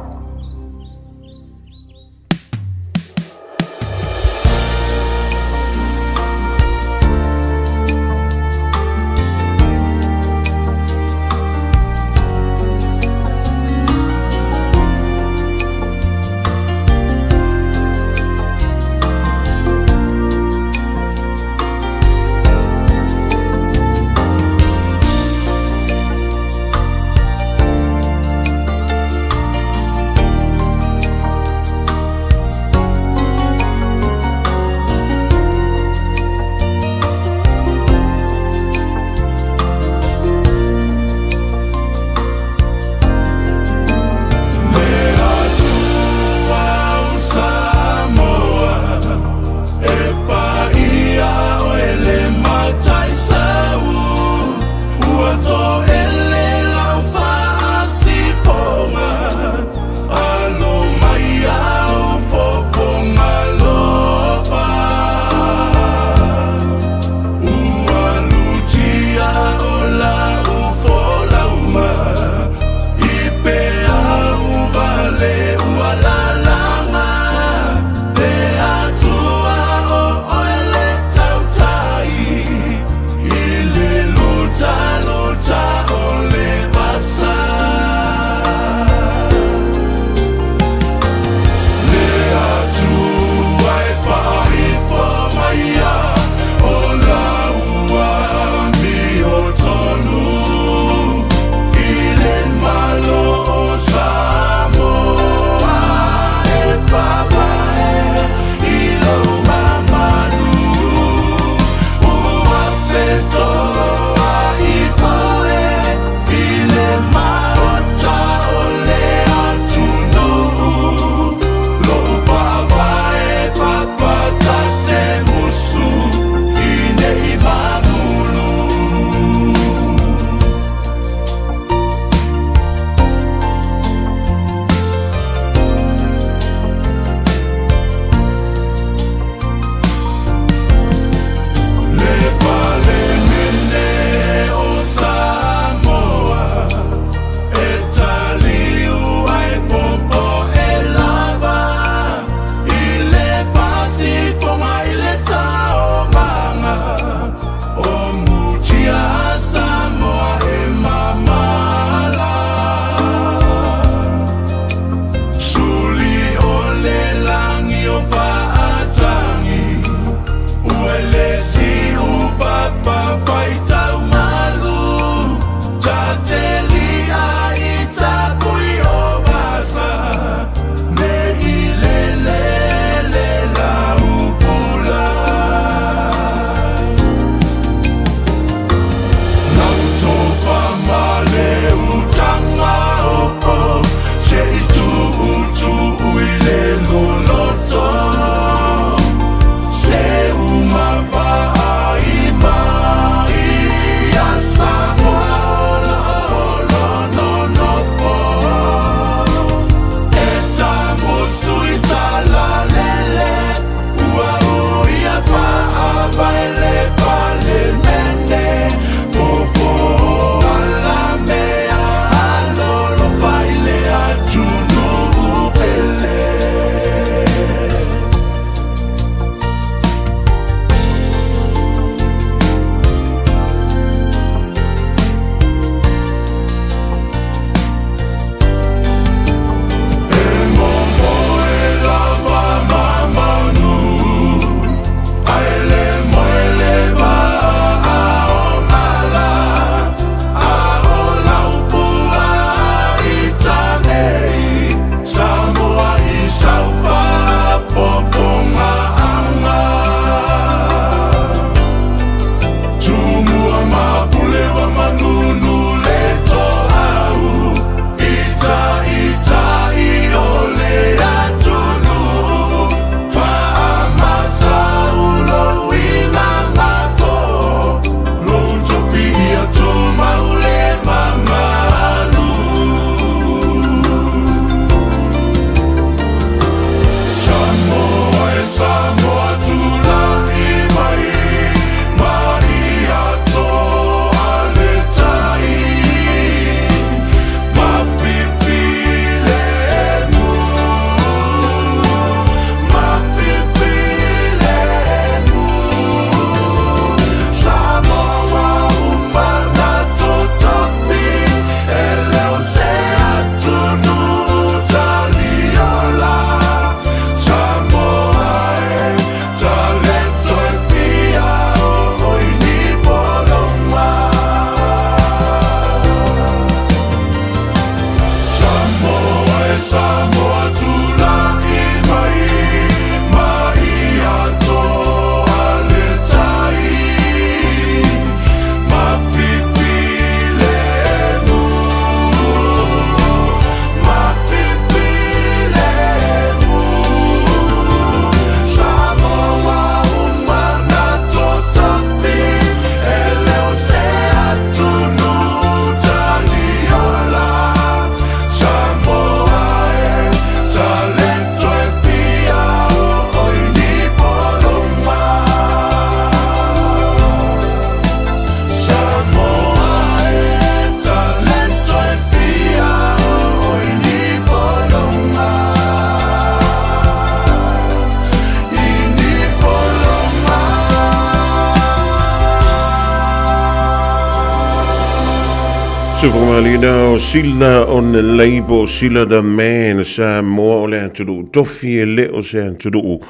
Sufumalina o Sila on the label Sila the Man Samoa o le atunuu tofi e le o se atunuu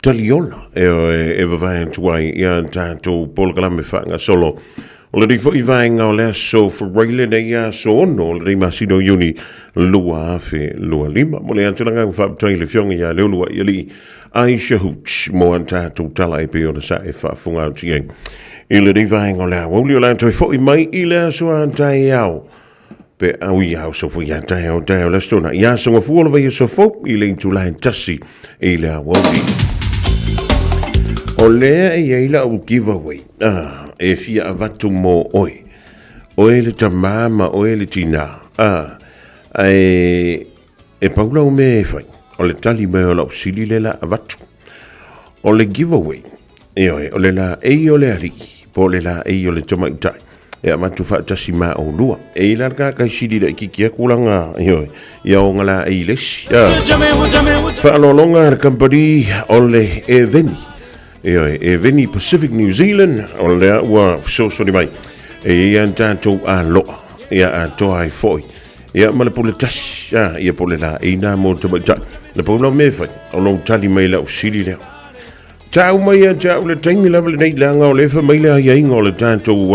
taliola e, e vavae atu ai ia tatou polokalame faagasolo. O lenei foi vaega o le aso Faraile lenei aso 6 o lenei masina o Iuni 2025. Mo le atu le agaga faafetai i le Afioga ia Leulua'ialii Aisha Hooch mo ana tatou tala e pei ona sa e faafofoga atu i ai. i lenei vaega o le aoauli o le a toe fo'i mai i le aso a taeao. Pe au i au sofo ia taeao taeao le aso tona. Ia aso gafua o le vaiaso fou i le itula e tasi i le aoauli. O lea e i ai lau giveaway ah, e fia avatu mo oe. Oe le tamā ma oe le tinā. Ah, ae e pau lau mea e fai, o le tali mai o lau sili lea la avatu. O le giveaway, ioe, o le laei o le alii, po o le laei o le tamaitai, e avatu faatasi ma oulua. E i la le kakai sili laititi aku laga, ioe, ia oga laei i le isi. Faaaloaloga a le kamupani o le Eveni, ioe, Eveni Pacific New Zealand, o lea ua fesoasoani mai, e i ai a tatou aloa, ia atoa ai foi. Ia ma le pule tasi, a, ia po o le laei na mo le tamaitai. Na pau lau mea e fai, o lou tali mai i lau sili lea. Tau mai ia te au le taimi lava lenei leaga o lea e fai mai le aiaiga o le tatou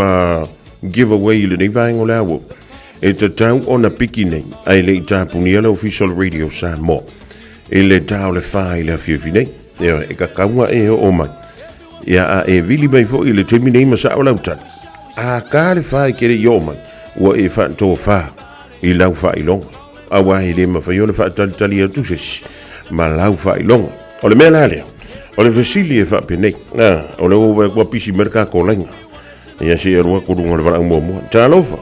giveaway i lenei vaega o le aoao. E tatau ona piki nei, ae le i tapunia le Ofisa o le Radio Samoa i le ta o le fa i le afiafi nei. Ioe, e kakauga e oo mai. Ia a e vili mai foi i le taimi nei ma sao lau tali. A ka le fa e ke le i oo mai, ua e faatofa i lau faailoga. Aua e le mafai ona faatalitali atu se isi ma lau faailoga. O le mea la lea, o le fesili e faapenei, a, o lea ua ou vaai atu ua pisi mai le ta kolaiga. Ia se i alu atu i luga o le valaau muamua. Talofa!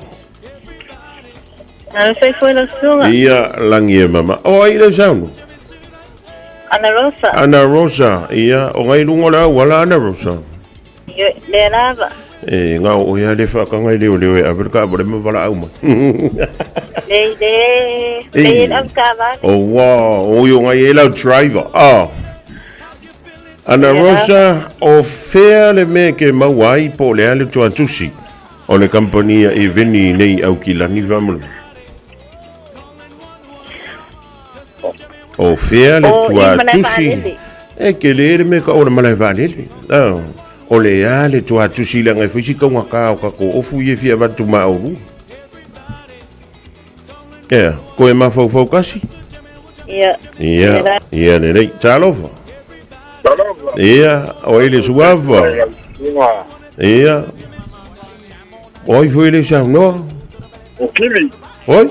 Talofa ifo i lau susuga. Ia, lagi e mama. O ai le saunoa? Ana Rosa. Ana Rosa, ia, o ngai luga o le auala Ana Rosa. Ioe, lea lava. E, ngao o ia le whaakanga i leo leo e ave le kaavale ma valaau mai. Lei le, lei e lau kaavale. Oh, wow, o i o ngai e lau driver. Ah. Ana Rosa, o fea le mea ke maua ai po o le a le tuatusi o le kampani a Eveni nei Aukilani faamolemole. O fea le O, i malae tuatusi vaalele. e tele le mea ka o le malae vaalele. Ah, o le a le tuatusi leaga e fai si taugata o tatou ofu ia e fia avatu ma aulua. Ea, koe mafaufau kasi? Ia. Ia, Lea. ia lelei. Talofa. Talofa. Ia, o ai le suafa. Ia. O ai foi le saunoa? O Kiwi. Oi?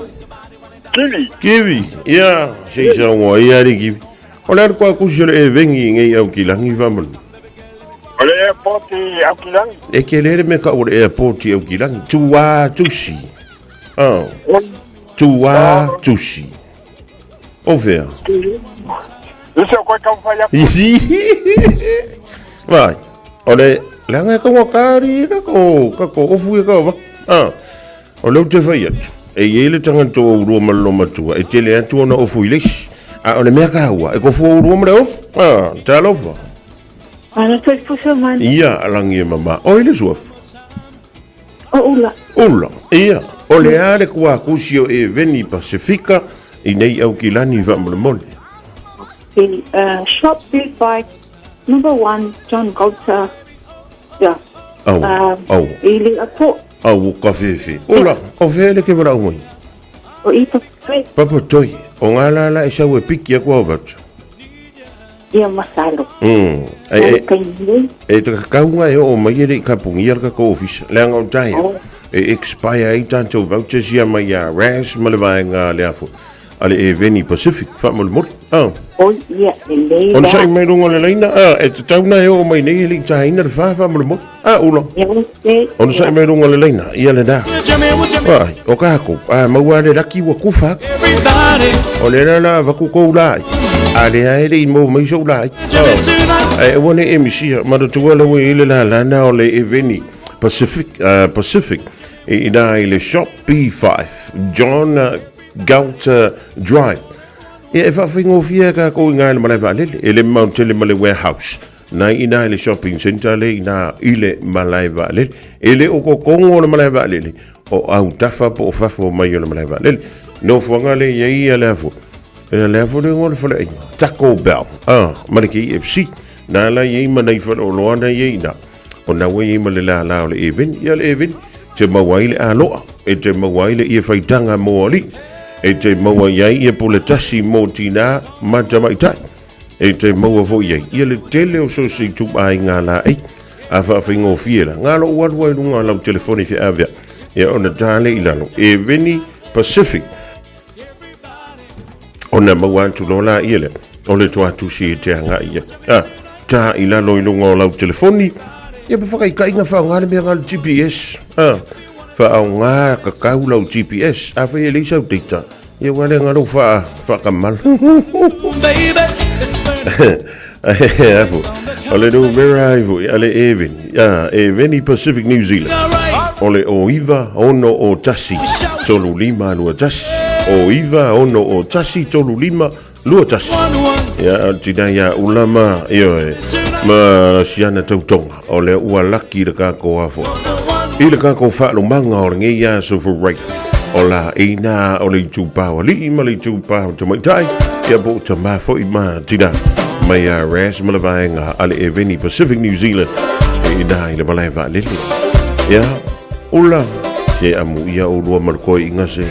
Kiwi. Kiwi. Ia, se i saunoa ia le Kiwi. O le a le kuakusi o le evengi nei Aukilagi faamolemole. O le airport i Aukilagi. E tele le mea tau o le airport i Aukilagi. Tuā tusi. Oh. Tuā tusi. O fea? Isi o koe taumafai atu. Vai. O le leaga e taugata alii ka ko ofu ia ka avatu. Ah. O lea ou te fai atu, e i ai le tagata o oulua ma le loomatua e tele atu ona ofu i le isi. A o le mea taua, e kofu oulua ma le ofu. Ah, talofa. Ana toe pusa mai. Ia, lagi e mama. Oi le suafa. O Ula. Ula, ia. O le a le kuakusi o Eveni Pasifika i nei Aukilani faamolemole. The shop B5, number 1, John Goulter. Yeah. Au, au. I le apo. Au, ka fefe. Ula, o fea le ke valaau mai? O i Papatoi. Papatoi. O ngā la la e sau e piki aku au vatu. Ia masalo. E, e, e te kakaunga e oo mai e le i kapungia le kakou ofisa. Leaga o taea. Oh. E expire ai tatou vouchers ia mai ia RAS ma le vaega le afo. A le Eveni Pacific, faamolemole. Ah. Oi, ia, lelei Ona sa'i mai luga o le laina, ah, e tatau na e oo mai nei e le i taina le fa faamolemole. Ah, ula. Ona sa'i mai luga o le laina, ia lena. Ai, o kākou, a maua le laki ua kufa. O le la la vaku kou lai. A le ae le i mau mai sou lai. Ah. Ai, ua ne e misia, manatua lau e i le la lana o le Eveni Pacific, Pacific, i ina i le Shop B5, John Galt Drive. Ia e faafaigofie ai tatou i ina i le malae vaalele, e le mamao tele ma le warehouse na i ina i le shopping centre le ina i le malae vaalele. E le o totogo o le malae vaalele, o autafa po o fafo mai o le malae vaalele. Nofoaga le i ai ia le afua. E le afua le igoa o le faleaiga, Taco Bell, ah, ma le KFC. Na la i ai ma nai faleoloa na i ai i ina. O na ua i ai ma le lālā o le Eveni. Ia le Eveni, te maua ai le aloa, e te maua ai le ia faitaga mō alii, e te maua i ai ia pule tasi mō tinā ma tamaitai, e te maua foi ai ia le tele o so se ituaiga laei. A faafaigofie la, na lou alu lava i luga o lau telefoni feaveai, ia ona ta lea i lalo, Eveni Pacific. Ona maua atu loa laia lea, o le toatusi e te agai i ai. A, ta i lalo i luga o lau telefoni, ia ma whakaitaiga whaonga le mea ngā le GPS. A, whaonga kakau lau GPS. A whai e leisa au data, ia ua le ngā lou wha, whakamala. Afu, o le numera ai foi, a le Eveni, a, Eveni Pacific New Zealand. O le o iva ono o tasi, tolu lima lua tasi. O iva ono o tasi, tolu lima lua tasi. Ia, o tina ia ulama, ioe, ma siana tautoga, o le ua laki le kako afo. I le kako whaalumanga o le ngei aso for right. O la ina o le itupā o alii ma le itupā o tamaitai, ia po o tamā foi ma tina. Mai a Ras ma le vaega a le Eveni Pacific New Zealand, e ina i le malae vaalele. Ia, ula, se amu ia o lua ma le koe inga se.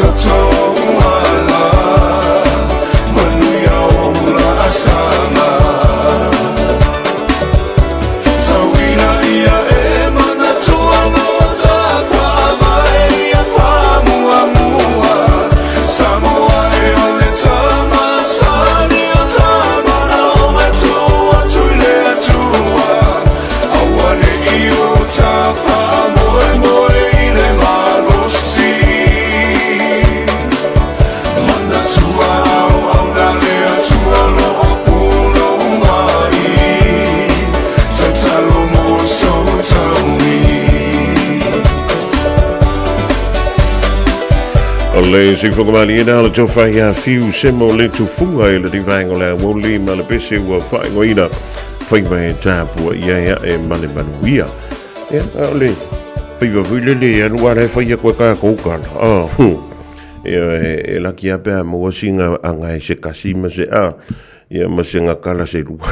Toto. le sifogamalieina o le tofa ia Fiu Semo le Tufuga i lenei vaega o le aoauli ma le pese ua faaigoaina faiva e tapuaia e a'e ma le manuia. Ia, a o le faiva foi lele e alu a la e fai atu e tatou tala. Ah, Ia, e laki lava pe a maua sina aga e se kasi ma se a, ia ma sina tala se lua.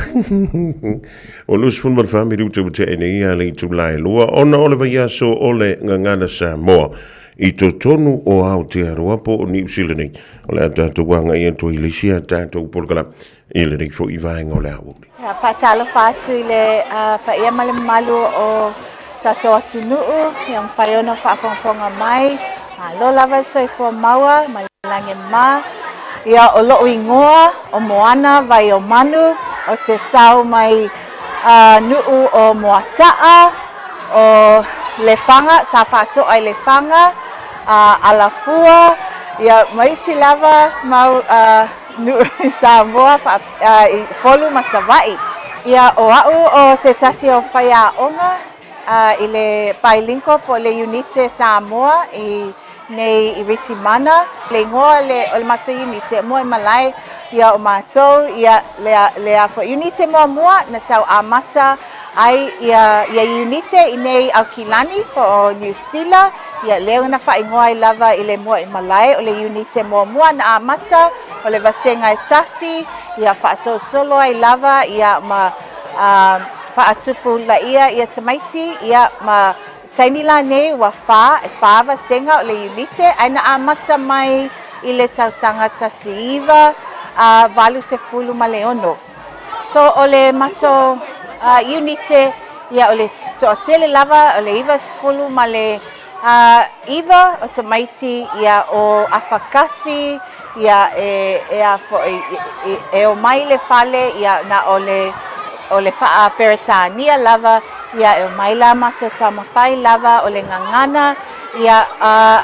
O 24 minute ua tea nei ia le itula e lua, ona o le vaiaso o le Gagana Samoa i totonu o Aotearoa po o Niu Sila nei. O le a tatou agai atu ai i le isi a tatou polokalame i lenei foi vaega o le aoauli. Ia, faatalofa atu i le paia ma le mamalu o tatou atunuu, ia mafai ona faafogafoga mai. Malo lava le soifua maua ma le lagi e mama. Ia, o lo'u igoa o Moana Vaiomanu, o te sao mai nuu o Moata'a, o Lefaga, sa faato'a i Lefaga, Alafua, ia, ma isi lava mau nuu i Samoa, i Upolu ma Savaii. Ia, o a'u o se tasi o faiaoga i le bilingual po o le Iunite Samoa i nei i Ritimana. Le igoa o le matou Iunite, Moe Malae, ia o matou, ia le, le a foi Iunite muamua na tau amata ai ia, ia Iunite i nei Aukilani po o Niu Sila, ia lea na faaigoa ai lava i le Moe Malae o le Iunite muamua na amata o le vasega e tasi, ia faasolosolo ai lava ia ma faatupulaia ia tamaiti ia ma taimi lanei ua fa, e fa vasega o le iunite ae na amata mai i le tausaga 1986. So o le matou iunite ia o le toatele lava o le 99 o tamaiti ia o afakasi ia e e a foi e omai i le fale ia na o le o le faa-Peretania lava ia e omai la matou taumafai lava o le gagana ia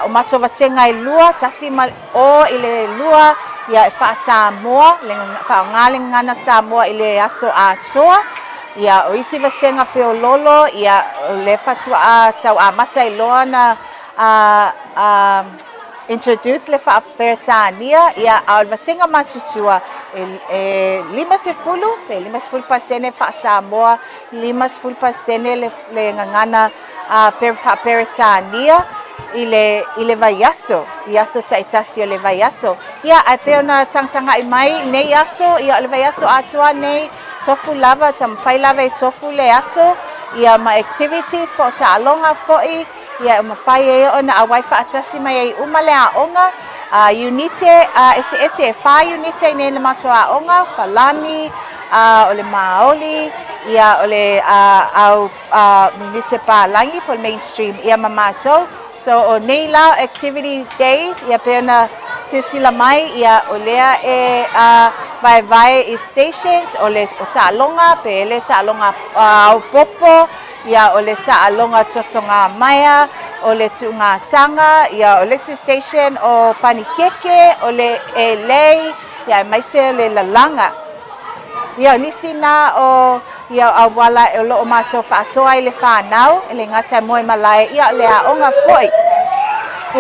o matou vasega e lua tasi ma o i le lua ia e faa-Samoa le faaaoga le gagana Samoa i le aso atoa ia o isi vasega feololo ia o le faatoa tau amata ai loa na a introduce le faa-Peretania ia a o le vasega matutua e 50 pe 50% faa-Samoa 50% le gagana faa-Peretania i le i le vaiaso i aso taitasi o le vaiaso. Ia ae pei ona tagatagai mai i nei aso ia o le vaiaso atoa nei tofu lava taumafai lava e tofu le aso ia ma activities po o taaloga foi ia e mafai ai ona auai faatasi mai ai uma le aoga iunite eseese e fa iunite i nei na matou aoga, Falani, o le Maoli, ia o le au iunite palagi po o le mainstream ia ma matou. So o nei la activity days ia pei ona silasila mai ia o lea e vaevae i stations o le o taaloga pe le taaloga aopopo ia o le taaloga tosogamaea, o le tuugataga, ia o le isi station o panikeke, o le elei, ia aemaise o le lalaga. Ia o nisi na o ia auala o lo o matou faasoa ai le fanau, e le gata e moe malae, ia o le aoga foi.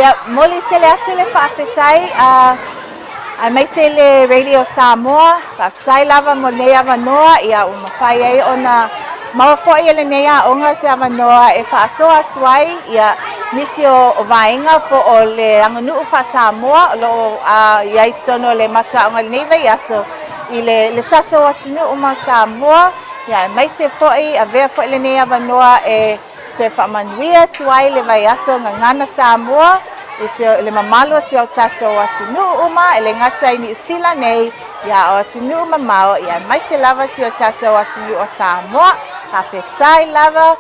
Ia momoli tele atu le faafetai a aemaise le Radio Samoa, faafetai lava mo lenei avanoa, ia ua mafai ai ona maua foi e lenei aoga se avanoa e faasoa atu ai ia nisi o vaega po o le aganuu faa-Samoa o lo o i ai i totonu o le matou aoga i lenei vaiaso i le tatou atunuu ma Samoa, ia aemaise foi avea foi lenei avanoa e Toe faamanuia atu ai le vaiaso Gagana Samoa i le mamalu o si o tatou atunuu uma, e le gata i Niu Sila nei, ia o atunuu mamao, ia aemaise lava si o tatou atunuu o Samoa. Faafetai lava.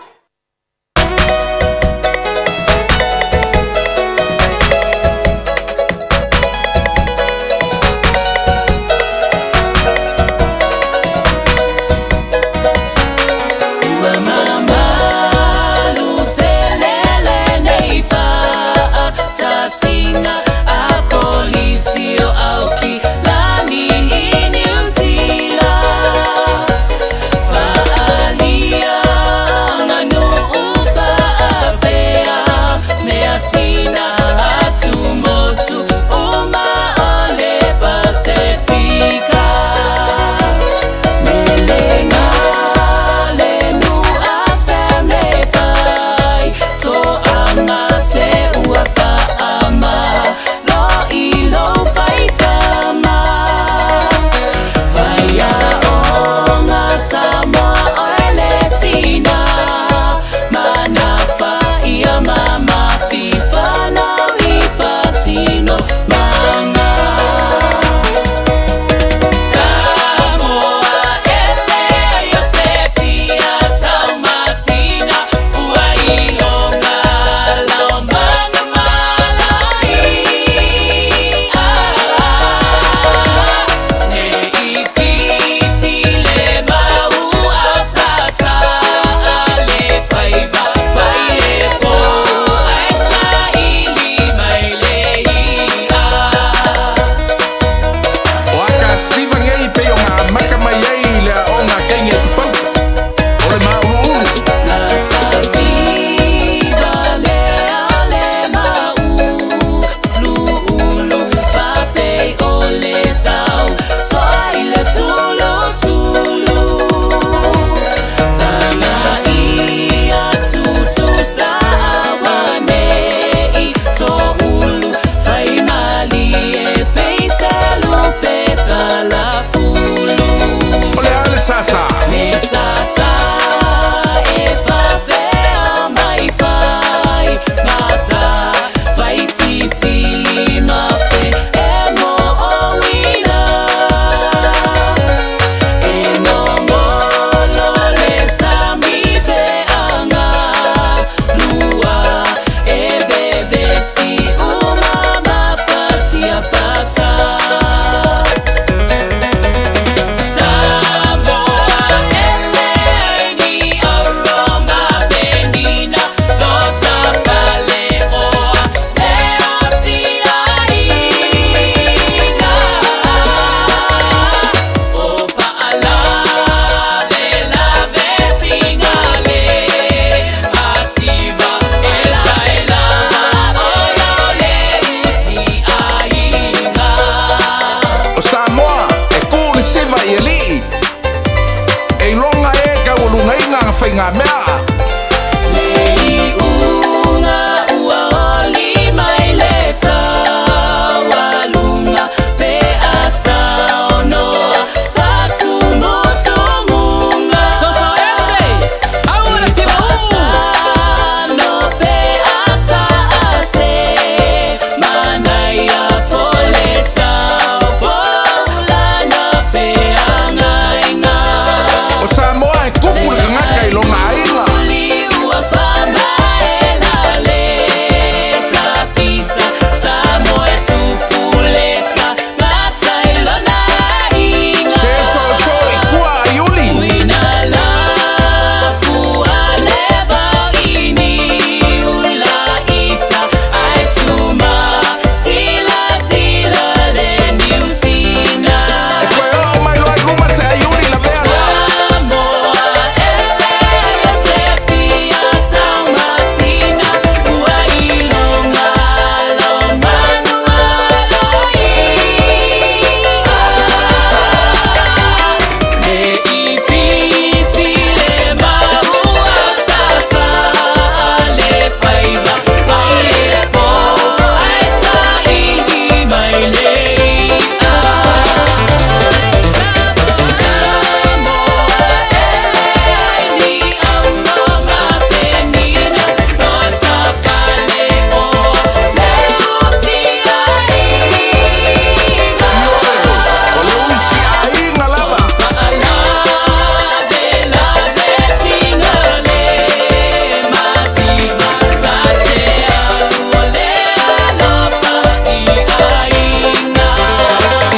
faiga mea. Le iuga ua oli mai le taualuga pe a saunoa faatumutumuga. Soso ese, aua sila u. Fasano pe a saase, manaia po le tau po lana feagaiga. O Samoa e kupu le tagata i lona aiga. Ua faamaela le sapisa, Samoa e tupuleta, gata i lona aiga. Se soso i kua a Iuli. Uina lafu a le vaini ula ita, ai tuma tilatila le Niu Sina. E koe oo mai loa i luma se a Iuli lavea loa. Samoa ele se fia taumasina, ua iloga lo manu aloia. Le i fiti le maua sasa le faiva, fai le po ai saili mai le i'a. Samoa e ni auloga penina, lota fale oa le usiaiga. O le usi aiga lava. Faalave lave tinga le mativa, tate alu o le alofa i aiga.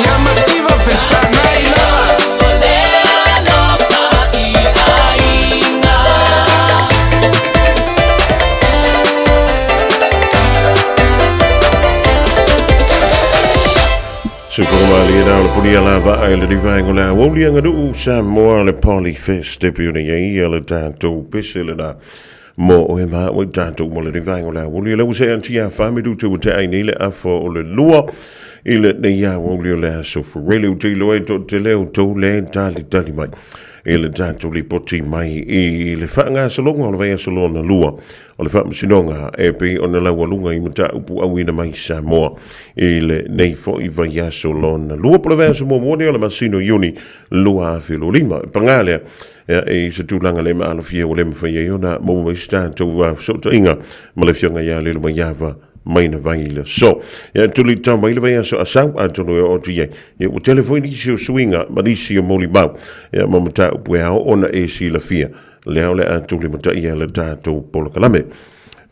Ia mativa fesagai lava. O le alofa i aiga. Soifua malie na o le punia la vaa i le divaenga o le aoauli aganuu Samoa le Polyfest e pei ona i ai ia le tatou pese lena mo oe ma au i tatou mo le divaenga o le aoauli. O lea ua see atu ia Familu te ua tea ai nei le afa o le lua i lenei aoauli o le aso Faraile. Ou te iloa e toatele o outou lea e talitali mai i le tatou lipoti mai i le faagasologa o le vaiaso lona lua o le Faamasinoga e pei ona laualuga i mataupu auina mai Samoa i lenei foi vaiaso lona lua po o le vaiaso muamua lenei o le masina o Iuni 2025. E paga lea, e i se tulaga le maalofia ua le mafai ai ona maua mai se tatou fesootaiga ma le Afioga ia Lilomaiava mai na vai i le aso. Ia tuli tau mai le vaiaso asau atonu e oo atu i ai. Ia ua tele foi nisi o suiga ma nisi o molimau ia ma mataupu e ao ona e silafia lea o le a tulimataia le tatou polokalame.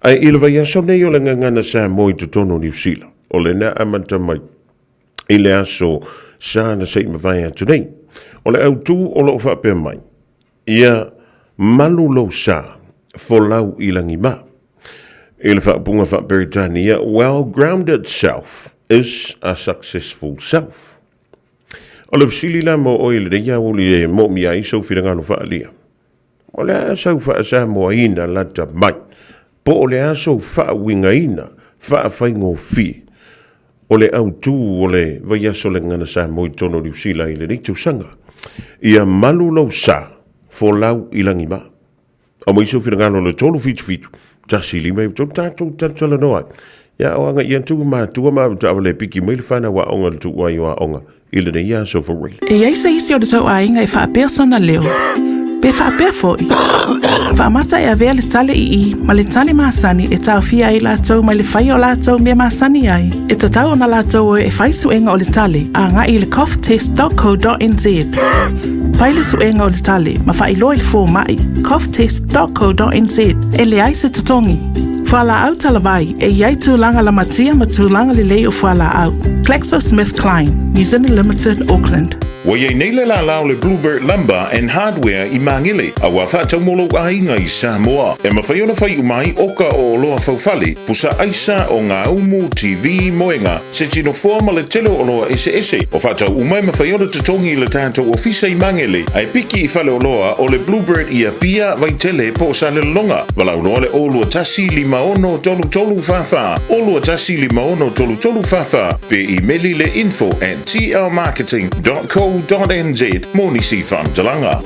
Ae i le vaiaso nei o le gagana Samoa i totonu o Niu Sila, o lena amata mai i le aso sa na se i mavae atu nei. O le autu o lo o faapea mai, ia malu lou sa, folau i lagi ma. I le faaupuga faa-Peretania, well-grounded self is a successful self. O le fesili la mo oe i lenei aoauli e moomia ai sou finagalo faaalia, o le a sau faasamoaina lata mai, po o le a sou faauigaina faafaigofie o le autu o le vaiaso o le Gagana Samoa i totonu o Niu Sila i lenei tausaga? Ia malu lou sa, folau i lagi ma. Aumai sou finagalo i le 377 1593 tatou talatalanoa ai. Ia o agaia atu matua ma taavale e piki mai le fanau aoga i le tuuai o aoga i lenei aso for real. E i ai se isi o le tou aiga e faapea sona leo, pe faapea foi, faamata e avea le tale ii ma le tale masani e taofia ai latou mai le faia o latou mea masani ai, e tatau ona latou o e fai suega o le tale agai i le coughtest.co.nz. Fai le suega o le tale ma faailoa i le fomai, coughtest.co.nz, e leai se totogi. Fualaau talavai, e i ai tulaga lamatia ma tulaga lelei o fualaau. GlaxoSmithKline, New Zealand Limited, Auckland. Ua i ai nei le lala o le Bluebird Lumber and Hardware i Magele, a ua faatau mo lou aiga i Samoa. E mafai ona fai uma ai oka o oloa faufale, pusa aisa, ogaumu, TV, moega, se tinofoa ma le tele o oloa eseese. O faatau uma e mafai ona totogi i le tatou ofisa i Magele, ae piki i faleoloa o le Bluebird i Apia, Vaitele po o Salelologa. Valaau loa le 021 56 33 44, 021 56 33 44, pe imeli le info at tlmarketing.co.nz mo nisi faamatalaga.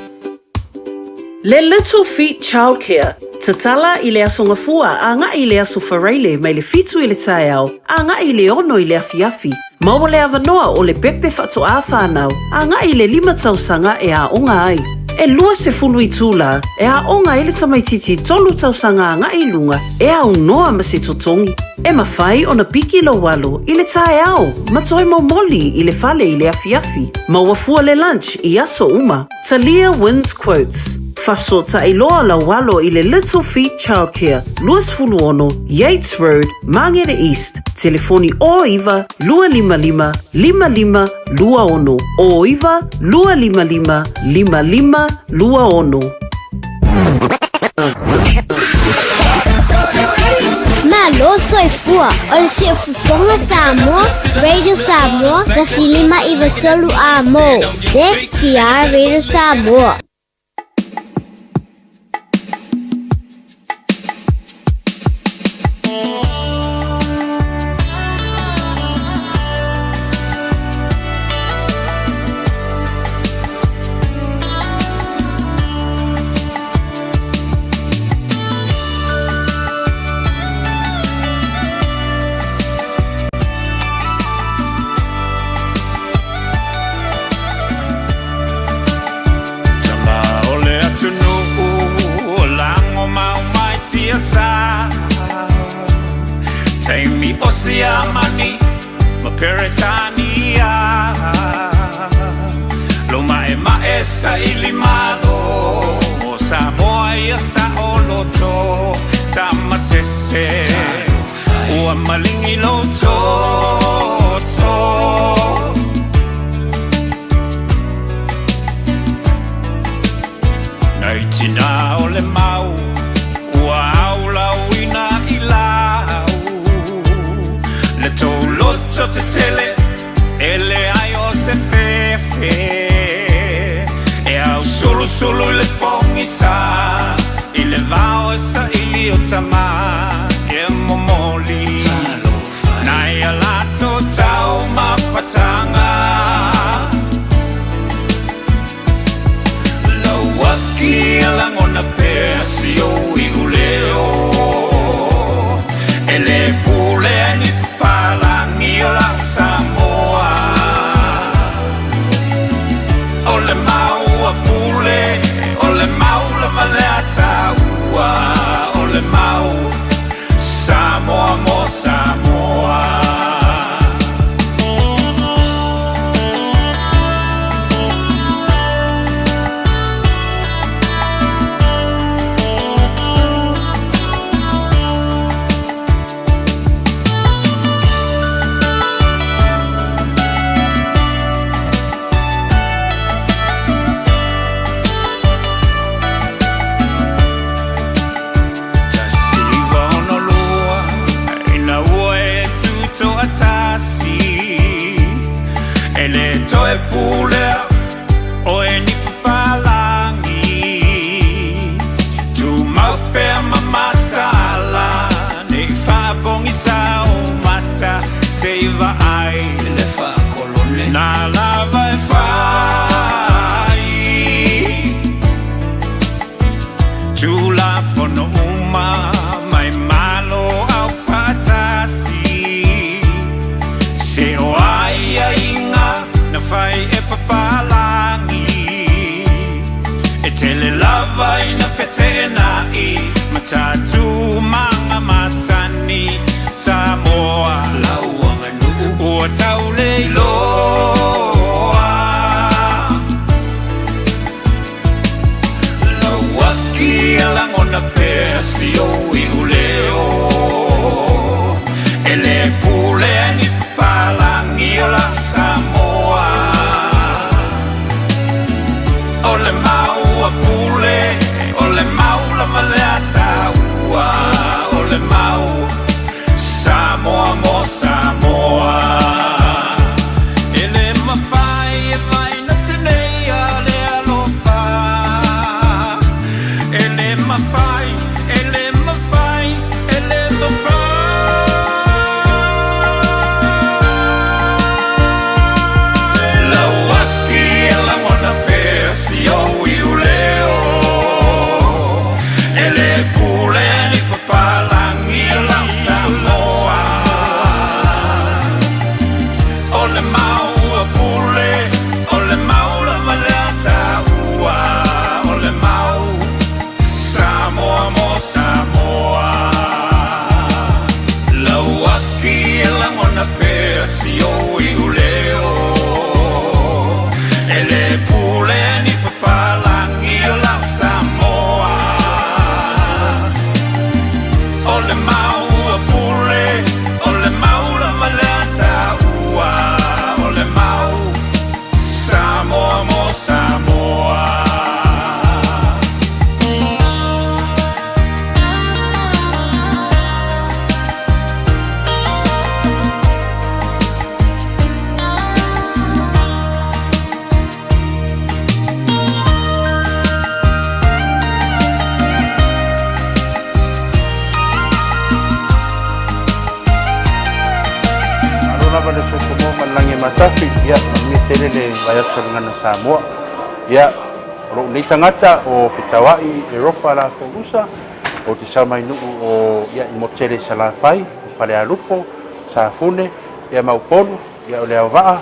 Le Little Feet Childcare, tatala i le Aso Gafua agai i le Aso Faraile mai le 7 i le taeao agai i le 6 i le afiafi. Maua le avanoa o le pepe faatoā whānau agai i le 5 tausaga e aoga ai. E 20 itula e aoga ai le tamaitiiti 3 tausaga agai i luga e aunoa ma se totogi. E mafai ona piki lou alo i le taeao ma toe momoli i le fale i le afiafi. Maua fua le lunch i aso uma. Talia wins quotes. Fafesootai loa lau alo i le Little Feet Childcare, 26 Yates Road, Māngere East, telefoni 09 255 5526, 09 255 5526. Malo soifua o le Siufofoga Samoa, Radio Samoa, 105 93 A mo. CKR Radio Samoa. Tama o le atunuu o lago mau mai tiasa Taimi o Siamani ma Peretania Lo ma'ema'e saili malo mo Samoa ia saoloto Tama sese ua maligi lou toto. Nai tinā o le mau ua aulauina i lau Le tou loto tetele e leai o se fefe E ausulusulu i le pogisa i le vao e saili o tama e momoli Nai a latou taumafataga Lauaki e lagona pea si ou iuleo E le pule ai ni papalagi o la Samoa O le mau a Pule, o le mau lava lea a taua O le mau Samoa mo Samoa. 1962 ina ua e tutoatasi E le toe pulea oe ni papalagi Tumau pea ma mataala nei faapogisa o mata Se i vaai le faakolone na lava e fai Tulafono uma mai Malo aufaatasi Se o aiaiga na fai e papalagi E tele lava ina feteenai ma tatou maga masani Samoa Lau aganuu Manuia tele le vaiaso le Gagana Samoa. Ia, o lou nei tagata o Fetauai Eropa latou usa, ou te sau mai nuu o ia i Motele i Salafai, o Falealupo, Safune, ia ma Upolu, ia o Leauvaa,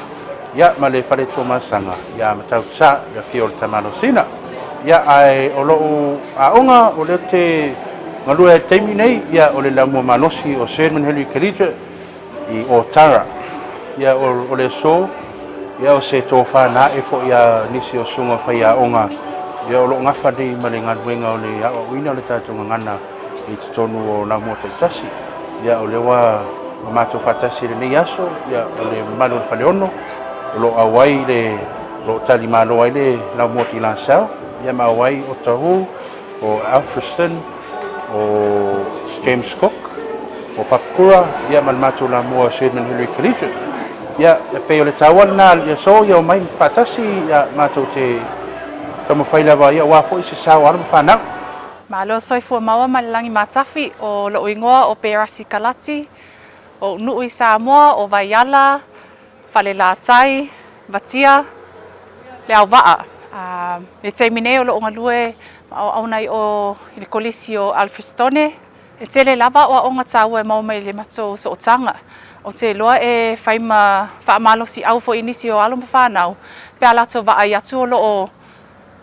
ia ma le Fale Tuamasaga, ia Matautu-sa, le afio o le Tamalosina. Ia ae o lou aoga o lea ou te galue ai i le taimi nei, ia o le Laumua Malosi o Sir Edmund Hillary Collegiate i Otara. Ia o le aso, ia o se tofa na ae foi a nisi o susuga faiaoga, ia o lo o gafa nei ma le galuega o le aoaoina o le tatou gagana i totonu o Laumua taitasi. Ia o lea ua matou faatasi i lenei aso, ia o le mamalu o le Faleono, o lo o auai le, o lo o talimalo ai le Laumua Tilasau, ia ma auai Otahuhu, o Alfriston, o James Cook, o Papakura, ia ma le matou lamua o Sir Edmund Hillary Collegiate. Ia, e pei o le taua lena i aso ia omai faatasi ia matou te taumafai lava ia aua foi se sao alo ma fanau. Malo soifua maua ma le lagi matafi, o lo'u igoa o Perasi Kalati, o u'nu'u i Samoa, o Vaiala, Falelatai, Vatia, Leauvaa. I le taimi nei o lo'u galue ma auauna i o i le Kolisi o Alfrestone, e tele lava aoaoga taua e maua mai i le matou sootaga. Ou te iloa e fai ma faamalosiau foi i nisi o alo ma fanau pe a latou vaai atu o loo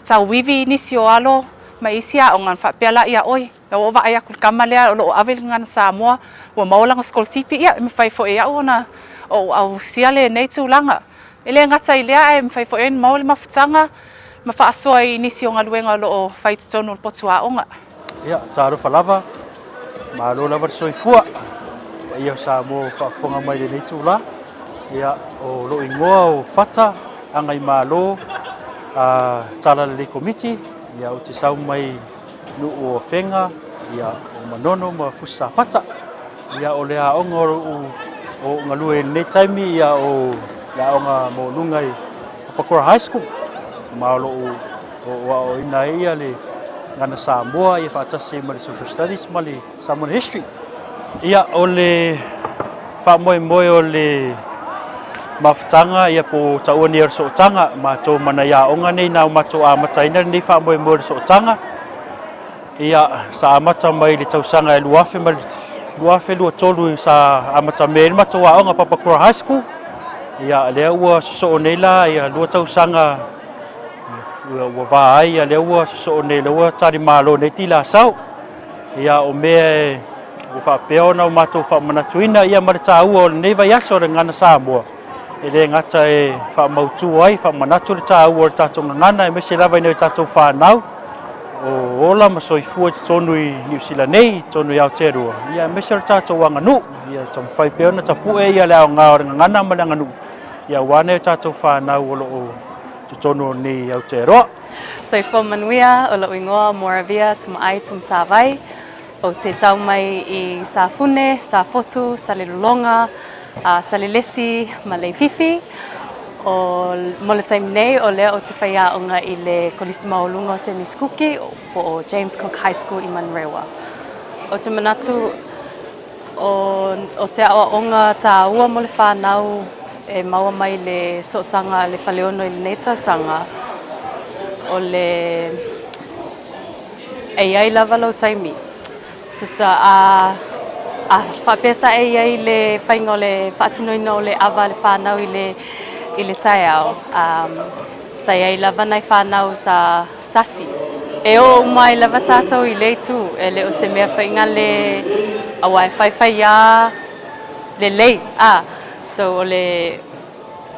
tauivi nisi o alo ma isi aoga ona faapea laia, Oi, ua ou vaai atu i le tama lea o lo o ave i le gagana Samoa, ua maua lana sikolasipi, ia, e mafai foi e au ona ou ausia lenei tulaga. E le gata i lea, ae mafai foi ona maua le mafutaga ma faasoa i nisi o galuega o lo o fai i totonu o le potu aoga. Ia, talofa lava, malo lava le soifua, paia o Samoa ua faafofoga mai i lenei itula. Ia, o lou igoa o Fata Agaimalo a Talalelei Komiti, ia, ou te sau mai nuu o Afega, ia, o Manono ma Fusi Safata. Ia, o le aoga o lou o galue i lenei taimi, ia, o le aoga maualuga i Papakura High School, ma o lou o aoaoina ai ia le Gagana Samoa, ia faatasi ai ma le Social Studies ma le Samoan History. Ia, o le faamoemoe o le mafutaga, ia po o taua nei o le sootaga, matou ma nai aoga nei na o matou amataina lenei faamoemoe o le sootaga. Ia, sa amata mai i le tausaga e 2023 sa amatamea ai le matou aoga Papakura High School. Ia, lea ua sosoo nei la ia 2 tausaga ua va ai, ia lea ua sosoo nei, lea ua talimalo nei Tilasau. Ia, o mea ua faapea ona o matou faamanatuina ia ma le taua o lenei vaiaso o le Gagana Samoa, e le gata e faamautu ai, faamanatu le taua o le tatou gagana, aemaise lava i nai o tatou fanau o ola ma soifua i totonu i Niu Sila nei, i totonu i Aotearoa, ia aemaise o le tatou aganuu, ia taumafai pea ona tapue ia le aoga o le gagana ma le aganuu, ia aua nai o tatou fanau o lo o totonu o nei Aotearoa. Soifua manuia, o lou igoa Moravia Tumaai Tumatavai. Ou te tau mai i Safune, Safotu, Salelologa, Salelesi ma Leififi. O, mo le taimi nei, o lea ou te faiaoga i le Kolisi Maualuga o Semis Kuki, po o James Cook High School i Manurewa. Ou te manatu O, o se aoaoga tāua mo le whānau e maua mai le sootaga a le Faleono i lenei tausaga, o le e i ai lava lou taimi. Tusa a, a faapea sa e i ai le faiga o le faatinoina o le ava a le whānau i le, i le taeao, um, sa i ai lava nai whānau sa sasi. E oo uma ai lava tatou i lea itu, e le o se mea faigale aua e faifai a lelei a. So o le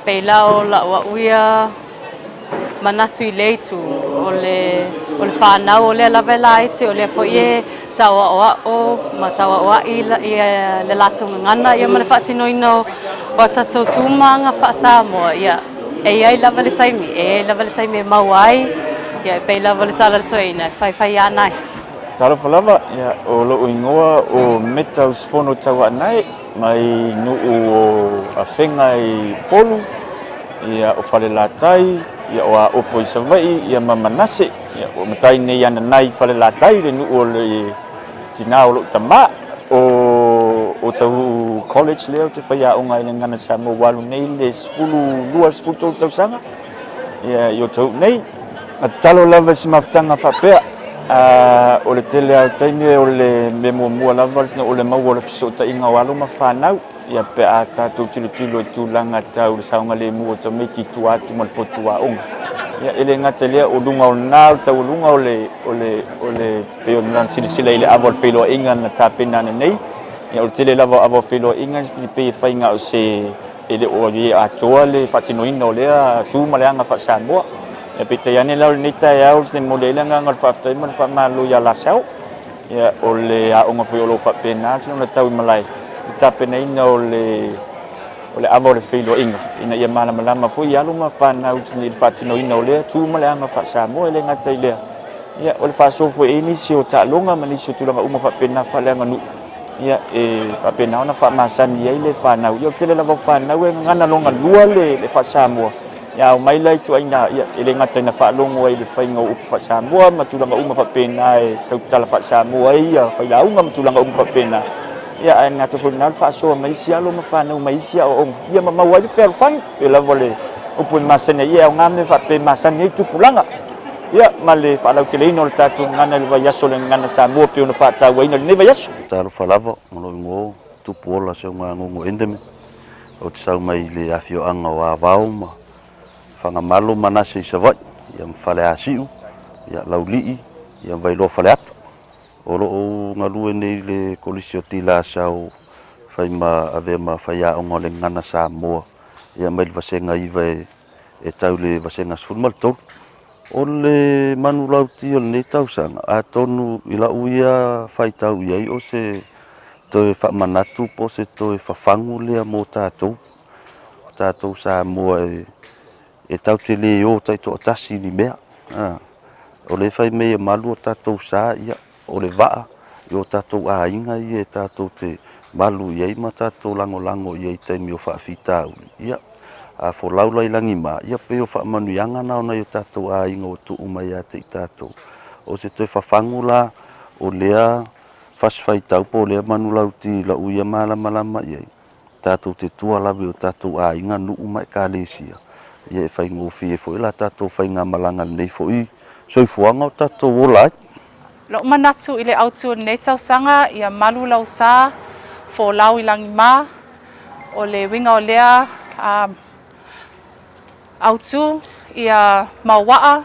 pei la o la'u a'u ia manatu i lea itu, o le o le fanau o lea lava e laiti, o lea foi e tauaoa'o ma tauaoa'i ia le latou gagana ia ma le faatinoina o a tatou tu ma aga faa-Samoa, ia e i ai lava le taimi, e i ai lava le taimi e maua ai, ia e pei lava o le tala a le toeaina, e faifai a nice. Talofa lava, ia, o lo'u igoa o Meta Usufono Tauaanae mai nuu o Afega i Upolu, ia, o Falelatai, ia, o Aopo i Savaii, ia, ma Manase. Ia, ua matai nei ana nai Falelatai le nuu o le tinā o lo'u tamā. O, o Tauhuu College lea ou te faiaoga ai i le Gagana Samoa ua alu nei le 12, 13 tausaga ia, i Otahuhu nei. Na tatalo lava i se mafutaga faapea, o le tele lava o taimi o le mea muamua lava o le maua o le fesootaiga o alo ma fanau. Ia pe a tatou tilotilo i tulaga tau le saogalemu o tamaiti i tua atu ma le potu aoga. Ia e le gata i lea, o luga o lena, o le taualuga o le, o le, o le, pei ona silasila i le ava o le feiloaiga na tapena ananei, ia o le tele lava o ava o feiloaiga e pei e fai na o se, e le o i ai atoa le faatinoina o lea tu ma le aga faa-Samoa. Ia peitai ane la o lenei taeao, ou te momoli ai le agaga o le faafetai ma le faamalo ia Lasau. Ia, o le aoga foi o lo o faapena atu ona tau i malae i le tapenaina o le o le ava o le feiloaiga ina ia malamalama foi i alo ma fanau i le faatinoina o lea tu ma le aga faa-Samoa. E le gata i lea, ia, o le faasoa foi i ai nisi o taaloga ma nisi o tulaga uma faapena faaleaganuu, ia, e faapena ona faamasani ai le fanau. Ia, o le tele lava o fanau e gagana lona lua le faa-Samoa. Ia omai la ituaiga, ia, e le gata ina faalogo ai i le faiga o upu faa-Samoa ma tulaga uma faapena e tautala faa-Samoa ai ia failauga ma tulaga uma faapena, ia, ae gata foi i lena o le faasoa mai isi alo ma fanau mai isi aoaoga, ia ma maua ai le fealofani. Pei lava o le upu e masani ai, ia e aoga mea faapea e masani ai tupulaga, ia, ma le faalauteleina o le tatou gagana i le vaiaso o le Gagana Samoa pei ona faatauaina i lenei vaiaso. Talofa lava, o lou igoa o Tupuola Seugagogo Endeme. Ou te sau mai le afioaga o Avao ma Fagamalo ma Manase i Savaii, ia ma Faleasiu, ia Laulii, ia ma Vailoa Faleata. O lo o galue nei i le Kolisi o Tilasau fai ma avea ma faiaoga o le Gagana Samoa, ia mai le vasega 9 e tau i le vasega 13. O le manulauti o lenei tausaga, atonu i lau ia faitau i ai o se toe faamanatu po o se toe fafagu lea mo tatou, o tatou Samoa e tatou te le o taitoatasi i ni mea. O lea e fai mai e malu o tatou sa, ia O le vaa i o tatou aiga ia e tatou te malu i ai ma tatou lagolago i ai i taimi o faafitauli, ia, a folau la i lagima, ia pei o faamanuiaga na o nai o tatou aiga ua tuu mai ia te i tatou. O se toe fafagu la o lea fasi faitau po o lea manulauti i lau ia malamalama i ai, tatou te tua lava i o tatou aiga, nuu ma ekalesia, ia e faigofie foi la tatou faigamalaga i lenei foi soifuaga o tatou ola ai. Lo'u manatu i le autu o lenei tausaga ia malu lau sa, folau i lagima, o le uiga o lea autu ia mauaa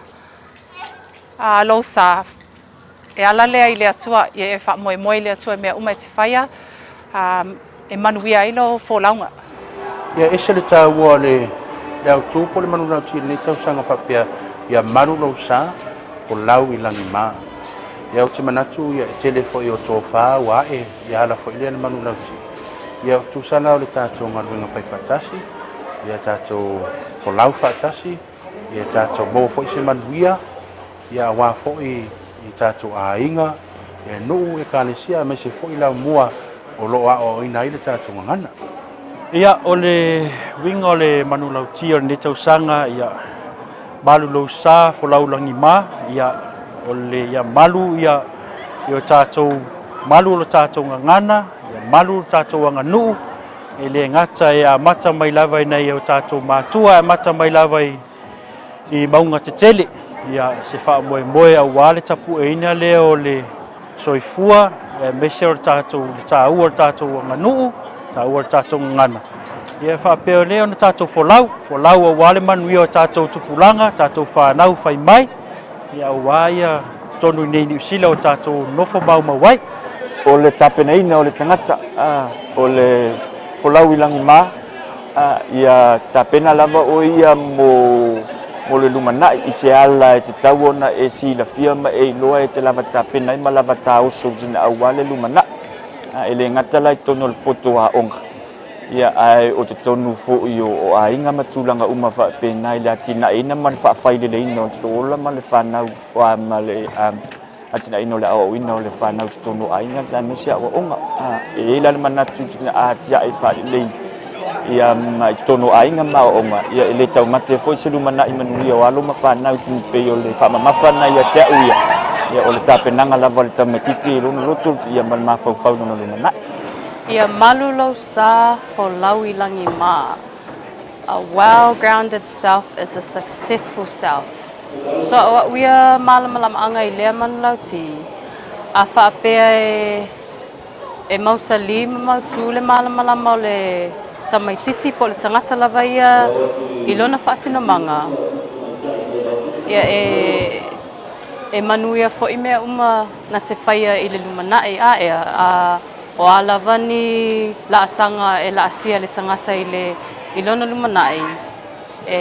lou sa. E ala lea i le Atua, ia e faamoemoe i le Atua i mea uma e te faia, e manuia ai lou folauga. Ia ese le taua o le autu po o le manulauti i lenei tausaga faapea, ia malu lou sa, folau i lagima. Ia ou te manatu ia e tele foi o tofa ua ae ia ala foi lea le manulauti. Ia o tusa la o le tatou galuega fai faatasi, ia tatou folau faatasi, ia tatou maua foi se manuia, ia aua foi i tatou aiga, nuu, ekalesia aemaise foi laumua o lo o aoaoina ai le tatou gagana. Ia, o le uiga o le manulauti o lenei tausaga, ia malu lou sa, folau lagima, ia, o le, ia malu ia, i o tatou, malu lo tatou gagana, ia malu lo tatou aganuu, e le gata e amata mai lava i nai o tatou matua, e amata mai lava i i mauga tetele, ia, se faamoemoe aua le tapueina lea o le soifua, aemaise o le tatou, le taua o le tatou aganuu, taua o le tatou gagana. Ia faapea lea ona tatou folau, folau aua le manuia o tatou tupulaga, tatou fanau fai mai, ia aua ia totonu i nei Niu Sila o tatou nofo maumau ai. O le tapenaina o le tagata, o le folau i lagima, Ia tapena lava oe ia mo mo le lumanai i se ala e tatau ona e silafia ma e iloa e te lava tapena ai ma lava taoso ina aua le lumanai. E le gata la i totonu o le poto aoga, ia ae o totonu foi o aiga ma tulaga uma faapena i le atinaeina ma le faafaileleina o le ola ma le fanau ma le atinaeina o le aoaoina o le fanau i totonu o aiga aemaise aoaoga. E i ai la le manatu a atiae faalelei ia ma i totonu o aiga ma aoaoga, ia e le taumate foi se lumanai manuia o alo ma fanau e pei o le faamamafa lena ia te au ia, ia o le tapenaga lava a le tamaitiiti i lona loto ia ma le mafaufau i lona lumanai. Ia malu lou sa folau i lagi mā. A well-grounded self is a successful self. So o a'u ia mālamalamaʻaga i lea manulauti, a faapea e e mausalī ma mautū le malamalama o le tamaititi po o le tagata lava ia i lona faasinomaga, ia e e manuia foi mea uma na te faia i le lumanai a ea, a o a lava ni laasaga e laasia le tagata i le i lona lumanai, e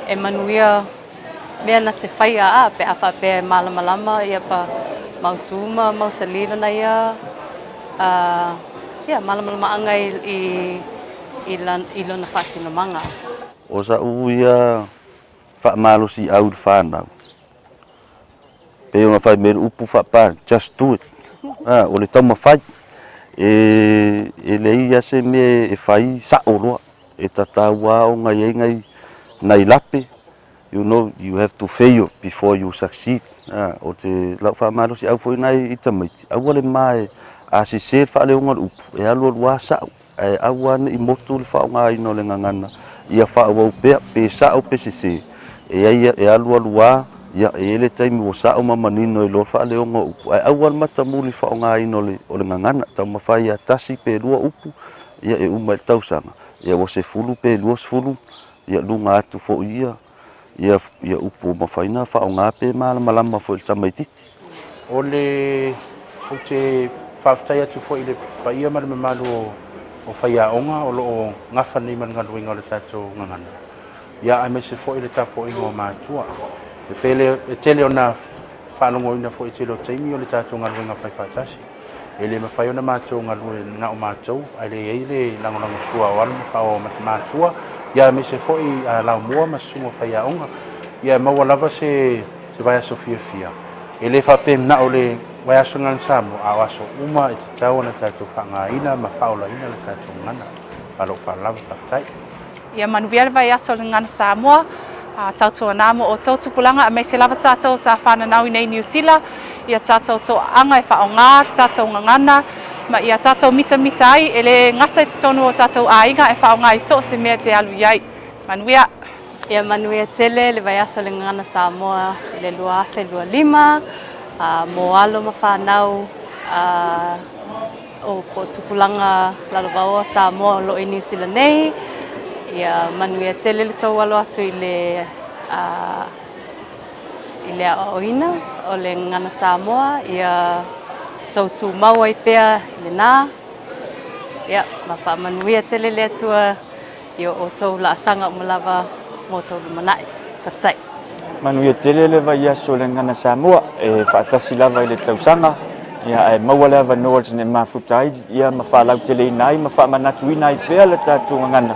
e manuia mea na te faia a pe a faapea e malamalama ia pa mautū ma mausalī lona ia a ia malamalamaaga i i i i lona faasinomaga. O sa'u ia faamalosiau i le fanau, pei ona fai mai le upu faapale, just do it, a, o le taumafai. E, e leai lava se mea e fai sa'o loa, e tatau lava ona i ai nai, nai lape, you know, you have to fail before you succeed. A, o te lau faamalosiau foi lena i tamaiti, aua le ma e, a sese le faaleoga o le upu, e alualu lava sa'o. Ae aua ne i motu le faaaogaina o le gagana, ia faaauau pea, pe sao pe sese, e ai e alualu a, ia, e i ai le taimi ua sao ma manino ai loa le faaleoga o upu, ae aua le matamuli i le faaaogaina o le o le gagana, taumafai ia tasi pe lua upu, ia e uma i le tausaga, ia ua 10 pe 20, ia luga atu foi ia. Ia, ia upu ua mafai ona faaaoga pe malamalama foi i le tamaitiiti. O le, ou te faafetai atu foi i le paia ma le mamalu o, o faiaoga o lo o gafa nei ma le galuega o le tatou gagana, ia aemaise foi le tapuaiga o matua. E pele, e tele ona faalogoina foi i le tele o taimi o le tatou galuega faifaatasi. E le mafai ona matou galue na o matou, ae le i ai le lagolagosua o alo ma o matua, ia aemaise foi a laumua ma susuga o faiaoga, ia e maua lava se se vaiaso fiafia. E le faapea na o le vaiaso Gagana Samoa, a o aso uma e tatau ona tatou faaaogaina ma faaolaina le tatou gagana. Ma lou faaaloalo lava, faafetai. Ia manuia le vaiaso o le Gagana Samoa, a tautuana mo outou tupulaga aemaise lava tatou sa fananau i nei Niu Sila, ia tatou toaaga e faaaoga le tatou gagana ma ia tatou mitamita ai e le gata i totonu o tatou aiga e faaaoga i so o se mea e te alu i ai. Manuia! Ia manuia tele le vaiaso o le Gagana Samoa i le 2025, a mo alo ma fanau, a O ko tupulaga lalovaoa Samoa o lo o i Niu Sila nei, ia manuia tele le tou alo atu i le i le aoaoina o le gagana Samoa, ia tou tumau ai pea i lena, ia ma faamanuia tele le Atua i o outou laasaga uma lava mo tou lumanai. Faafetai. Manuia tele le vaiaso o le Gagana Samoa e faatasi lava i le tausaga, ia ae maua le avanoa e mafuta ai ia ma faalauteleina ai ma faamanatuina ai pea le tatou gagana,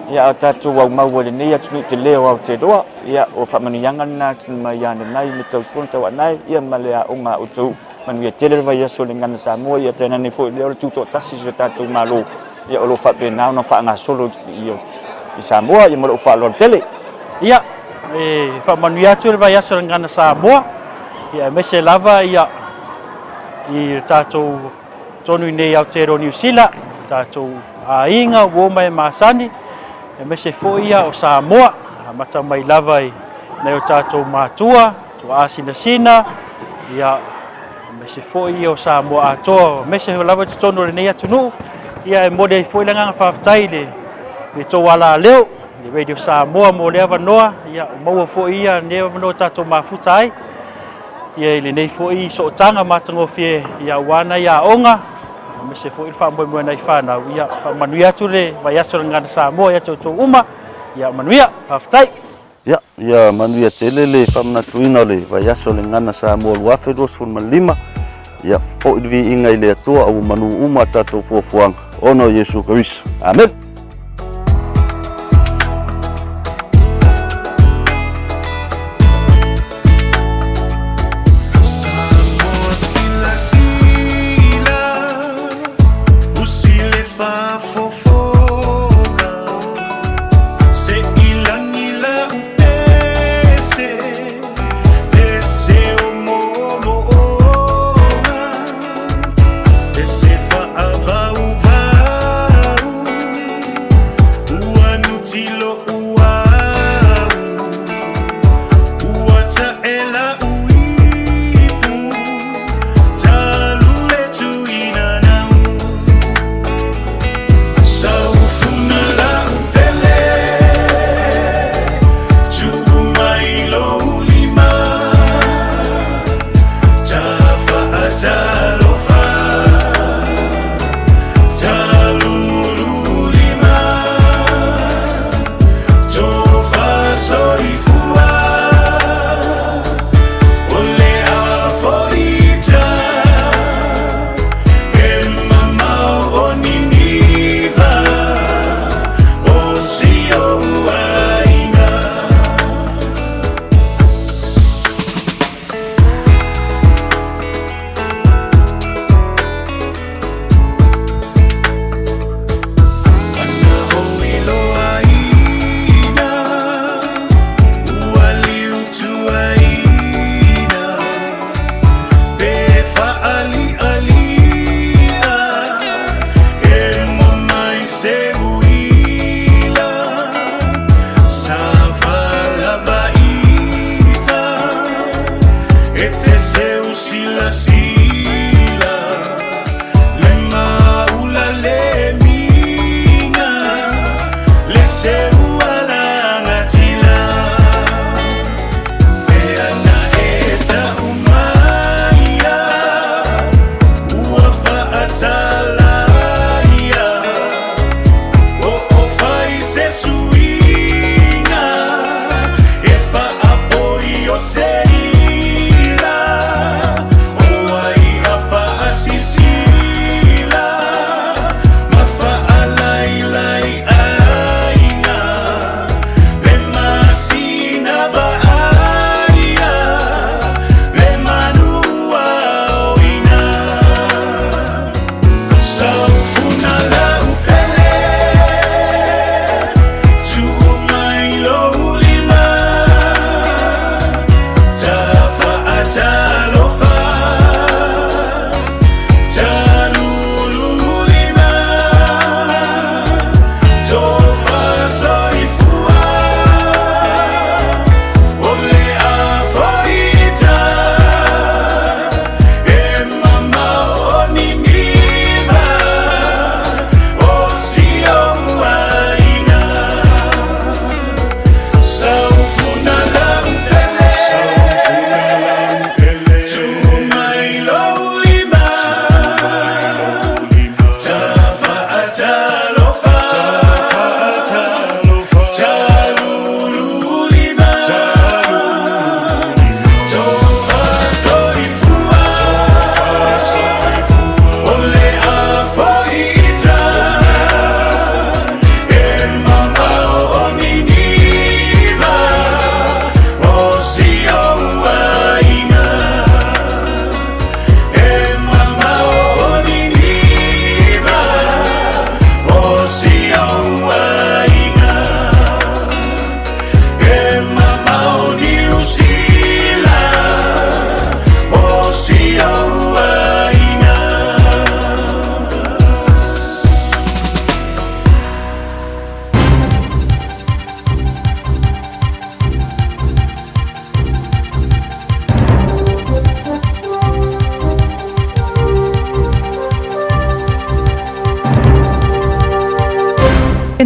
ia a o tatou aumau ai i lenei atunuu tele o Aotearoa, ia o faamanuiaga lena mai ia Nanai me Tausuo na Tauanae, ia ma le aoga a outou. Manuia tele le vaiaso o le Gagana Samoa, ia tainane foi lea o le tutoatasi o si o tatou Malo. Ia, o lo o faapena ona faagasolo i Samoa, ia ma lou faaaloalo tele. Ia, e faamanuia atu le vaiaso o le Gagana Samoa, ia aemaise lava ia i le tatou tonu i nei Aotearoa Niu Sila, tatou aiga ua oma e masani, aemaise foi ia o Samoa, amata mai lava i nai o tatou matua, tuaa sinasina, ia aemaise foi ia o Samoa atoa, aemaise lava i totonu o lenei atunuu. Ia e momoli ai foi le agaga faafetai i le, le tou alaleo, le Radio Samoa mo lea avanoa, ia maua foi ia lenei avanoa tatou mafuta ai. Ia i lenei foi sootaga matagofie ia aua nai aoga, aemaise foi le faamoemoe nai fanau. Ia faamanuia atu le vaiaso o le Gagana Samoa ia te outou uma. Ia manuia, faafetai. Ia, ia manuia tele le faamanatuina o le vaiaso o le Gagana Samoa 2025. Ia foi le viiga i le Atua a ua manu uma a tatou fuafuaga ona o Iesu Keriso. Amene.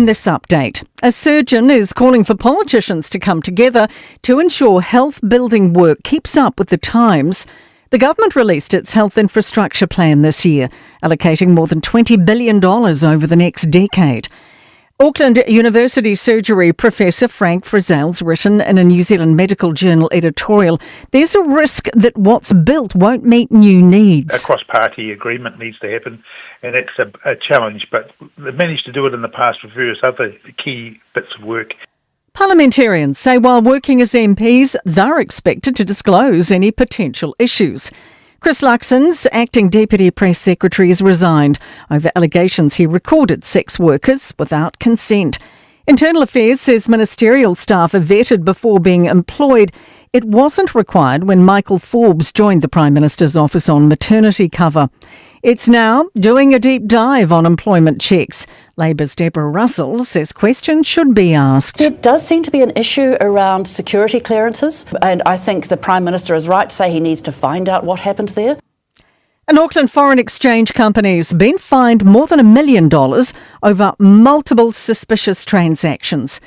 In this update, a surgeon is calling for politicians to come together to ensure health building work keeps up with the times. The government released its health infrastructure plan this year, allocating more than $20 billion over the next decade. Auckland University surgery professor Frank Frizzelle's written in a New Zealand Medical Journal editorial there's a risk that what's built won't meet new needs. A cross party agreement needs to happen, and that's a, a challenge, but they've managed to do it in the past with various other key bits of work. Parliamentarians say while working as MPs, they're expected to disclose any potential issues. Chris Luxon's acting deputy press secretary has resigned over allegations he recorded sex workers without consent. Internal Affairs says ministerial staff are vetted before being employed. It wasn't required when Michael Forbes joined the Prime Minister's office on maternity cover. It's now doing a deep dive on employment checks. Labour's Deborah Russell says questions should be asked. There does seem to be an issue around security clearances, and I think the Prime Minister is right to say he needs to find out what happened there. An Auckland foreign exchange company's been fined more than a million dollars over multiple suspicious transactions.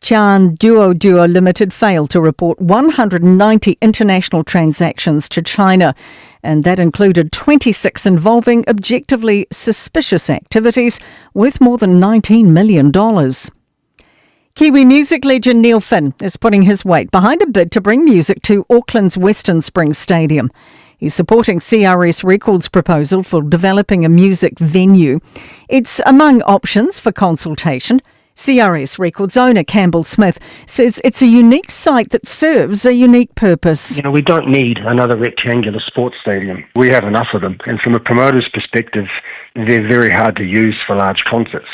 Chan Duo Duo Limited failed to report 190 international transactions to China, and that included 26 involving objectively suspicious activities worth more than $19 million. Kiwi music legend Neil Finn is putting his weight behind a bid to bring music to Auckland's Western Springs Stadium. He's supporting CRS Records' proposal for developing a music venue. It's among options for consultation. CRS Records owner Campbell Smith says it's a unique site that serves a unique purpose. You know, we don't need another rectangular sports stadium. We have enough of them. And from a promoter's perspective, they're very hard to use for large concerts.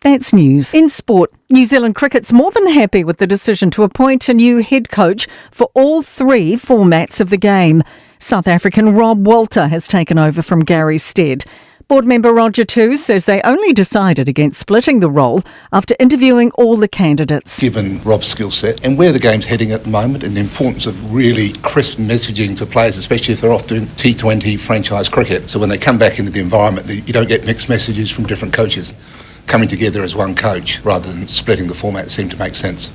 That's news. In sport, New Zealand cricket's more than happy with the decision to appoint a new head coach for all three formats of the game. South African Rob Walter has taken over from Gary Stead. Board member Roger Twose says they only decided against splitting the role after interviewing all the candidates. Given Rob's skill set and where the game's heading at the moment and the importance of really crisp messaging to players, especially if they're off doing T20 franchise cricket. So when they come back into the environment, you don't get mixed messages from different coaches. Coming together as one coach rather than splitting the format seemed to make sense.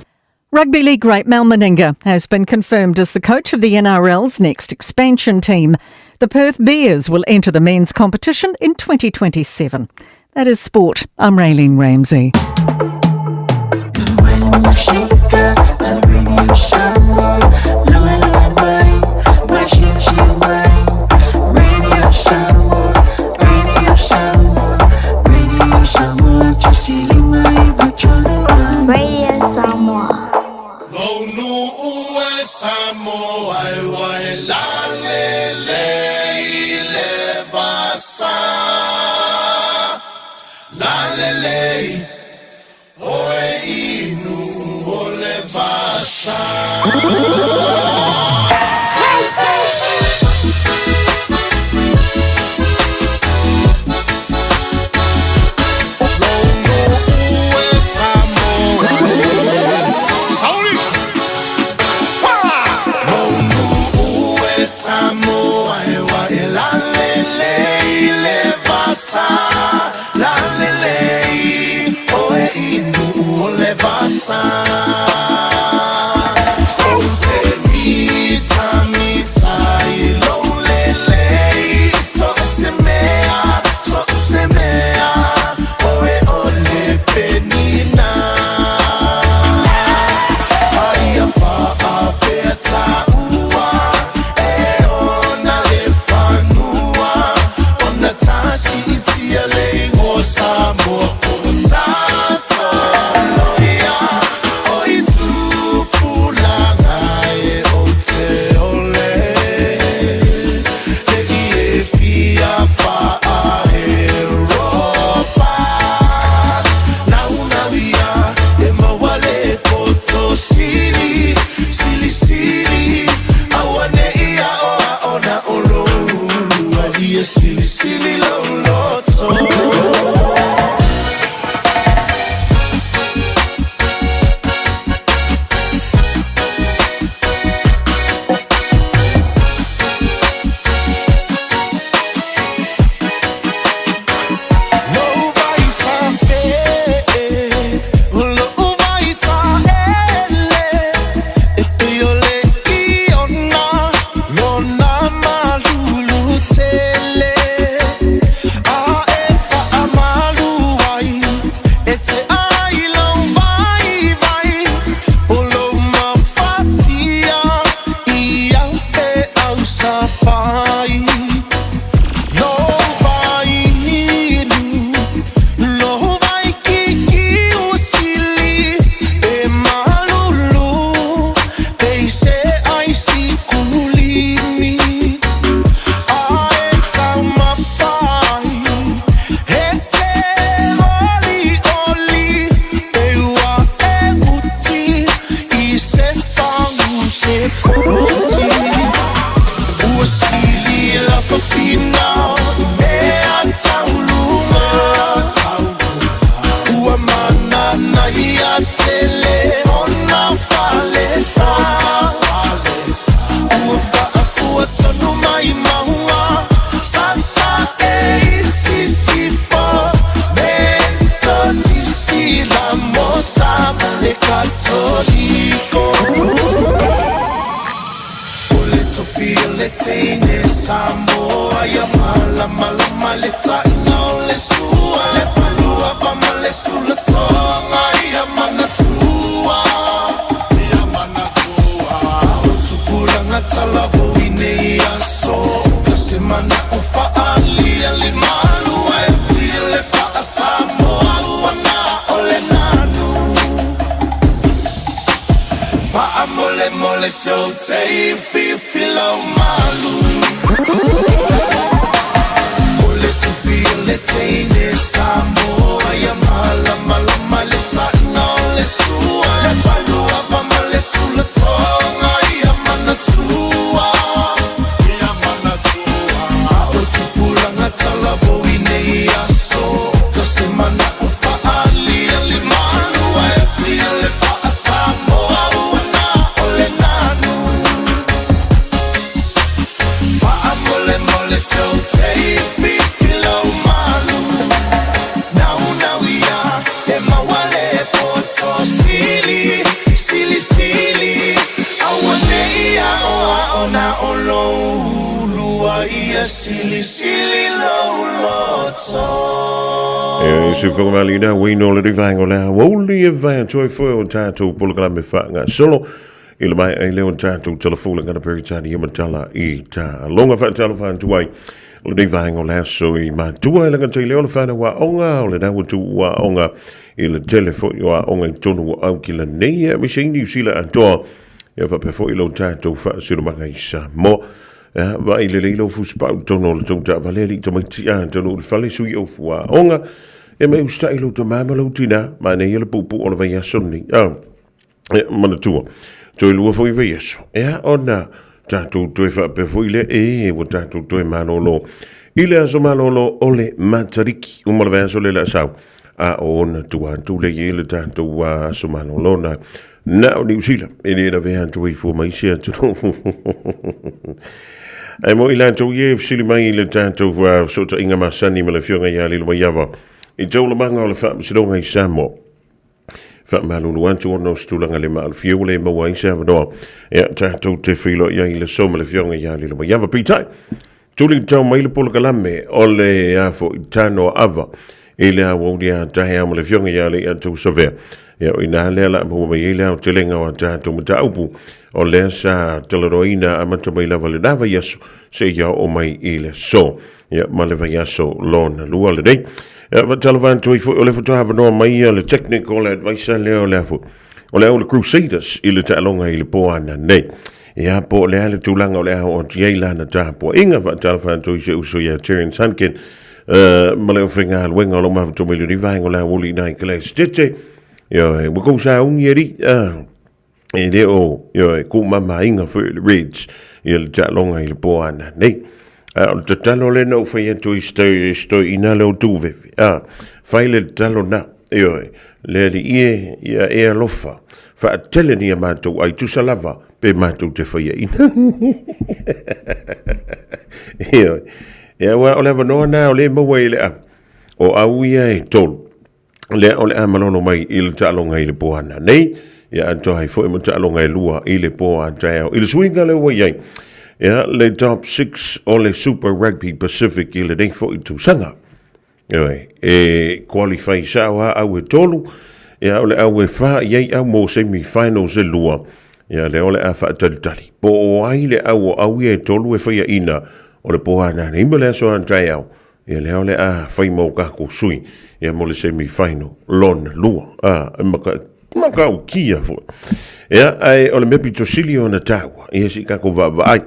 Rugby league great Mal Meninga has been confirmed as the coach of the NRL's next expansion team. The Perth Bears will enter the men's competition in 2027. That is sport. I'm Raylene Ramsey. Radio Samoa. Ua sili la fafina i mea tauluga Ua manana ia tele ona falesa Ua faafua tonu mai maua Sasa e i sisifo Metotisi la mosa ma le Katoliko O le tofi o le teine Samoa ia malamalama le taina o le sua Le palua va ma le sulatoga ia manatua Ia manatua O tupulaga talavou i nei aso Ka se mana'o fa'aaliali malu ae tia le fa'asamoa ua na o le nanu Fa'amolemole se ou te fifi lau malu O le tofi o le teine Samoa ia malamalama le taina o le sua Le paluava ma le sulatoga ia manatua Ia manatua O tupulaga talavou i nei aso Ka se mana'o fa'aaliali malu ae tia le fa'asamoa ua na o le nanu Fa'amolemole se ou te fifi lau malu Naunau ia e maua le poto sili Sili sili aua ne i aoao na o lou ulua ia silisili lou loto. E se whakamali na wino le rivaenga o le aoauli e vai atu ai foi o tātou polokalame whaangasolo i le mai ai leo tātou telefona kana Peretania matala i tā longa whaatalo whaantu ai o le vaenga o le aso i matua e langa leo le whanau a onga o le nau atu ua onga i le tele foi o aoga i totonu o Aukila nei aemaise ai Niu Sila atoa. Ia faapea foi lo tatou faasilomaga i Samoa. Ia, vaai lelei lou fusipau i totonu o le tou taavale alii tamaiti a tonu i le fale sui o fuaoga. Ia me usitai lou tamā ma lou tinā, manaia le puupuu o le vaiaso lenei. Ah, ia, manatua, toe lua foi vaiaso. Ia, ona tatou toe faapea foi lea, e, ua tatou toe malolo i le aso malolo o le Matariki. Uma le vaiaso le le a sau, a o ona tua atu lea i le tatou aso malolo na na o Niu Sila, e le lavea atu ai fua mai isi atunuu. Ae mo i latou ia e fesili mai i le tatou fesootaiga masani ma le Afioga ia Lilomaiava i taulamaga o le Faamasinoga i Samoa. Faamalulu atu ona o se tulaga le maalofia ua le maua ai se avanoa ia tatou te feiloai ai i le aso ma le Afioga ia Lilomaiava. Peitai, tuli tau mai le polokalame o le a foi Tanoa Ava i le aoauli a taeao ma le Afioga ia Leiatou Savea. Ia o ina lea la maua mai ai le aotelega o a tatou mataupu o lea sa talanoaina amata mai lava lena vaiaso seia oo mai i le aso. Ia ma le vaiaso lona lua lenei. Ia faatalofa atu ai foi o le faatoa avanoa mai ia le technical advisor lea o le a foi. O le au le Crusaders i le taaloga i le po ananei. Ia po o le a le tulaga o le a oo atu i ai lana tapuaiga. Faatalofa atu i si uso ia Terence Hunkin ma le aufaigaluega o lo o mafuta mai lenei vaega o le aoauli i nai Glasdete. Ia, ua kou sauni alii. E le o, ioe, kuumamaina foi o le Reds ia le taaloga i le po ananei. A o le tatalo lea na ou fai atu i si toeaina lea o Tuveve, a, fai le tatalo na, ioe, le Alii e, ia e alofa, faatele ni a matou ai tusa lava pe matou te faiaina. Ioe, ia aua o le avanoa na o lea e maua ai e le au, o au ia e tolu. Lea o le a malolo mai i le taaloga i le po ananei, ia atoa ai foi ma taaloga e lua i le po a taeao. I le suiga lea ua i ai, ia, le top 6 o le Super Rugby Pacific i lenei foi tausaga. Ioe, e qualify sao lava au e tolu, ia, o le au e fa i ai au mo semi finals e lua, ia, lea o le a faatalitali. Po o ai le au o au ia e tolu e faiaina o le po ananei ma le aso a taeao, Ia lea o le a fai ma o tatou sui ia mo le semi final lona lua. A, e maka, matautia foi. Ia, ae o le mea pito sili ona taua, ia se i tatou vaavaai,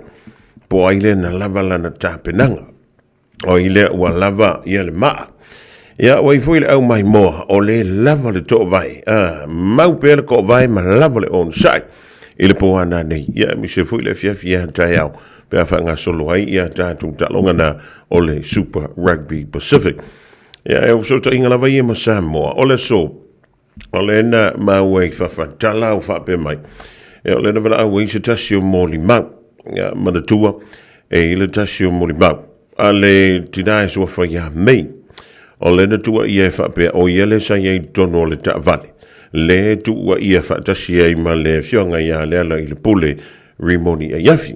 po o ai lea na lava lana tapenaga. O ai lea ua lava ia le maa. Ia, ua i foi le au maimoa, o le lava le toovae. A, mau pea le toovae ma lava le onosai. i le pō a nanei, ia aemaise foi le afiafi ia taeao pe a faagasolo ai ia tatou taaloga na o le Super Rugby Pacific. Ia e o fesootaiga lava ia ma Samoa. O le aso, o lea na maua i fafatala o faapea mai, ia o lea na valaau ai se tasi o molimau. Ia manatua, e i le tasi o molimau a le tina e suafa ia Mei. O lea na tuuaia e faapea o ia lea sa i ai i totonu o le taavale, lea e tuuaia faatasi ai ma le afioga ia Lealailepule Rimoni Aiafi.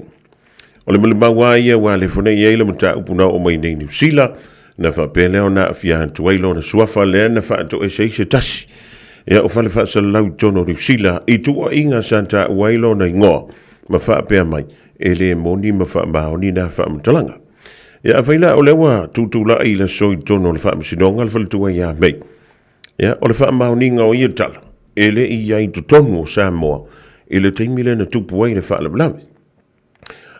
O le molimau lava ia ua alefo nei i ai le mataupu na oo mai nei i Niu Sila, na faapea lea ona aafia atu ai lona suafa lea na faatoese ai se tasi ia o fale faasalalau i totonu o Niu Sila i tuuaiga sa taua ai lona igoa ma faapea mai e le moni ma faamaoni na faamatalaga. Ia afai la o lea ua tutulai i le aso i totonu o le Faamasinoga le faletua ia Mei, ia o le faamaoniga o ia tala e le i i ai i totonu o Samoa i le taimi lea na tupu ai le faalavelave.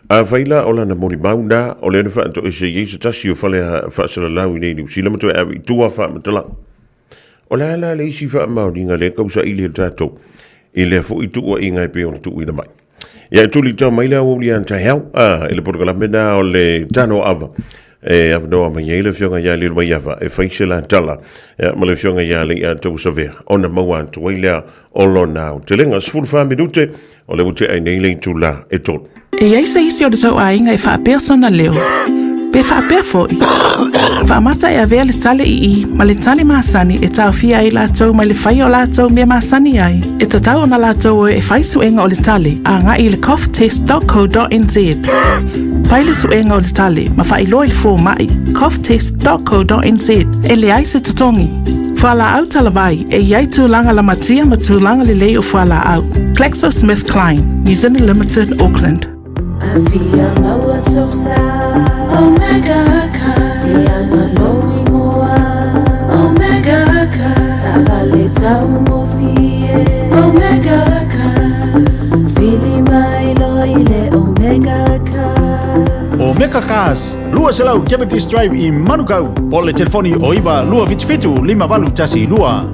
Afai la o lana molimau na o lea na faatoese i ai se tasi o fale faasalalau i nei Niu Sila ma toe ave i tua faamatalaga. O le a la le isi faamaoniga lea tausaili e tatou i lea foi tuuaiga e pei ona tuuina mai. Ia e tuli tau mai le aoauli ia taeao a i le polokalame na o le Tano Ava e avanoa mai ai le afioga ia Lilomaiava e fai se la tala ia, ma le afioga ia Leiataua Savea ona maua atu ai lea o lona aotelega. 14 minute o lea ua tea ai nei le itula e 3. E i ai se isi o le tou aiga e faapea sona leo, pe faapea foi, faamata e avea le tale i i ma le tale masani e taofia ai latou mai le faia o latou mea masani ai, e tatau ona latou o e fai suega o le tale agai i le coughtest.co.nz. Fai le suega o le tale ma faailoa i le fomai, coughtest.co.nz, e leai se totogi. Fualaau talavai, e i ai tulaga lamatia ma tulaga lelei o fualaau. GlaxoSmithKline, New Zealand Limited, Auckland. Afia maua sosa Omega Car Leaga lou igoa Omega Car Taavale taugofie Omega Car Vili mai loa i le Omega Car Omega Cars, 200 Cavendish Drive i Manukau, po o le telefoni o 9 277 5812.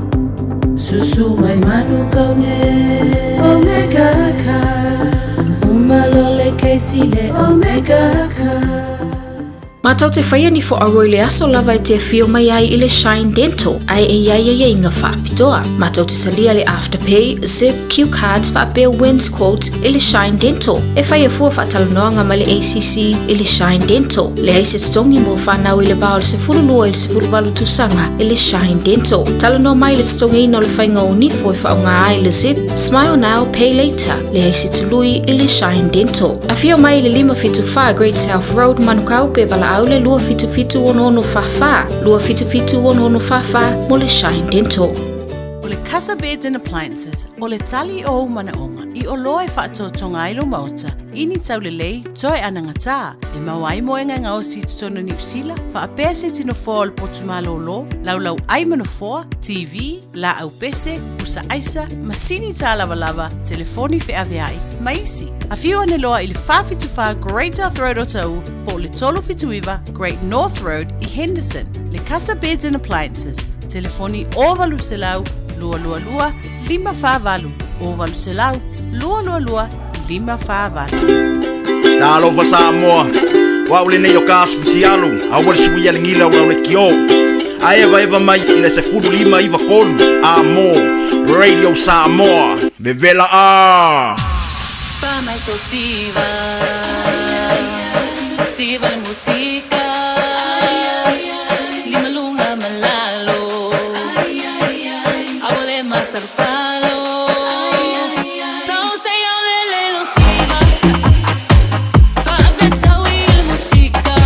Susu mai Manukau nei Omega Cars Uma loa le kesi le Omega Cars. Mātou te whaia ni fo aua i le aso lava e te awhio mai ai i le Shine Dental, ae e iai ai iga whaapitoa. Mātou te talia le Afterpay, Zip, Q Cards whaapea Wins Quote i le Shine Dental. E whaia fua whaatalanoanga mai le ACC i le Shine Dental. Leai se totogi mo whanau i le va o le 12 i le 18 tausaga i le Shine Dental. Talanoa mai i le totogiina o le faiga o nipo e faaaoga ai le Zip, Smile Now, Pay Later. Leai se tului i le Shine Dental. Afio mai i le 574 Great South Road, Manukau pe valaau le 277 6644, 277 6644 mo le Shine Dental. O le Casa Beds and Appliances, o le tali o ou manaoga i oloa e faatotoga ai lou maota i ni taulelei toe anagatā e maua ai moega e gaosi i totonu o Niu Sila, faapea se tino foa o le potu malōlō, laulau ai ma nofoa, TV, laau pese, pusa aisa, masini tālavalava, telefoni feaveai, ma isi. Afio ane loa i le 474 Great South Road o Taʻu po o le 379 Great North Road i Henderson. Le Casa Beds and Appliances, telefoni 0800 222 548, 0800 222 548. Talofa Samoa, o au lenei o Kas Futialu, aua le suia le gila o au le kio. A evaeva mai i le 15 9 3 a mo Radio Samoa, vevela a! Pa mai so siva, siva le musika, lima lunga malalo, awale masalosalo. So say olele lo siva, faafetaui le musika.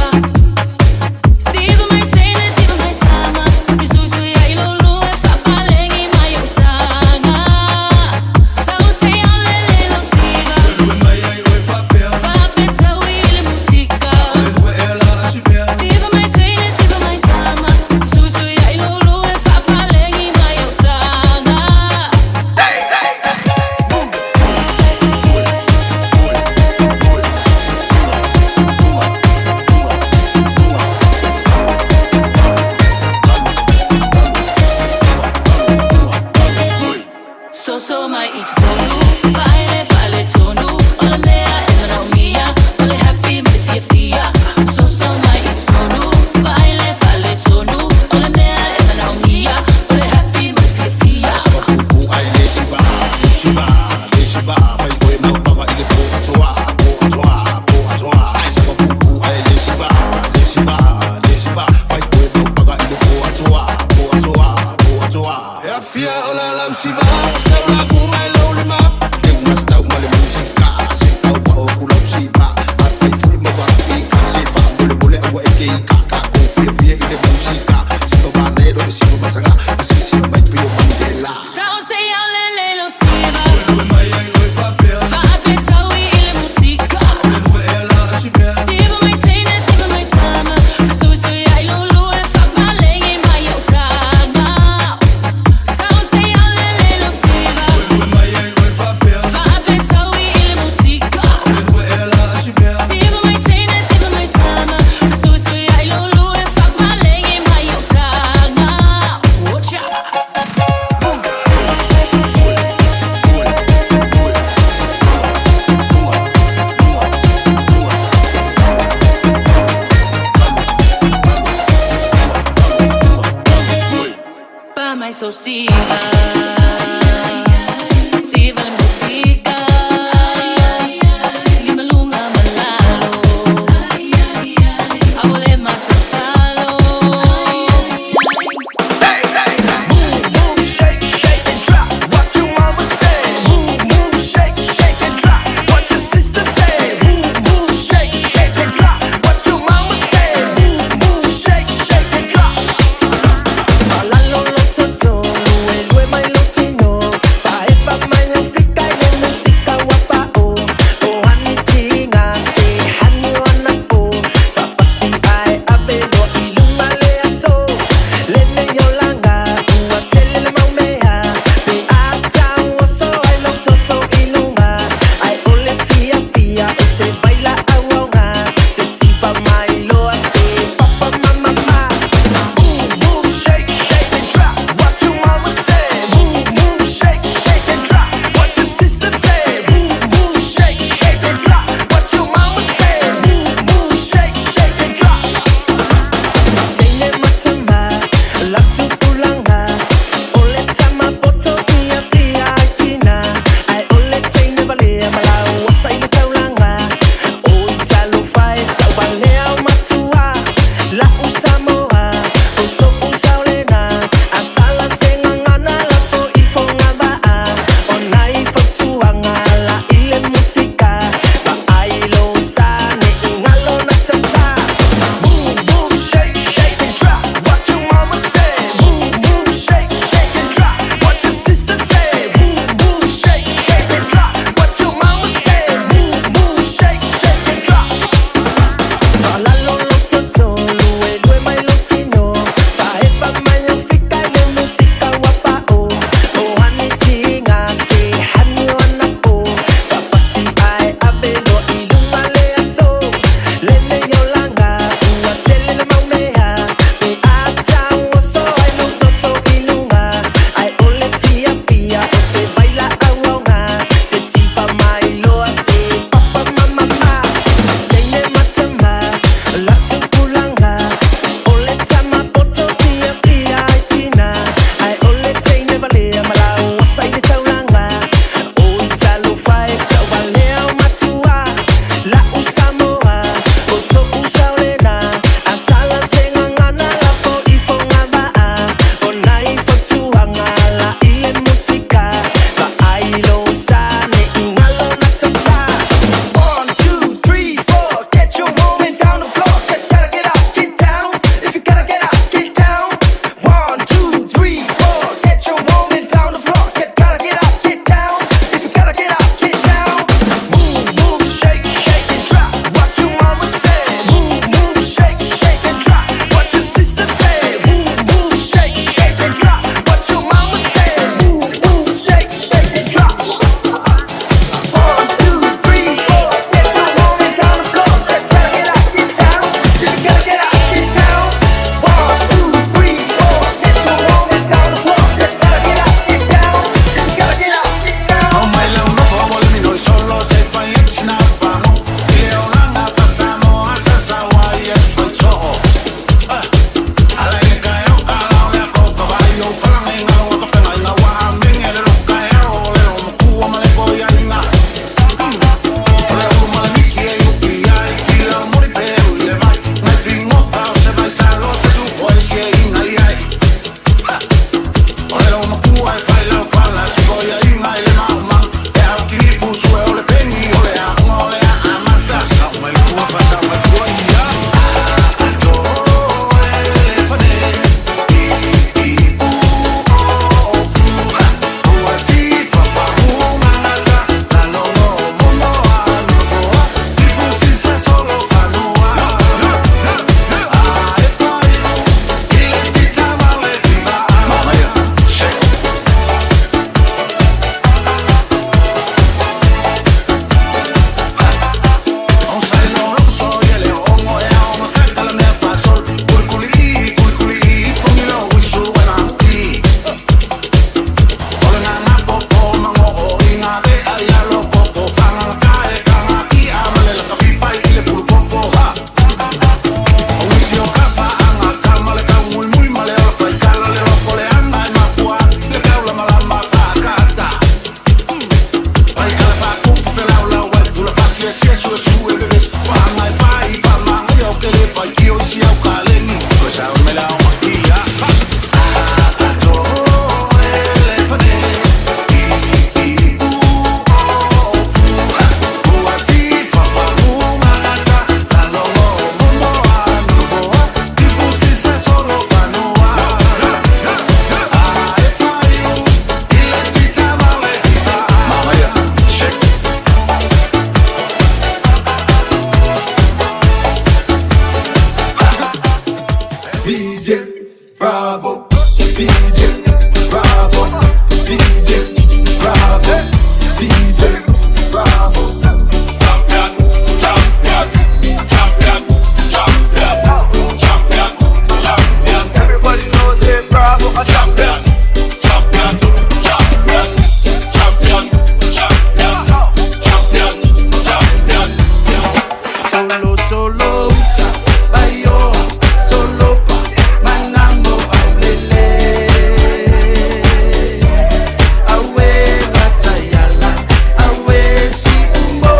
Siva mai teine, siva mai tama, isuisui ai lo lue, faapalegi mai o saga. So say olele lo siva, faafetaui le musika. Siva, siva le musika, limalunga malalo, awale masasalo. Move, move, shake, shake and drop. What your mama say? Move, move, shake, shake and drop. What your sister say? Move, move, shake, shake and drop. What your mama say? Move, move, shake, shake and drop. Falalo lo toto, lue lue mai lo tino. Faefa mai lo fika i le musika ua pa'o. O hani tiga se hani o anapo. Fapasi ae ave loa i luma le aso. Lenei olaga ua tele le mau mea. Pe a tau oso ai lou toto i luga. Ae o le fiafia o se vailaau aoga. Se siva mai loa se papa ma mama. Move, move, shake, shake and drop. What your mama say? Move, move, shake, shake and drop. What your sister say? Move, move, shake, shake and drop. What your mama say? Move, move, shake, shake and drop. Teine matama, latu tulaga. O le tama poto fiafia ai tina. Ae o le teine valea ma lauosa i le taulaga. sia sua sua bebe Wa ngai fai fa manga yo ke le fai ki o si au kaleni Ko sa o mela o makia DJ Bravo, DJ Bravo, DJ Bravo, DJ Bravo. Champion, champion, champion, champion, champion, champion. Everybody knows it, Bravo, a champion, champion, champion, champion, champion, champion, champion. Solo, solo, uta, bayo, solo pa, manamo aulele. Awe latayala, awe si umbo,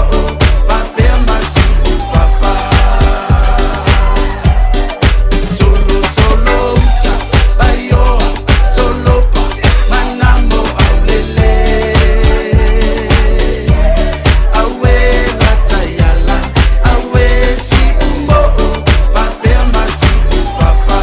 vape masi papa. Solo, solo, uta, bayo, solo pa, manamo aulele. Awe latayala, awe si umbo, vape masi papa.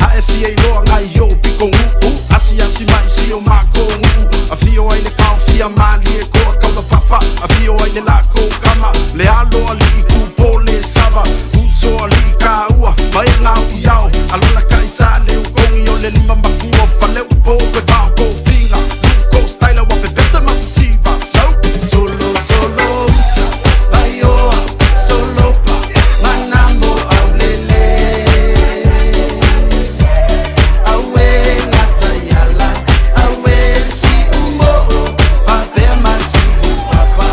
A e fia i loa ngai o piko uu Asi asi mai si o mako uu A fio ai le kao fia mali e koa kaula papa A fio ai le lako kama Le alo ali i kupo le sava Uso ali i ka ua Ma e ngau i ao Alola ka i sa le ukongi o le lima makua Fale upo pe vao ko finga Luko style wa pepesa masisiva So Solo, solo, uta, bayoa, solo pa, manamo aulele. Awe latayala, awe si umbo, vape masi papa.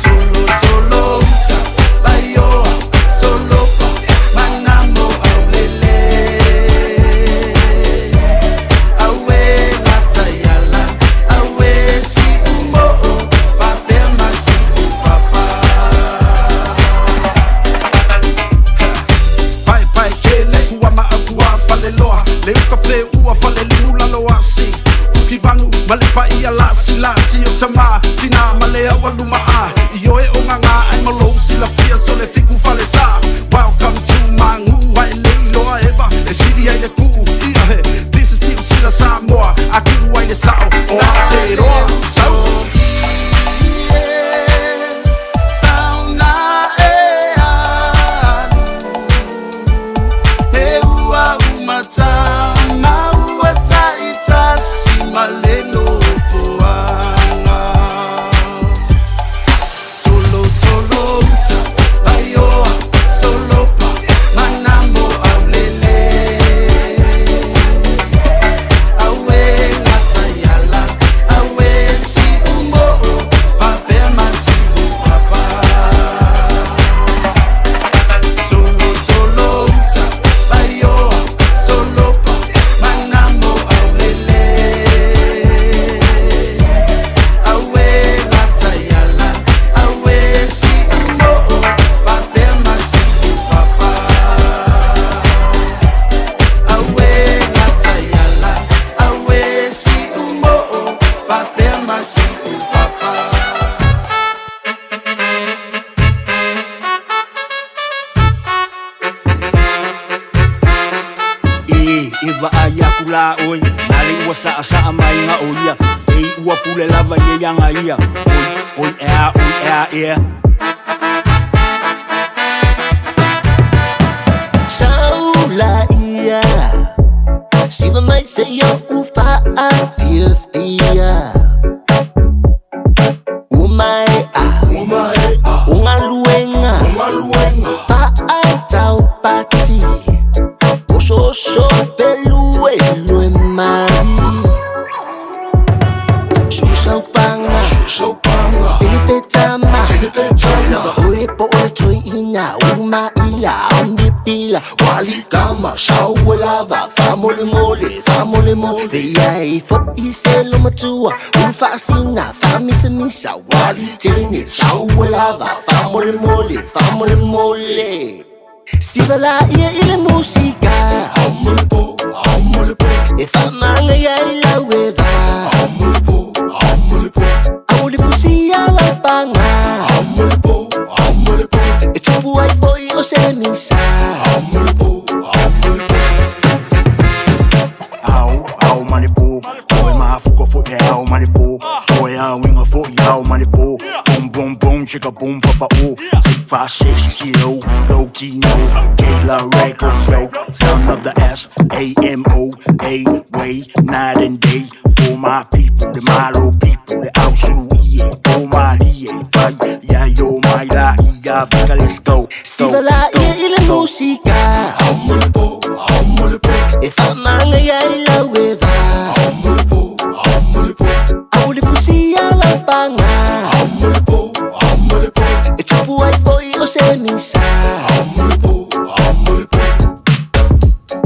Solo, solo, uta, bayoa, solo pa, manamo aulele. Awe latayala, awe si umbo, vape masi papa. Pai pai ke le kua ma au kua fale loa Le uka fe ua fale limu lalo asi Puki vangu ma le pai a lasi lasi o tama Tina ma le au aluma a I oe o ngā ngā ai malo si la fia so le fiku fale sa Welcome to my ngu ai le iloa eva E siri ai le kuu ia he This is New Sila Samoa A kuu ai le sao o Aotearoa So Sauna e alu, he ua umata, ma ua taitasi ma le nofoaga. Solo, solo uta, baioa, solo pa, manamo aulele. Awe latayala, awe si umbo, vape masi papa. Solo, solo, uta, baioa, solo pa, manamo aulele. Awe latayala, awe si umbo, vape masi papa. Awe latayala, awe si umbo, vape masi papa. E e vaai aku la oe na le ua saʻasaʻa mai ga o ia e ua pule lava ia iaga ia oi oi ea oi ea ea Saula ia Siva mai se yo ufa a fia fia Umae a Ungaluenga Pa a tau pati Oso oso pelu elu e mai Susaupanga Tini te tama Lava oe po oe toi ina Uma ila Ombi pila sila Wali kama saua lava Faamolemole, faamolemole Ia e fo'i se lomatua Ulu faasina, faamisamisa Wali tene, saua lava Faamolemole, faamolemole Siva laia i le musika E faamaga ia i lau e va Au le fusia lau paga E tupu ai fo'i o se misa Ao, ao malipo, Oe mahafuka fo le ao malipo, Oe ao inga fo i ao malipo, Boom boom boom chicka boom papa o, 6 5 6 0 low T no, K la record yo, son of the S A M O A way night and day for my people, the Malo people, the Ausu E O my D A fight, yeah yo my la E ya fika let's go. Siva laia i le musika E faamaga ia i lau e va Au le fusia lau paga E tupu ai fo'i o se misa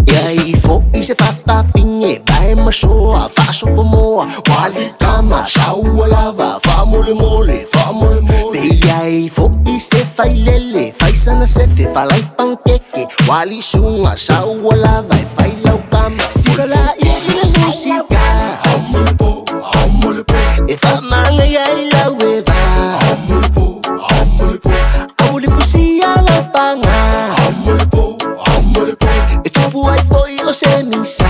Ia i fo'i se fafafine Vae masoa faasopomoa Wali kama saua lava Faamolemole, faamolemole Pe ia i fo'i se failele Faisana sefe falai pankeke Wali suga saua lava E fai lau kama Siva laia i le musika E faamaga ia i lau e va Au le fusia lau paga E tupu ai fo'i o se misa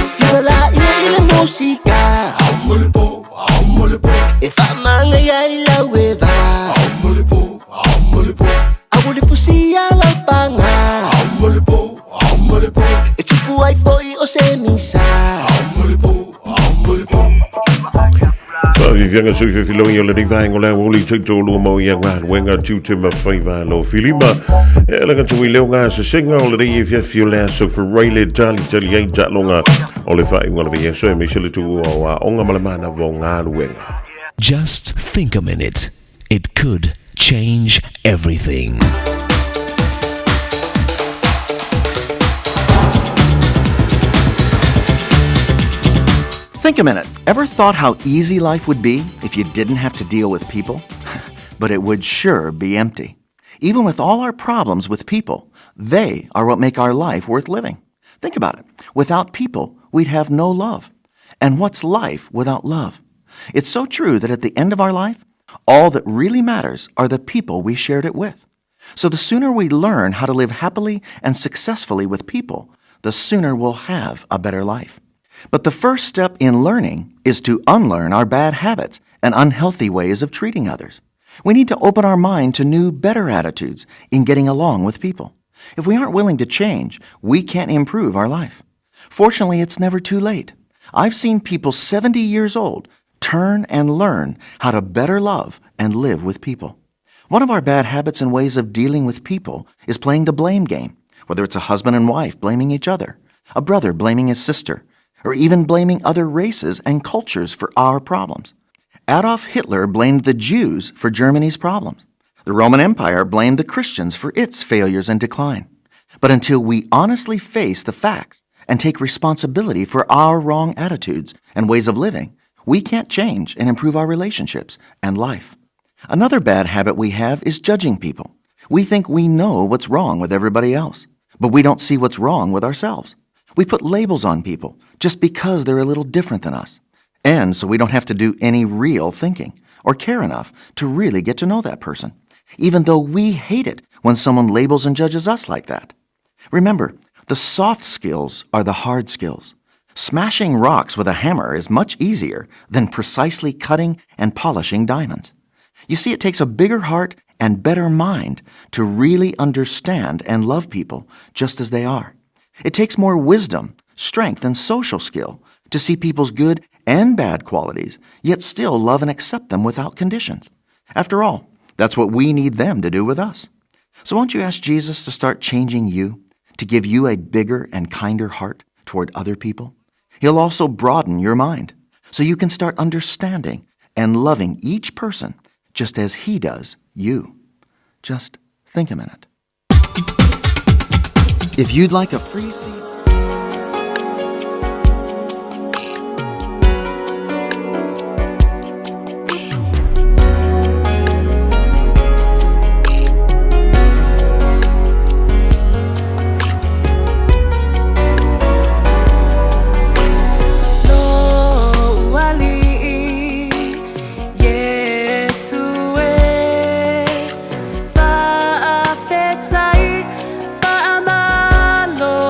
Siva laia i le musika E faamaga ia i lau e va Au le fusia lau paga E tupu ai fo'i o se misa Faafiafiaga soifefilogi o lenei vaega o le auauli taitolua mau ia galuega tiute ma faiva lo filima. E alaga tui leo ngā sesega o lenei afiafi o le aso Ferai le talitali ai taaloga o le faaiuga o le vaiaso aemaise le tuua o aoga ma le manava o galuega. Just think a minute. It could change everything. Think a minute. Ever thought how easy life would be if you didn't have to deal with people? But it would sure be empty. Even with all our problems with people, they are what make our life worth living. Think about it. Without people, we'd have no love. And what's life without love? It's so true that at the end of our life, all that really matters are the people we shared it with. So the sooner we learn how to live happily and successfully with people, the sooner we'll have a better life. But the first step in learning is to unlearn our bad habits and unhealthy ways of treating others. We need to open our mind to new, better attitudes in getting along with people. If we aren't willing to change, we can't improve our life. Fortunately, it's never too late. I've seen people 70 years old turn and learn how to better love and live with people. One of our bad habits and ways of dealing with people is playing the blame game, whether it's a husband and wife blaming each other, a brother blaming his sister, or even blaming other races and cultures for our problems. Adolf Hitler blamed the Jews for Germany's problems. The Roman Empire blamed the Christians for its failures and decline. But until we honestly face the facts and take responsibility for our wrong attitudes and ways of living, we can't change and improve our relationships and life. Another bad habit we have is judging people. We think we know what's wrong with everybody else, but we don't see what's wrong with ourselves. We put labels on people just because they're a little different than us. And so we don't have to do any real thinking or care enough to really get to know that person, even though we hate it when someone labels and judges us like that. Remember, the soft skills are the hard skills. Smashing rocks with a hammer is much easier than precisely cutting and polishing diamonds. You see, it takes a bigger heart and better mind to really understand and love people just as they are. It takes more wisdom, strength, and social skill to see people's good and bad qualities, yet still love and accept them without conditions. After all, That's what we need them to do with us. So won't you ask Jesus to start changing you, to give you a bigger and kinder heart toward other people? He'll also broaden your mind so you can start understanding and loving each person just as he does you. Just think a minute. If you'd like a free seat, Lou alii Iesu e Faafetai faamalo.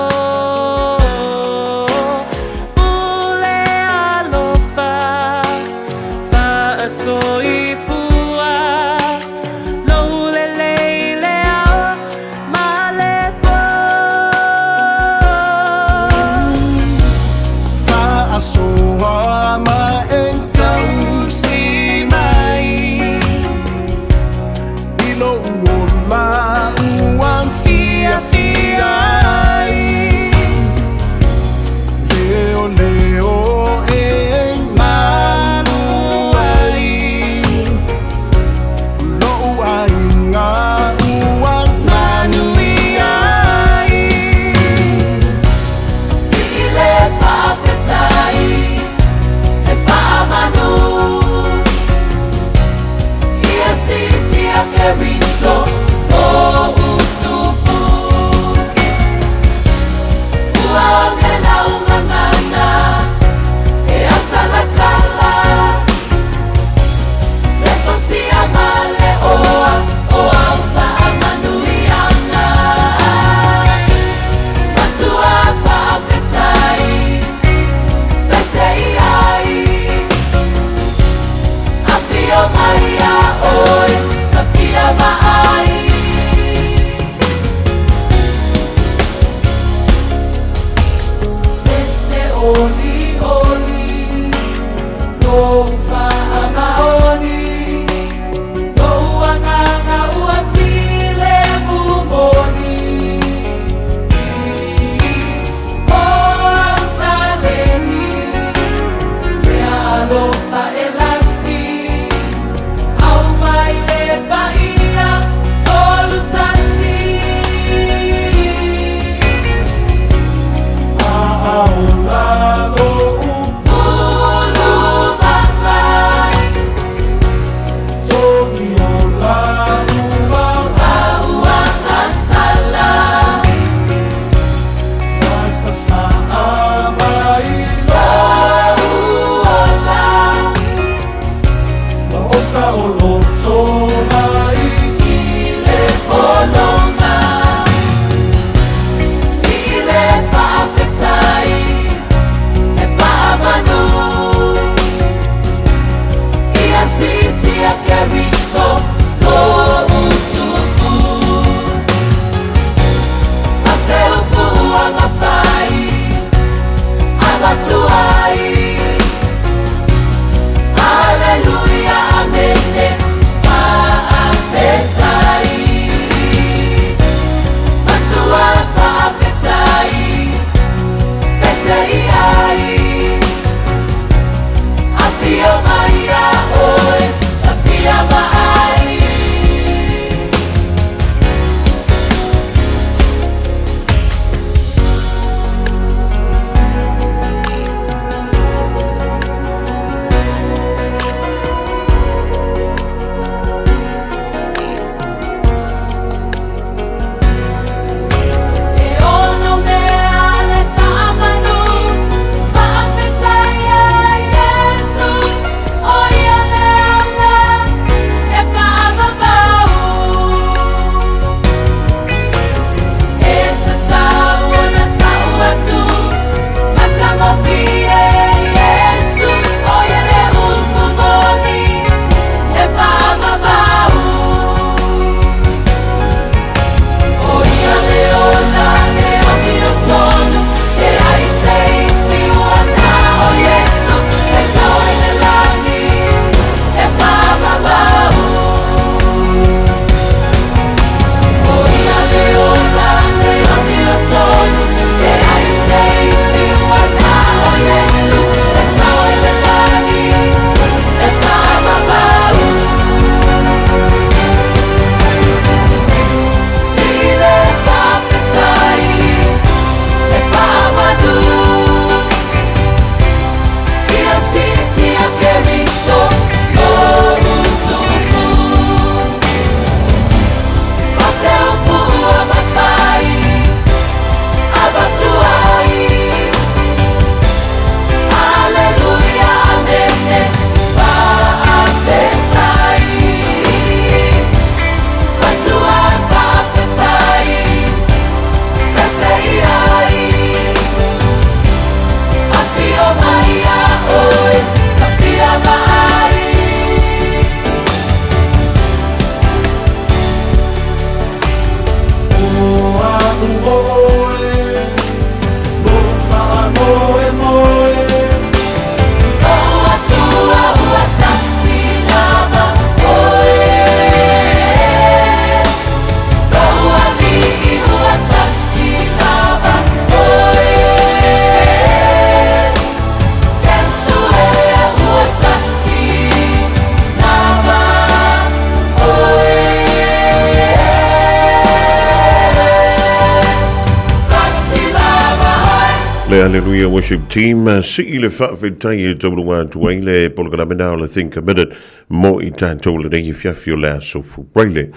Le Hallelujah Worship Team, sii le faafetai e tauluga atu ai le polokalame na o le Think a Minute mo i tatou lenei afiafi o le aso Furaile.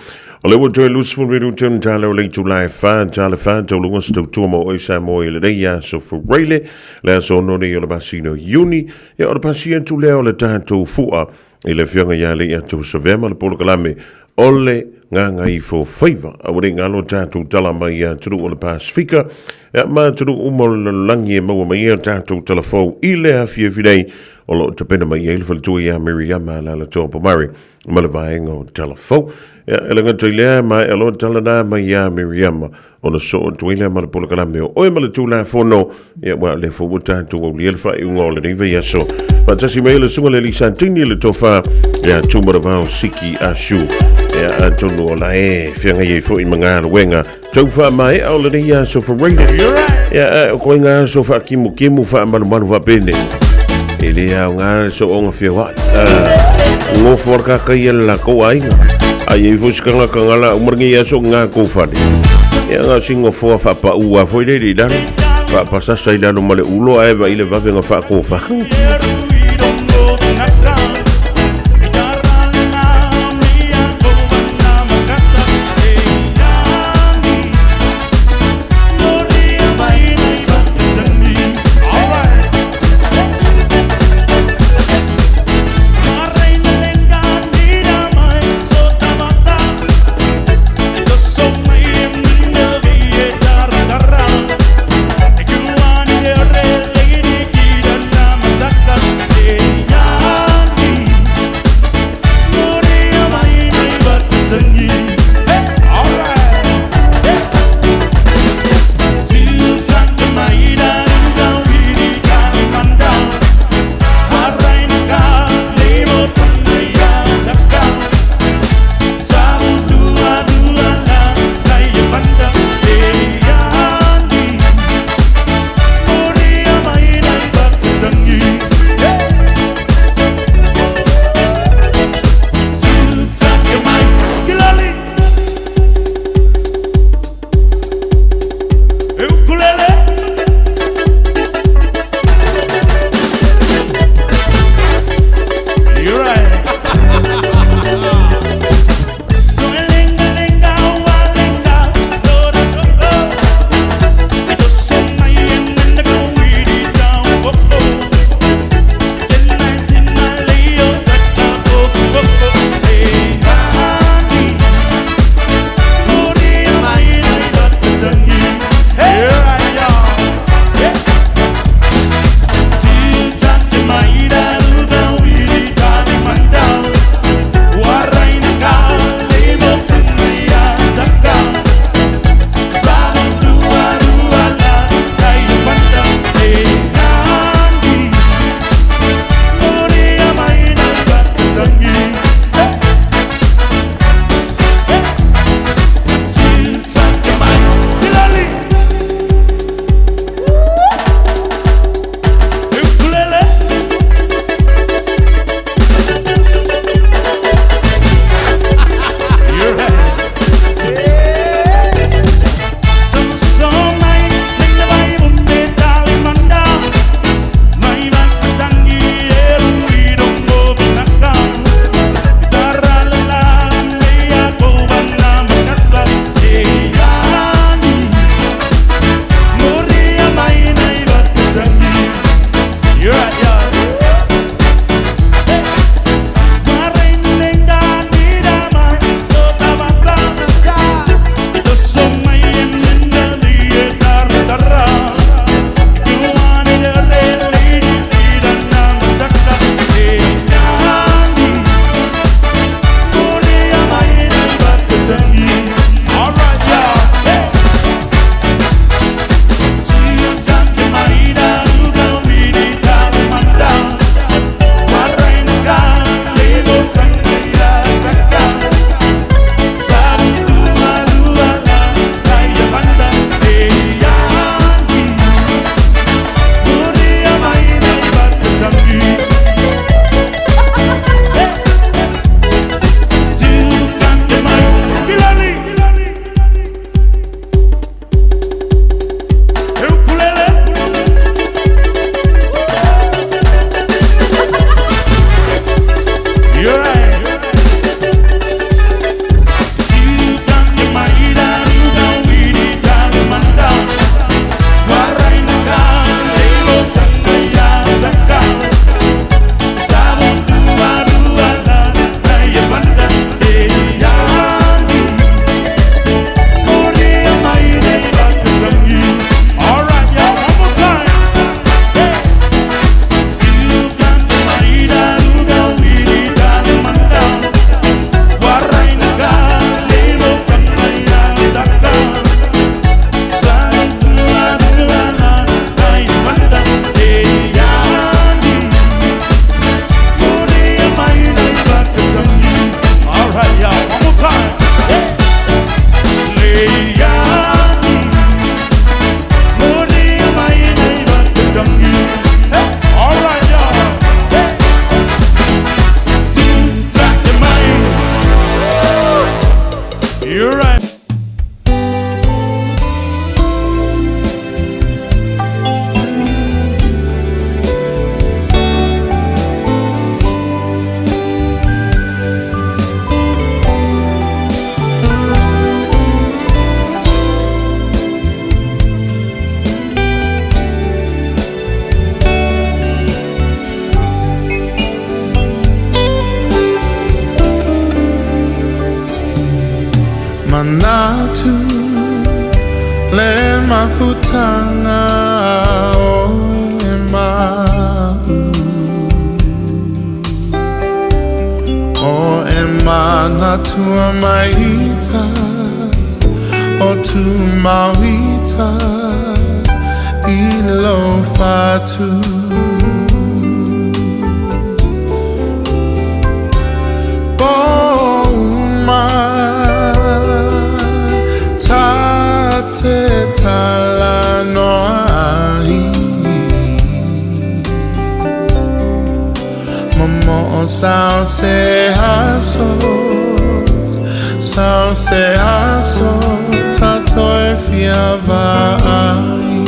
O le ua toe 20 minute ona tala o le itula e 4, tala 4 tauluga se tautua mo oe Samoa i lenei aso Furaile, le aso 6 nei o le masina o Iuni, ia o le pasi atu lea o le tatou fua i le afioga ia Leiato Savea ma le polokalame o le Gagaifo Faiva. Aua ne i galo tatou tala mai i atunuu o le Pasifika, ia ma atunuu uma o le lalolagi e maua mai ai a tatou talafou i le afiafi nei o lo o tapena mai ai le faletua ia Miriama Alaalatoa Pomare ma le vaega o Talafou. Ia, e le gata i lea, maea loa tala na mai ia Miriama ona soo atu ai lea ma le polokalame o Oe ma le Tulafono, ia aua o lea foi ua tatou aulia le faaiuga o lenei vaiaso. Faatasi mai le susuga le alii Santini le tofa ia Tumaravao Siki Asu. Ia atonu o la e feagai ai foi ma galuega tau faamaea o lenei aso Faraile. Ia o koe aso faakimukimU faamalumalu faapene. E le aoga le sooga feoai. Ngofo ala kakaia le lakou aiga. Ai ai foi se tagata ngala uma lenei aso ngā kou fale. Ia ngā si ngofoa faapaua foi le i lalo. Faapasasa i lalo ma le ulo ae vaai le vave nga faakofa. Manatu le mafutanga o e ma'u O e manatua maita O tu mauita I lo fatu Pouma Ta te tala noa ai Momo o sao se aso Sao se aso Tato e fia vaai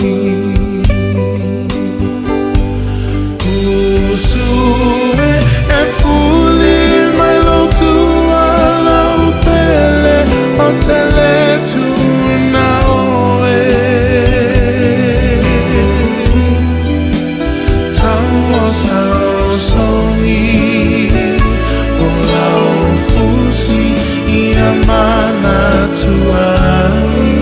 Usu e e fuli mai lo tua lau pele O te le tuna oe Tau o sao songi O lau fusi ia mana tuai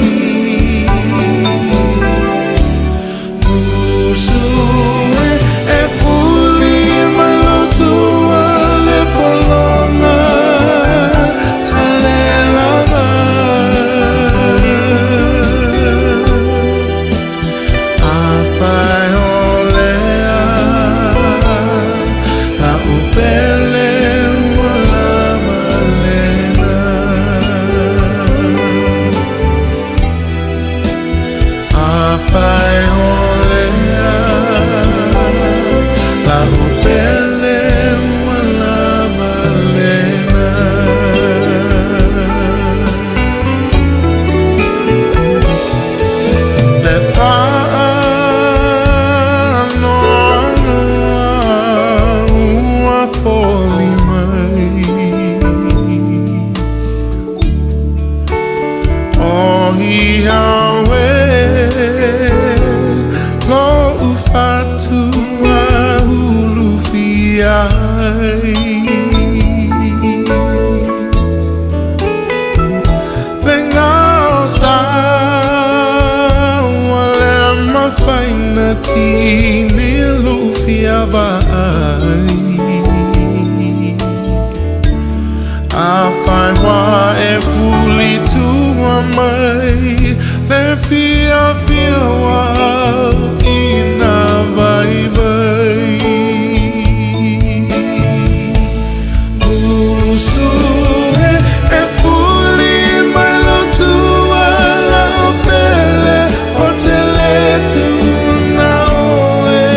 Usu e e fuli mai lo tua le polonga Tale lava A fai o lea La upele ua lava lena A fai o lea La upele ua lava lena Le whaanoa ua foli mai O ia oe Lo ufatua ulu fiai Le ngao sa ua le mafaina tini lu fia vaai A fai wa e fuli tua mai Le fia fia wa ina vai vai Usu e e fuli mai lo tua lau pele O te le tuna oe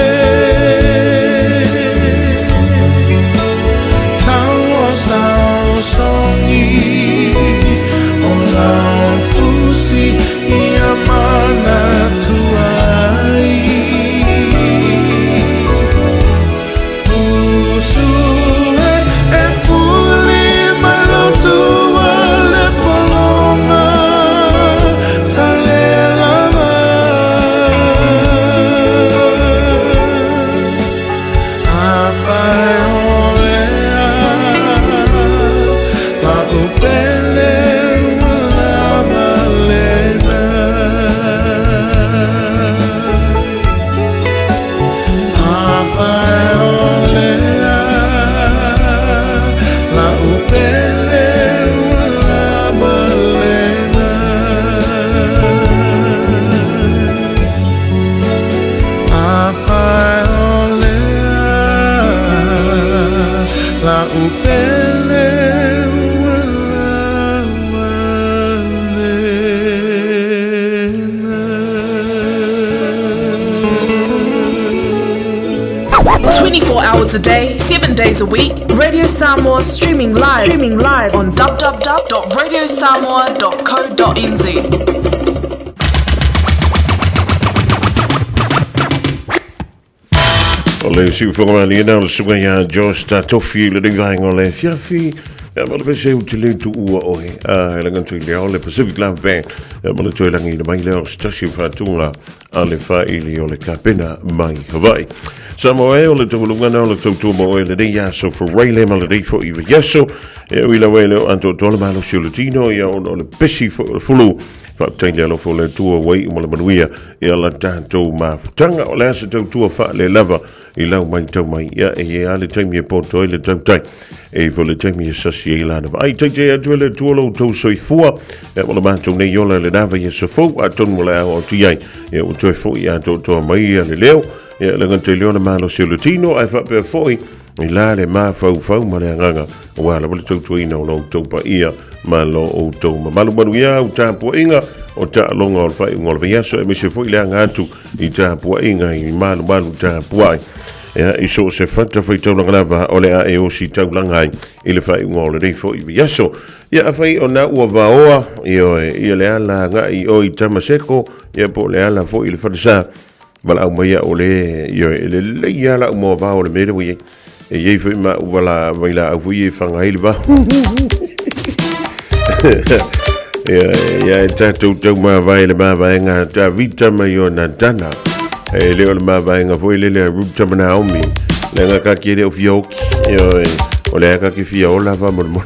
Tau o sao songi O lau fusi ia mana tuai Usu e e fuli mai lo tua le polonga Tale lava A fai o lea La upele ua lava lena A fai o lea La upele ua lava lena A fai o lea La upele ua lava lena 24 hours a day, 7 days a week, Radio Samoa streaming live, on www.radiosamoa.co.nz. O le siufoga maliena o le susuga ia Josh Tatofi i lenei vaega o le afiafi. Ia ma le pese u te le tuua oe. A e langa tui leo le Pacific Love Band. Ia ma le toe langi na mai leo se tasi o whātūnga a le whaili o le kapena mai Hawaii. Samoa e o le taualunga na o le tautua mo oe lenei aso Faraile ma lenei foi vaiaso. E ui lawa e leo atoatoa le malosi o le tino ia ona o le pesi foi o le fulu. Faafetai le alofa o le Atua ua iu ma le manuia ia la tatou mafutaga. O le a se tautua faalelava i lau matau mai, ia e i ai lava le taimi e poto ai le tautai, e i ai foi le taimi e sasi ai lana vaai. Taitai atu e le Atua lo outou soifua, ia ma le matou nei ola i lena vaiaso fou, atonu o le a oo atu i ai, ia ua toe foi atoatoa mai ia le leo, ia le gata i lea o le malosi o le tino, ae faapea foi i la le mafaufau ma le agaga, aua lava le tautuaina o lo outou paia ma lo outou mamalu. Manuia au tapuaiga o taaloga o le faaiuga o le vaiaso, aemaise foi le aga atu i tapuaiga i malumalu tapuai. Ia, i so o se fata faitaulaga lava o le a e ositaulaga ai i le faaiuga o lenei foi vaiaso. Ia, afai o na ua vaoa, ioe, ia le ala agai i o i Tamaseko, ia po o le ala foi i le falesa, valaau mai au o le, ioe, e lelei lava lau moavao o le mea lea ua i ai. E i ai foi ma au vala vailaau foi e fanga ai le vao. Ia, ia e tatou tau mavae le mavaega a Tavita ma Ionatana. E le o le mavaega foi lele a Ruta ma Naomi. Leaga ka ke le o fia oki. Ioe, o le a ka ke fia ola faamolemole.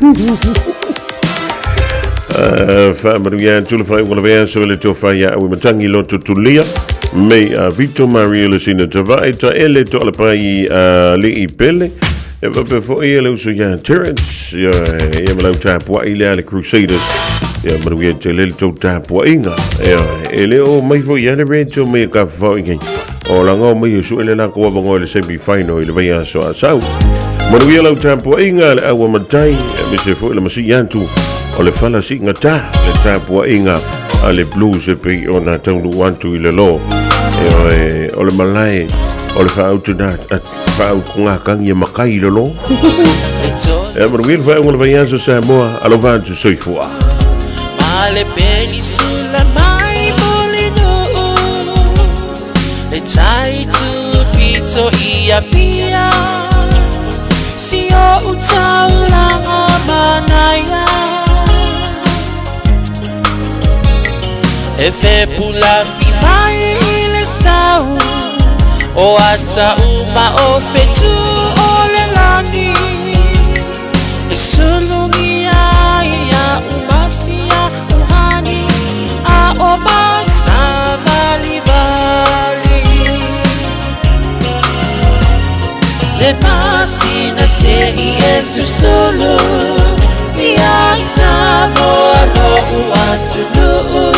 Faamanuia atu le faaiuga o le vaiaso i le tofa ia Auimatangi Loto Tulia me a Vito Maria Lusina Tavae Taele Toalepai Alii Pele e faapea foi e le uso ia Terence ia, ia ma lau tapuai lea le Crusaders ia manuia tele le tou tapuaiga ia, e le o mai foi ia le Rachel mai e ka fafao i nei o laga o mai e sue le lako avanoa i le semi final i le vaiaso a sau. Manuia lau tapuaiga le aua matai, aemaise foi le masii atu o le fala siigata le tapuaiga a le Blues e pei ona taunuu atu i le lo. E, o le malae o le faautugatagi e makai i le lo. E manuia le faaiuga o le vaiaso Samoa, alofa atu soifua. Ma le penisula mai Mulinuu Le tai tupito i Apia Si o taulanga manaia E fepulafi mai i le sau O ata uma o fetu o le lani E sulugia ia umasia uhani A o masavalivali Le masina se i e susulu Ia Samoa lo uatunuu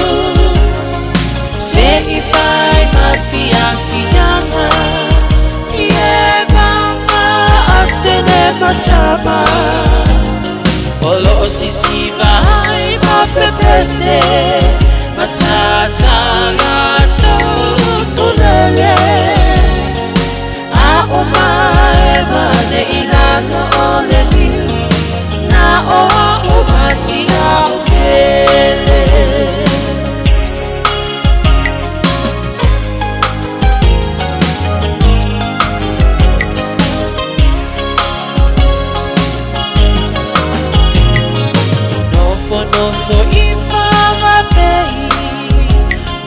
Se i fai mafiafiaga I e mama atene matava O lo o sisiva ai mapepese Matata latou ukulele A o mae mane i lalo o le liu Na o a o masia o pele. Nofo nofo i Whangape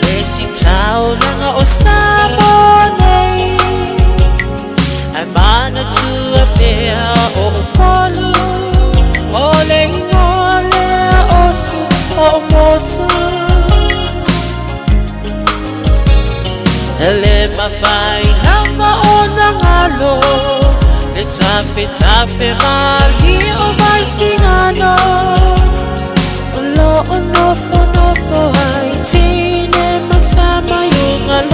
Le si taulaga o Samoa nei Ai manatua pea o Upolu O le ingoa lea o si o motu E le mafai lava ona galo Le tafetafe ma